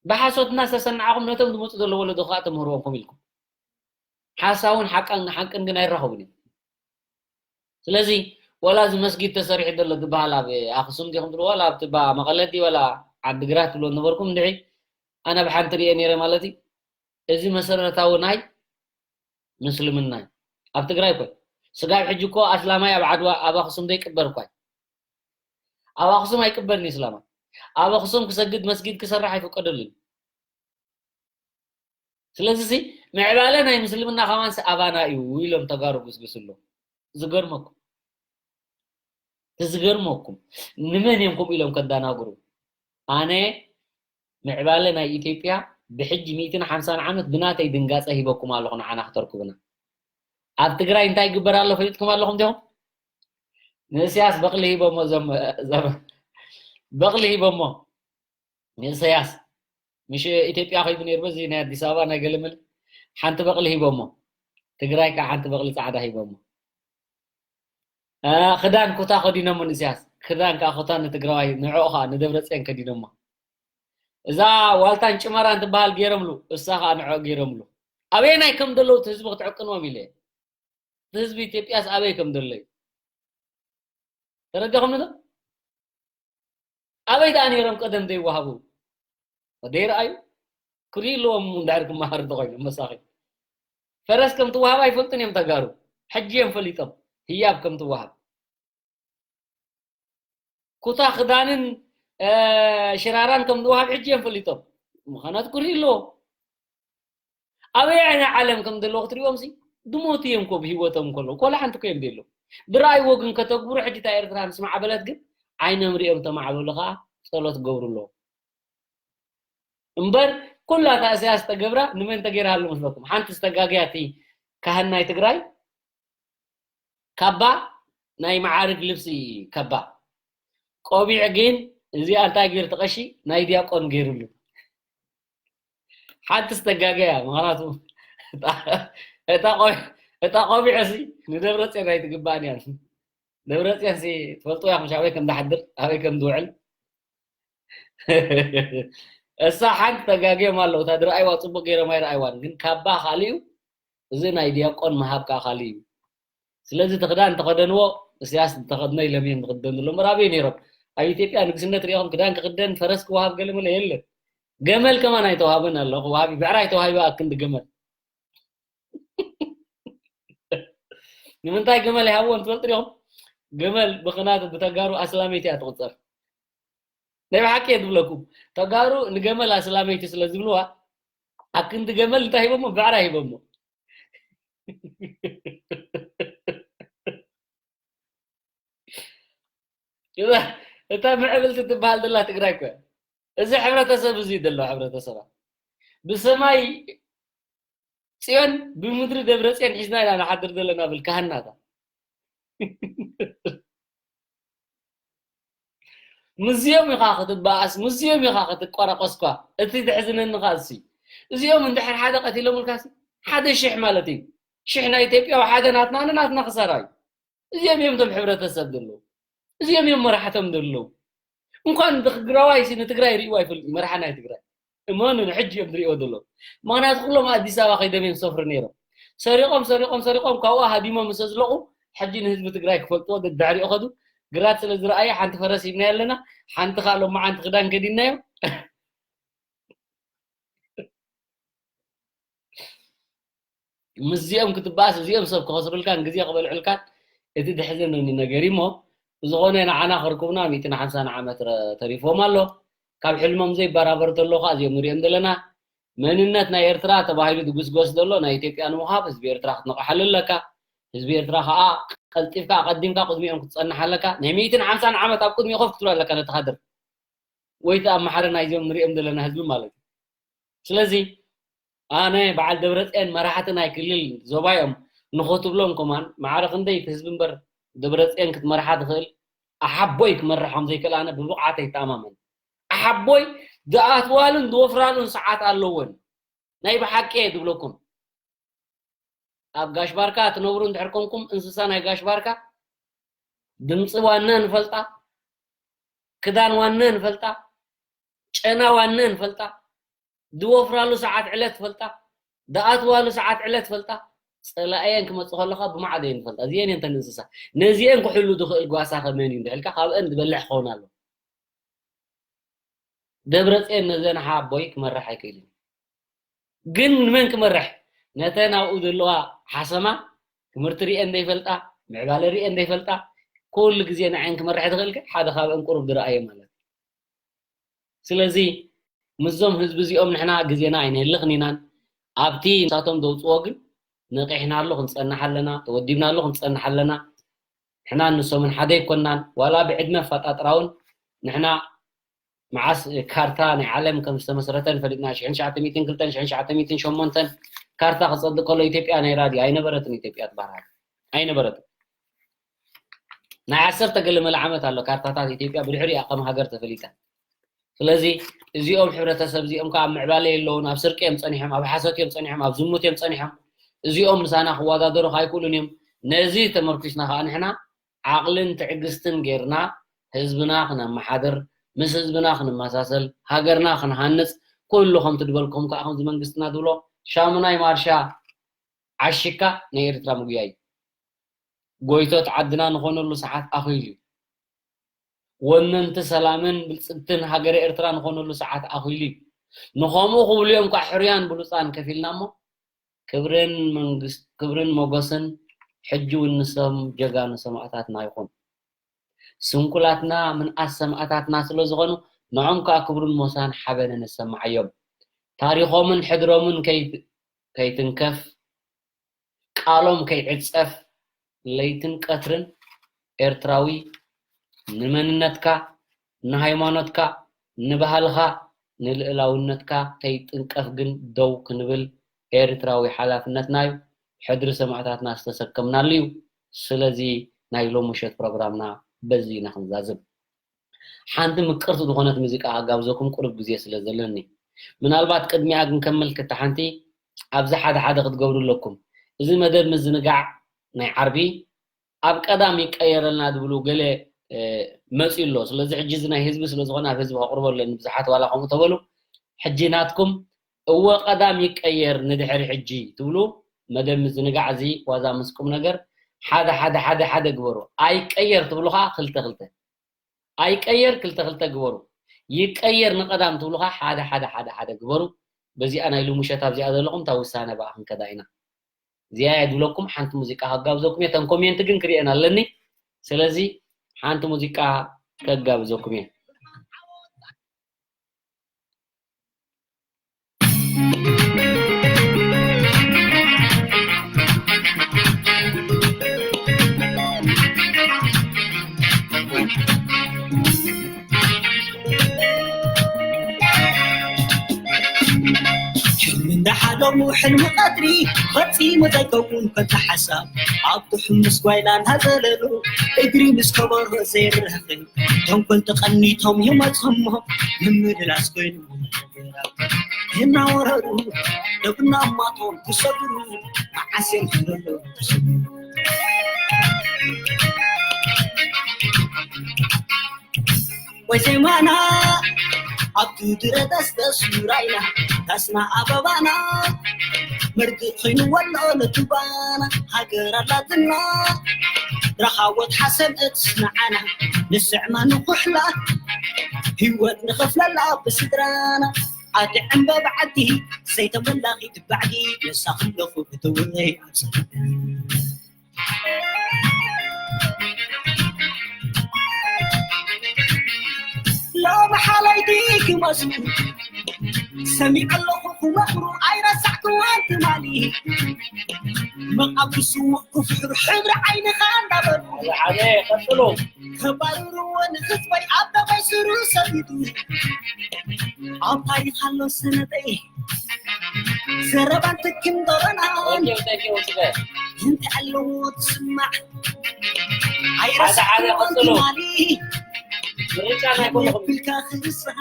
ብሓሶት እናስተሰናዕኹም ነቶም ዝመፁ ዘሎ ወለዶ ከዓ ተምህርዎም ከም ኢልኩም ሓሳውን ሓቃን ሓቅን ግን ኣይራኸቡን እዮም። ስለዚ ወላ እዚ መስጊድ ተሰሪሑ ዘሎ ዝበሃል ኣብ ኣክሱም ዲኹም ትብልዎ ወላ ኣብቲ ባ መቐለ ድዩ ወላ ዓዲግራት ትብልዎ ነበርኩም እንድዒ ኣነ ብሓንቲ ሪኤ ነይረ ማለት እዩ። እዚ መሰረታዊ ናይ ምስልምና እዩ። ኣብ ትግራይ እኮ ስጋብ ሕጂ እኮ ኣስላማይ ኣብ ዓድዋ ኣብ ኣክሱም ዘይቅበር እኳ እዩ። ኣብ ኣክሱም ኣይቅበርን እዩ እስላማይ። ኣብ ኣክሱም ክሰግድ መስጊድ ክሰርሕ ኣይፍቀደሉን። ስለዚ ምዕባለ ናይ ምስልምና ከማን ኣባና እዩ ኢሎም ተጋሩ ጉስጉስሉ። ዝገርመኩም ዝገርመኩም ንመን እዮም ከምኡ ኢሎም ከዳናግሩ? ኣነ ምዕባለ ናይ ኢትዮጵያ ብሕጂ ሚእትን ሓምሳን ዓመት ብናተይ ድንጋፀ ሂበኩም ኣለኹ ንዓና ክተርኩብና። ኣብ ትግራይ እንታይ ይግበር ኣሎ ፈሊጥኩም ኣለኹም ዲኹም? ንእስያስ በቕሊ ሂቦሞ ዘም ዘም በቕሊ ሂቦሞ ንእሰያስ ምሽ ኢትዮጵያ ከይዱ ነይሩ በዚ ናይ ኣዲስ ኣበባ ናይ ገለመለ ሓንቲ በቕሊ ሂቦሞ ትግራይ ከዓ ሓንቲ በቕሊ ፃዕዳ ሂቦሞ። ክዳን ኩታ ከዲኖሞ ንእስያስ ክዳን ከዓ ኩታ ንትግራዋይ ንዕኦ ከዓ ንደብረፅዮን ከዲኖሞ። እዛ ዋልታን ጭመራን ትበሃል ገይሮምሉ እሳ ከዓ ንዕኦ ገይሮምሉ። ኣበየናይ ከም ዘለዉ እቲ ህዝቢ ክትዕቅንዎም ኢለ። ህዝቢ ኢትዮጵያስ ኣበይ ከም ዘሎ እዩ ተረዳኹም ዶ? ኣበይ ደኣ ነይሮም ቀደም ዘይወሃቡ ዘይረኣዩ ክርኢ ኣለዎም። እንድሕር ክመሃሩ እንተኮይኖም መሳኺ ፈረስ ከም ትወሃብ ኣይፈልጡን እዮም ተጋሩ። ሕጂ እዮም ፈሊጦም ህያብ ከም ትወሃብ። ኩታ ክዳንን ሽራራን ከም ዝወሃብ ሕጂ እዮም ፈሊጦም። ምዃናት ክርኢ ኣለዎም። ኣበይ ዓይኒ ዓለም ከም ዘለዉ ክትሪኦም ሲ ድሞት እዮም ኮ ብሂወቶም ከለዉ ኮላ ሓንቲ ኮ እዮም ዘየለዉ። ዝረኣይዎ ግን ከተግብሩ ሕጂ እታ ኤርትራ ምስ ማዕበለት ግን ዓይኖም ሪኦም ተማዕበሉ ከዓ ጸሎት ክገብሩ ኣለዎም። እምበር ኩላ እታ እሰያስ ተገብራ ንመን ተገይራ ኣሎ መስለኩም? ሓንቲ ዝተጋገያ እቲ ካህን ናይ ትግራይ ካባ ናይ መዓርግ ልብሲ ካባ ቆቢዕ ግን እዚኣ እንታይ ገይሩ ተቐሺ ናይ ዲያቆን ገይሩሉ ሓንቲ ዝተጋገያ ምክንያቱ እታ ቆቢዕ ሲ ንደብረፅዮን ኣይትግባእን እያ። ደብረፅዮን ሲ ትፈልጥዎ ኢኹም ኣበይ ከም ዝሓድር ኣበይ ከም ዝውዕል። እሳ ሓንቲ ተጋግዮም ኣለዉ እታ ዝረኣይዋ ፅቡቅ ገይሮም ኣይረኣይዋን ግን ካባ ካሊእ እዩ። እዚ ናይ ዲያቆን ምሃብ ከዓ ካሊእ እዩ። ስለዚ እቲ ክዳን ተኸደንዎ እስያስ ዝተኸድኖ ኢሎም እዮም ዝኽደኑ ዘለዉ። ምዕራብ ነይሮም ኣብ ኢትዮጵያ ንግስነት ሪኦም ክዳን ክኽደን ፈረስ ክወሃብ ገለ መለ የለን። ገመል ከማን ኣይተዋሃበን ኣሎ። ክወሃብ ብዕራይ ተዋሂበ ኣክንዲ ገመል። ንምንታይ ገመል ይሃብዎ እንትፈልጡ ዲኹም? ገመል ብኽናት ብተጋሩ ኣስላመይቲ እያ ትቑጸር። ናይ ብሓቂ እየ ዝብለኩም። ተጋሩ ንገመል ኣስላመይቲ ስለ ዝብልዋ ኣክንዲ ገመል እንታይ ሂቦሞ? ብዕራይ ሂቦሞ። እዛ እታ ምዕብልቲ ትበሃል ዘላ ትግራይ እኮ እያ። እዚ ሕብረተሰብ እዚ ዘሎ ሕብረተሰባ ብሰማይ ጽዮን ብምድሪ ደብረ ጽዮን ሒዝና ኢና ንሓድር ዘለና ብል ካህናታ። ምስዚኦም ኢኻ ክትበኣስ፣ ምስዚኦም ኢኻ ክትቆራቆስኳ። እቲ ዘሕዝነኒ ኸኣ እሱ እዩ። እዚኦም እንድሕር ሓደ ቀቲሎምልካሲ ሓደ ሽሕ ማለት እዩ። ሽሕ ናይ ኢትዮጵያዊ ሓደ ናትና ንናትና ክሳራ እዩ። እዚኦም እዮም እቶም ሕብረተሰብ ዘለዉ። እዚኦም እዮም መራሕቶም ዘለዉ። እንኳን ትግራዋይ ሲ ንትግራይ ርእይዋ ኣይፈልጥ መራሓ ናይ ትግራይ። እመኑ ንሕጂ እዮም ዝርእይዎ ዘለዉ። ምኽንያቱ ኩሎም ኣዲስ ኣበባ ከይዶም እዮም ዝሰፍሩ ነይሮም። ሰሪቖም ሰሪቖም ሰሪቖም ካብኡ ሃዲሞም ምስ ኣዝለቑ ሕጂ ንህዝቢ ትግራይ ክፈልጥዎ ደድሕሪኡ ኸዱ። ግራት ስለ ዝረኣየ ሓንቲ ፈረስ ሂብናዮ ኣለና። ሓንቲ ኻእ ሎማዓንቲ ክዳን ከዲናዮ። ምስዚኦም ክትበኣስ እዚኦም ሰብ ክኸስሩልካን ግዜ ክበልዑልካን እቲ ድሕዘነኒ ነገር እዩ እሞ ብዝኾነ ንዓና ከርኩብና ሚእትን ሓምሳን ዓመት ረ- ተሪፎም ኣሎ። ካብ ሕልሞም ዘይበራበር ተሎ ከዓ እዚኦም ንሪኦም ዘለና መንነት ናይ ኤርትራ ተባሂሉ ድጉስጎስ ዘሎ ናይ ኢትዮጵያ ንምዃብ ህዝቢ ኤርትራ ክትነቕሓሉ ኣለካ። ህዝቢ ኤርትራ ከዓ ቀልጢፍካ ኣቐዲምካ ቅድሚኦም ክትጸንሕ ኣለካ። ናይ ሚእትን ሓምሳን ዓመት ኣብ ቅድሚኡ ኮፍ ክትብል ኣለካ ነቲ ካድር ወይ እቲ ኣመሓረ ናይዚኦም ንሪኦም ዘለና ህዝቢ ማለት እዩ። ስለዚ ኣነ በዓል ደብረፅዮን መራሕቲ ናይ ክልል ዞባ እዮም ንኸትብሎም ከማን ማዕረ ክንደይ እቲ ህዝቢ እምበር ደብረፅዮን ክትመርሓ ትኽእል ኣሓቦይ ክመርሖም ዘይክእል ኣነ ብብቕዓት ኣይተኣማመን። ኣሓቦይ ዝኣትዋሉን ዝወፍራሉን ሰዓት ኣለዎን ናይ ብሓቂ እየ ዝብለኩም። ኣብ ጋሽ ባርካ ትነብሩ እንድሕር ኮንኩም እንስሳ ናይ ጋሽ ባርካ ድምፂ ዋነ ንፈልጣ፣ ክዳን ዋነ ንፈልጣ፣ ጨና ዋነ ንፈልጣ፣ ዝወፍራሉ ሰዓት ዕለት ፈልጣ፣ ዝኣትዋሉ ሰዓት ዕለት ፈልጣ፣ ፀላእየን ክመፅእ ከለካ ብማዕዶ እየን ንፈልጣ። እዚአን እየን ተን እንስሳ። ነዚአን ክሕሉ ዝኽእል ጓሳ ከመን እዩ እንድሕልካ ካብአን ዝበልሕ ክኸውን ኣሎ። ደብረፅዮን ነዘን ሓቦይ ክመርሕ ኣይክእልን። ግን ንመን ክመርሕ? ነተን ኣብኡ ዘለዋ ሓሰማ ትምህርቲ ሪኤን ዘይፈልጣ፣ ምዕባለ ሪኤን ዘይፈልጣ፣ ኩሉ ግዜ ንዐን ክመርሕ ትኽእል ከ ሓደ ካብአን ቁሩብ ዝረኣየ ማለት። ስለዚ ምስዞም ህዝቢ እዚኦም ንሕና ግዜና ኣይንህልኽን ኢናን ኣብቲ ንሳቶም ዘውፅዎ ግን ነቂሕናሉ ክንፀንሕ ኣለና፣ ተወዲብናሉ ክንፀንሕ ኣለና። ንሕናን ንሶምን ሓደ ኣይኮናን፣ ዋላ ብዕድመ ኣፈጣጥራ እውን ንሕና መዓስ ካርታ ናይ ዓለም ከም ዝተመስረተ ንፈልጥና ሽሕን ትሽዓተ ሚእትን ክልተን ሽሕን ትሽዓተ ሚእትን ሸሞንተን ካርታ ክፀድቅ ከሎ ኢትዮጵያ ናይ ራድዮ ኣይነበረትን ኢትዮጵያ ትበሃል ኣይነበረትን ናይ ዓሰርተ ገለ መለ ዓመት ኣሎ ካርታታት ኢትዮጵያ ብድሕሪኣ ከም ሃገር ተፈሊጣ ስለዚ እዚኦም ሕብረተሰብ እዚኦም ከዓ ኣብ ምዕባለ የለውን ኣብ ስርቂ እዮም ፀኒሖም ኣብ ሓሶት እዮም ፀኒሖም ኣብ ዝሙት እዮም ፀኒሖም እዚኦም ምሳና ክወዳደሩ ኣይክእሉን እዮም ነዚ ተመርኪስና ከዓ ንሕና ዓቕልን ትዕግስትን ጌርና ህዝብና ክነመሓድር፣ ምስ ህዝብና ክንመሳሰል፣ ሃገርና ክንሃንፅ፣ ኩሉ ከምቲ ዝበልኩም ከዓ ከምዚ መንግስትና ዝብሎ ሻሙናይ ማርሻ ዓሺካ ናይ ኤርትራ ምጉያይ እዩ። ጎይቶት ዓድና ንኾነሉ ሰዓት ኣኺሉ እዩ። ወነንቲ ሰላምን ብልፅግትን ሃገረ ኤርትራ ንኾነሉ ሰዓት ኣኺሉ እዩ። ንኸምኡ ክብሉ እዮም ከዓ ሕሩያን ብሉፃን ከፊልና እሞ ክብርን መንግስት ክብርን ሞገስን ሕጂ እውን ንሶም ጀጋኑ ሰማእታትና ይኹን። ስንኩላትና ምንኣስ ሰማእታትና ስለ ዝኾኑ ንዖም ከዓ ክብርን ሞሳን ሓበንን ንሰማዓዮም። ታሪኾምን ሕድሮምን ከይት- ከይትንከፍ ቃሎም ከይዕፀፍ ለይትን ቀትርን ኤርትራዊ ንመንነትካ ንሃይማኖትካ ንባህልኻ ንልእላውነትካ ከይጥንቀፍ ግን ደው ክንብል ኤርትራዊ ሓላፍነትና እዩ። ሕድሪ ሰማእታትና ዝተሰከምናሉ እዩ። ስለዚ ናይ ሎሚ ምሸት ፕሮግራምና በዚ ኢና ክንዛዝም። ሓንቲ ምቅርቲ ዝኾነት ሙዚቃ ኣጋብዘኩም ቁሩብ ግዜ ስለ ዘለኒ ምናልባት ቅድሚኣ ግን ከም ምልክታ ሓንቲ ኣብዚ ሓደ ሓደ ክትገብሩ ኣለኩም። እዚ መደብ ምዝንጋዕ ናይ ዓርቢ ኣብ ቀዳም ይቀየረልና ዝብሉ ገለ መፅዩ ኣሎ። ስለዚ ሕጂ እዚ ናይ ህዝቢ ስለ ዝኾነ ኣብ ህዝቢ ከቕርቦ ኣለኒ ብዙሓት ዋላ ከምኡ ተበሉ። ሕጂ ናትኩም እወ ቀዳም ይቀየር ንድሕሪ ሕጂ ትብሉ መደብ ምዝንጋዕ እዚ ዋዛ ምስ ቁም ነገር ሓደ ሓደ ሓደ ሓደ ግበሩ። ኣይቀየር ትብሉ ከዓ ክልተ ክልተ። ኣይቀየር ክልተ ክልተ ግበሩ። ይቀየር ንቀዳም ትብሉ ከዓ ሓደ ሓደ ሓደ ሓደ ግበሩ። በዚኣ ናይ ሎሚ ምሸት ኣብዚኣ ዘለኹም እታ ውሳነ ብኣ ክንከዳ ኢና። እዚኣ እየ ዝብለኩም። ሓንቲ ሙዚቃ ከጋብዘኩም እየ። እተን ኮሜንት ግን ክሪኤን ኣለኒ። ስለዚ ሓንቲ ሙዚቃ ከጋብዘኩም እየ። ሕልሚ እንዳሓለሙ ሕልሚ ቀትሪ ፈጺሙ ዘይከውን ከቶ ሓሳብ ኣብ ትሕምስ ጓይላ እንዳዘለሉ እግሪ ምስ ከበሮ ዘይራኸብ ተንኮል ተቐኒቶም ይመጽሞ ምምልላስ ኮይኑ እናወረሩ ደብና ማቶም ክሰብሩ መዓስ እዮም ክብለሉ ወይ ዜማና ኣብቲ ድረ ተስተሱራይና ዳስና ኣበባና መርግእ ኮይኑ ወሎ ለቱባና ሃገር ኣላትና ረኻወት ሓሰብ እትስንዓና ንስዕማ ንኩሕላ ህይወት ንኸፍለላ ብስድራና ኣቲ ዕምበብ ዓዲ ዘይተመላኺት ባዕዲ ንሳ ክለኹ ብትውረይ ኣብዛ ሎሚ ሓለይቲ ክመስሉ ሰሚዐ ኣለኹ ክመኽሩ ኣይረሳዕክዋን ትማሊ መቓብር ስዉእ ክፍሕሩ ሕብሪ ዓይንኻ እንዳበሉ ሓደ ቀጽሉ ከባርርዎ ንህዝበይ ኣብ ደመይ ስሩ ሰቢዱ ኣብ ታሪኽ ኣሎ ሰነደይ ዘረባን ትክን ዶሮናን እንታይ ኣለዎ ትስማዕ ኣይረሳዕክዋን ትማሊ ምርጫ ናይ ኩልኹም ብልካ ክርሳዕ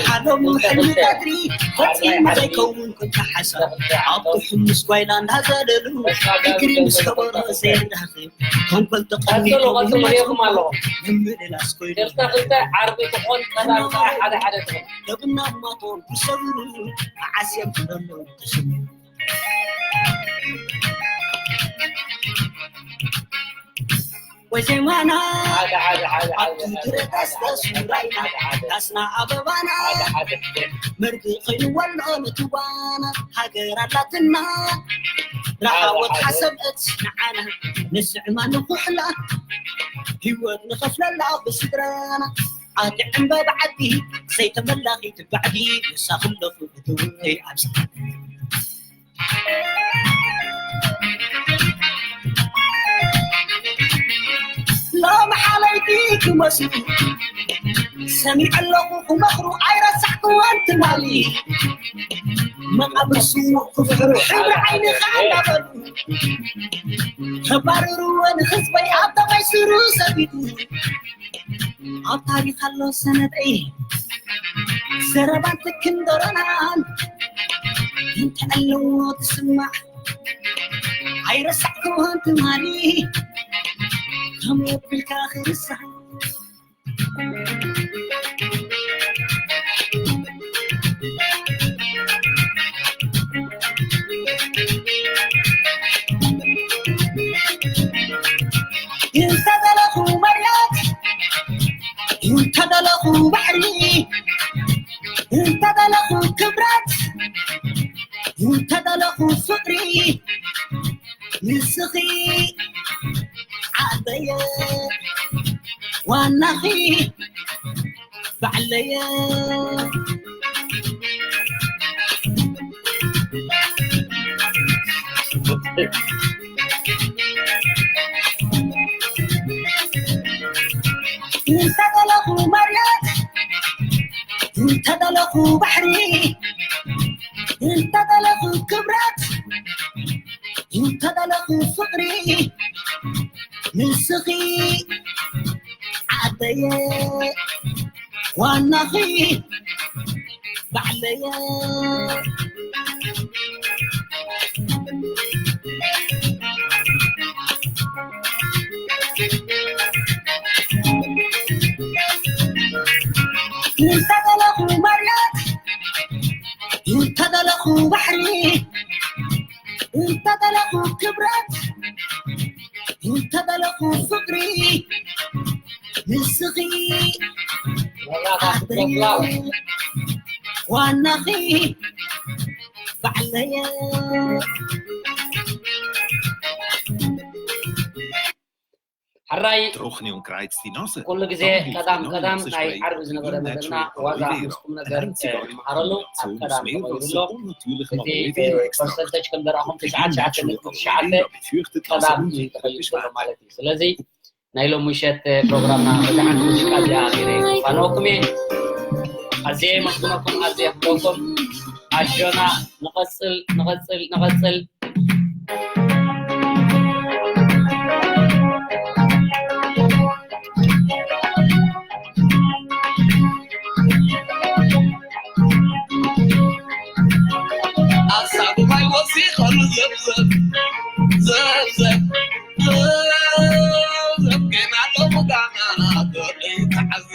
ሓሎም ሕልሚ ቀትሪ ፈጺሙ ዘይከውን ኩንታ ሓሳብ ኣብ ትሕምስ ጓይላ እንዳዘለሉ እግሪ ምስ ከበሮ ዘይራኸብ ተንኮል ተቐሚጦም ይመጹ ምምልላስ ኮይኑ ክልተ ክልተ ዓርቢ ትኾን ቀዳም ከዓ ሓደ ሓደ ትኾን ደብና ማቶም ክሰብሩ መዓስ እዮም ክበሉ ተስሙ ወይ ዜማና ሓደ ሓደ ሓደ ሓደ ኣብቲ ድረታስ ተሱራይና ዳስና ኣበባና መርጊ ኮይኑ ወሎ ንትዋና ሃገር ኣላትና ረሃወት ሓሰብ እትስንዓና ንስዕማ ንኩሕላ ህይወት ንኸፍለላ ብስድራና ኣቲ ዕምበባ ዓዲ ዘይተመላኺት ባዕዲ ንሳ ክለኹ ብትውረይ ኣብዛ ሎሚ ሓለይቲ ክመስሉ ሰሚዐ ኣለኹ ክመኽሩ ኣይረሳዕክዎን ትማሊ መቓብር ስዉእ ክፍሕሩ ሕብሪ ዓይንኻ እናበሉ ከባርርዎ ንህዝበይ ኣብ ተቐይስሩ ሰቢዱ ኣብ ታሪኽ ኣሎ ሰነደይ ዘረባን ትክን ዶሮናን እንተ ኣለዎ ትስማዕ ኣይረሳዕክዎን ትማሊ ከም የብልካ ክርሳዕ እንተደለኹ መርያት እንተደለኹ ባሕሪ እንተደለኹ ክብረት እንተደለኹ ፍቕሪ ንስኺ ዓበየ ዋናኺ ባዕለየ እንተደለኹ መርየት እንተደለኹ ባሕሪ እንተደለኹ ክብረት እንተደለኹ ፍቕሪ ንስኺ ዓደየ ዋናኺ ባዕለየ እንተደለኹ መርየት፣ እንተደለኹ ባሕሪ፣ እንተደለኹ ክብረት፣ እንተደለኹ ፍቕሪ፣ ንስኺ ዓደየ ዋናኺ ባዕለየ። ሕራይ Droeg neon krijt die nassen. ኩሉ ግዜ ቀዳም ቀዳም ናይ ዓርቢ ዝነበረ መደብና ዋዛ ምስ ቁም ነገር ንምሃረሉ ኣብ ቀዳም ተቐይሩ ኣሎ። እቲ ፐርሰንተጅ ከም ዘረኣኹም ትሽዓተ ትሽዓተ ነጥቢ ትሽዓተ ቀዳም እዩ ተቐይሩ ዘሎ ማለት እዩ። ስለዚ ናይ ሎሚ ምሸት ፕሮግራምና በዛሓት ሙዚቃ እዚኣ ገይረ ክፋነወኩም እየ። ኣዝየ የመስግነኩም፣ ኣዝየ የኽብረኩም። ኣጆና ንቐጽል ንቐጽል ንቐጽል። ኣሳጉማይ ወሲኸሉ ዘብዘብ ዘብዘብ ዘብዘብ ገና ኣለኹ ጋና ዶለይ ተዓዝብ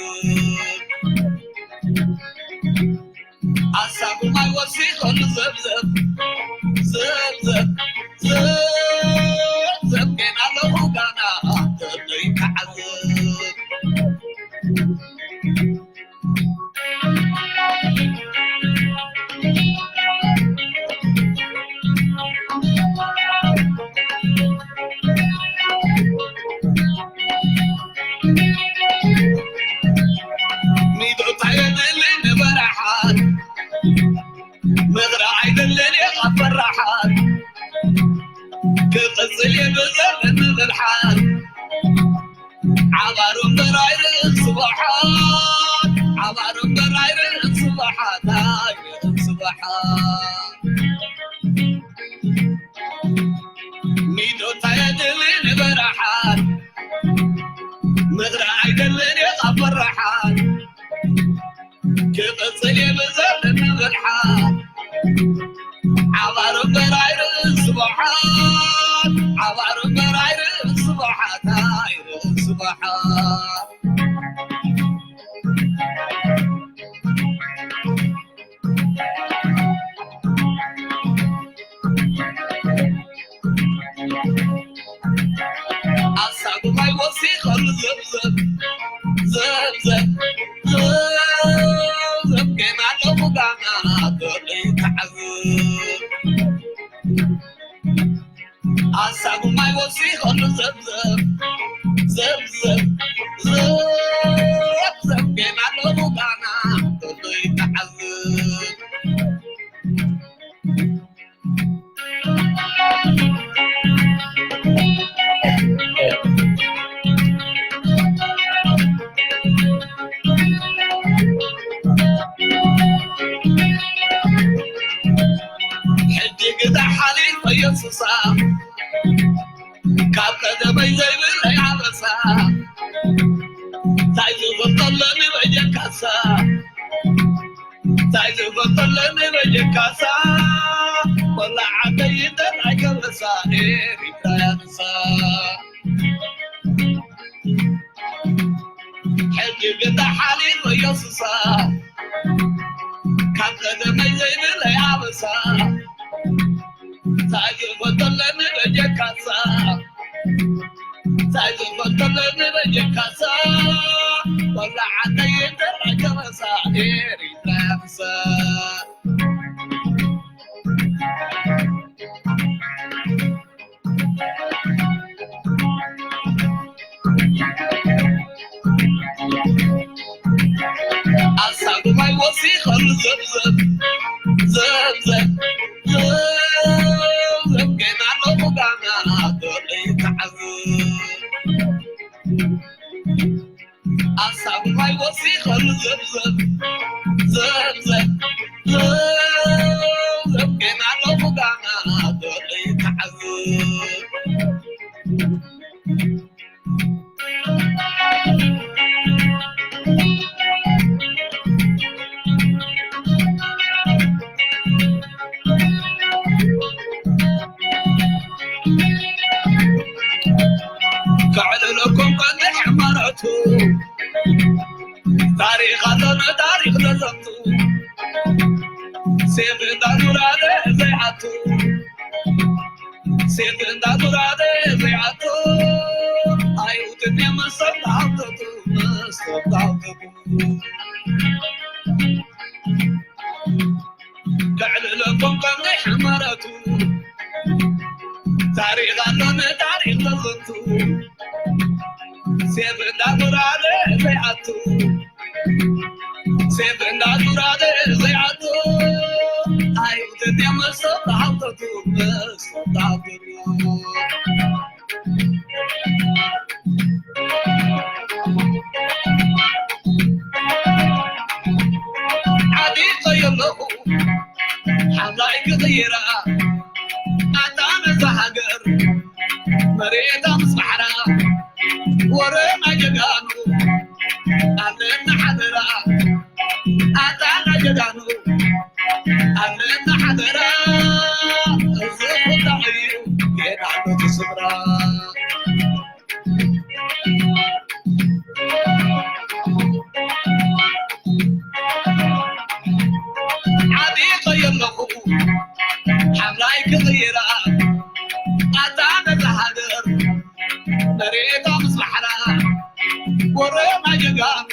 ኣሳጉማይ ወሲኸሉ ዘብዘብ ዘብዘብ ዘብዘብ ገና ኣለኹ ጋና ዶለይ ተዓዝብ ሴፍ እንዳጉራደ ዘይዓቱ፣ ሴፍ እንዳጉራደ ዘይዓቱ፣ ኣይውጥን መሰብ ሃብተቱ፣ መሰብ ሃብተቱ። ከዕልለኩም ከም ዘይሕመረቱ፣ ታሪኽ ኣሎ ንታሪኽ ተዘንቱ። ሴፍ እንዳጉራደ ዘይዓቱ፣ ሴፍ እንዳጉራደ ዘይዓቱ፣ ኣይውጥን መሰብ ሃብተቱ፣ መሰብ ሃብተቱ። ዓዲቀ የለኹ ሓላይ ክቕይራ፣ ኣታ ነዛ ሃገር መሬታ ምስ ባሕራ፣ ወረ ናይ ጀጋኑ ኣለና ሓደራ፣ ኣታ ናይ ጀጋኑ ኣለና ሓደራ፣ እዚ ኩላ እዩ ጌና ነቲ ስፍራ። ዓዲቀ የለኹ ሓምላይ ክቕይራ፣ ኣታ ነዛ ሃገር መሬታ ምስ ባሕራ፣ ወረ ናይ ጀጋኑ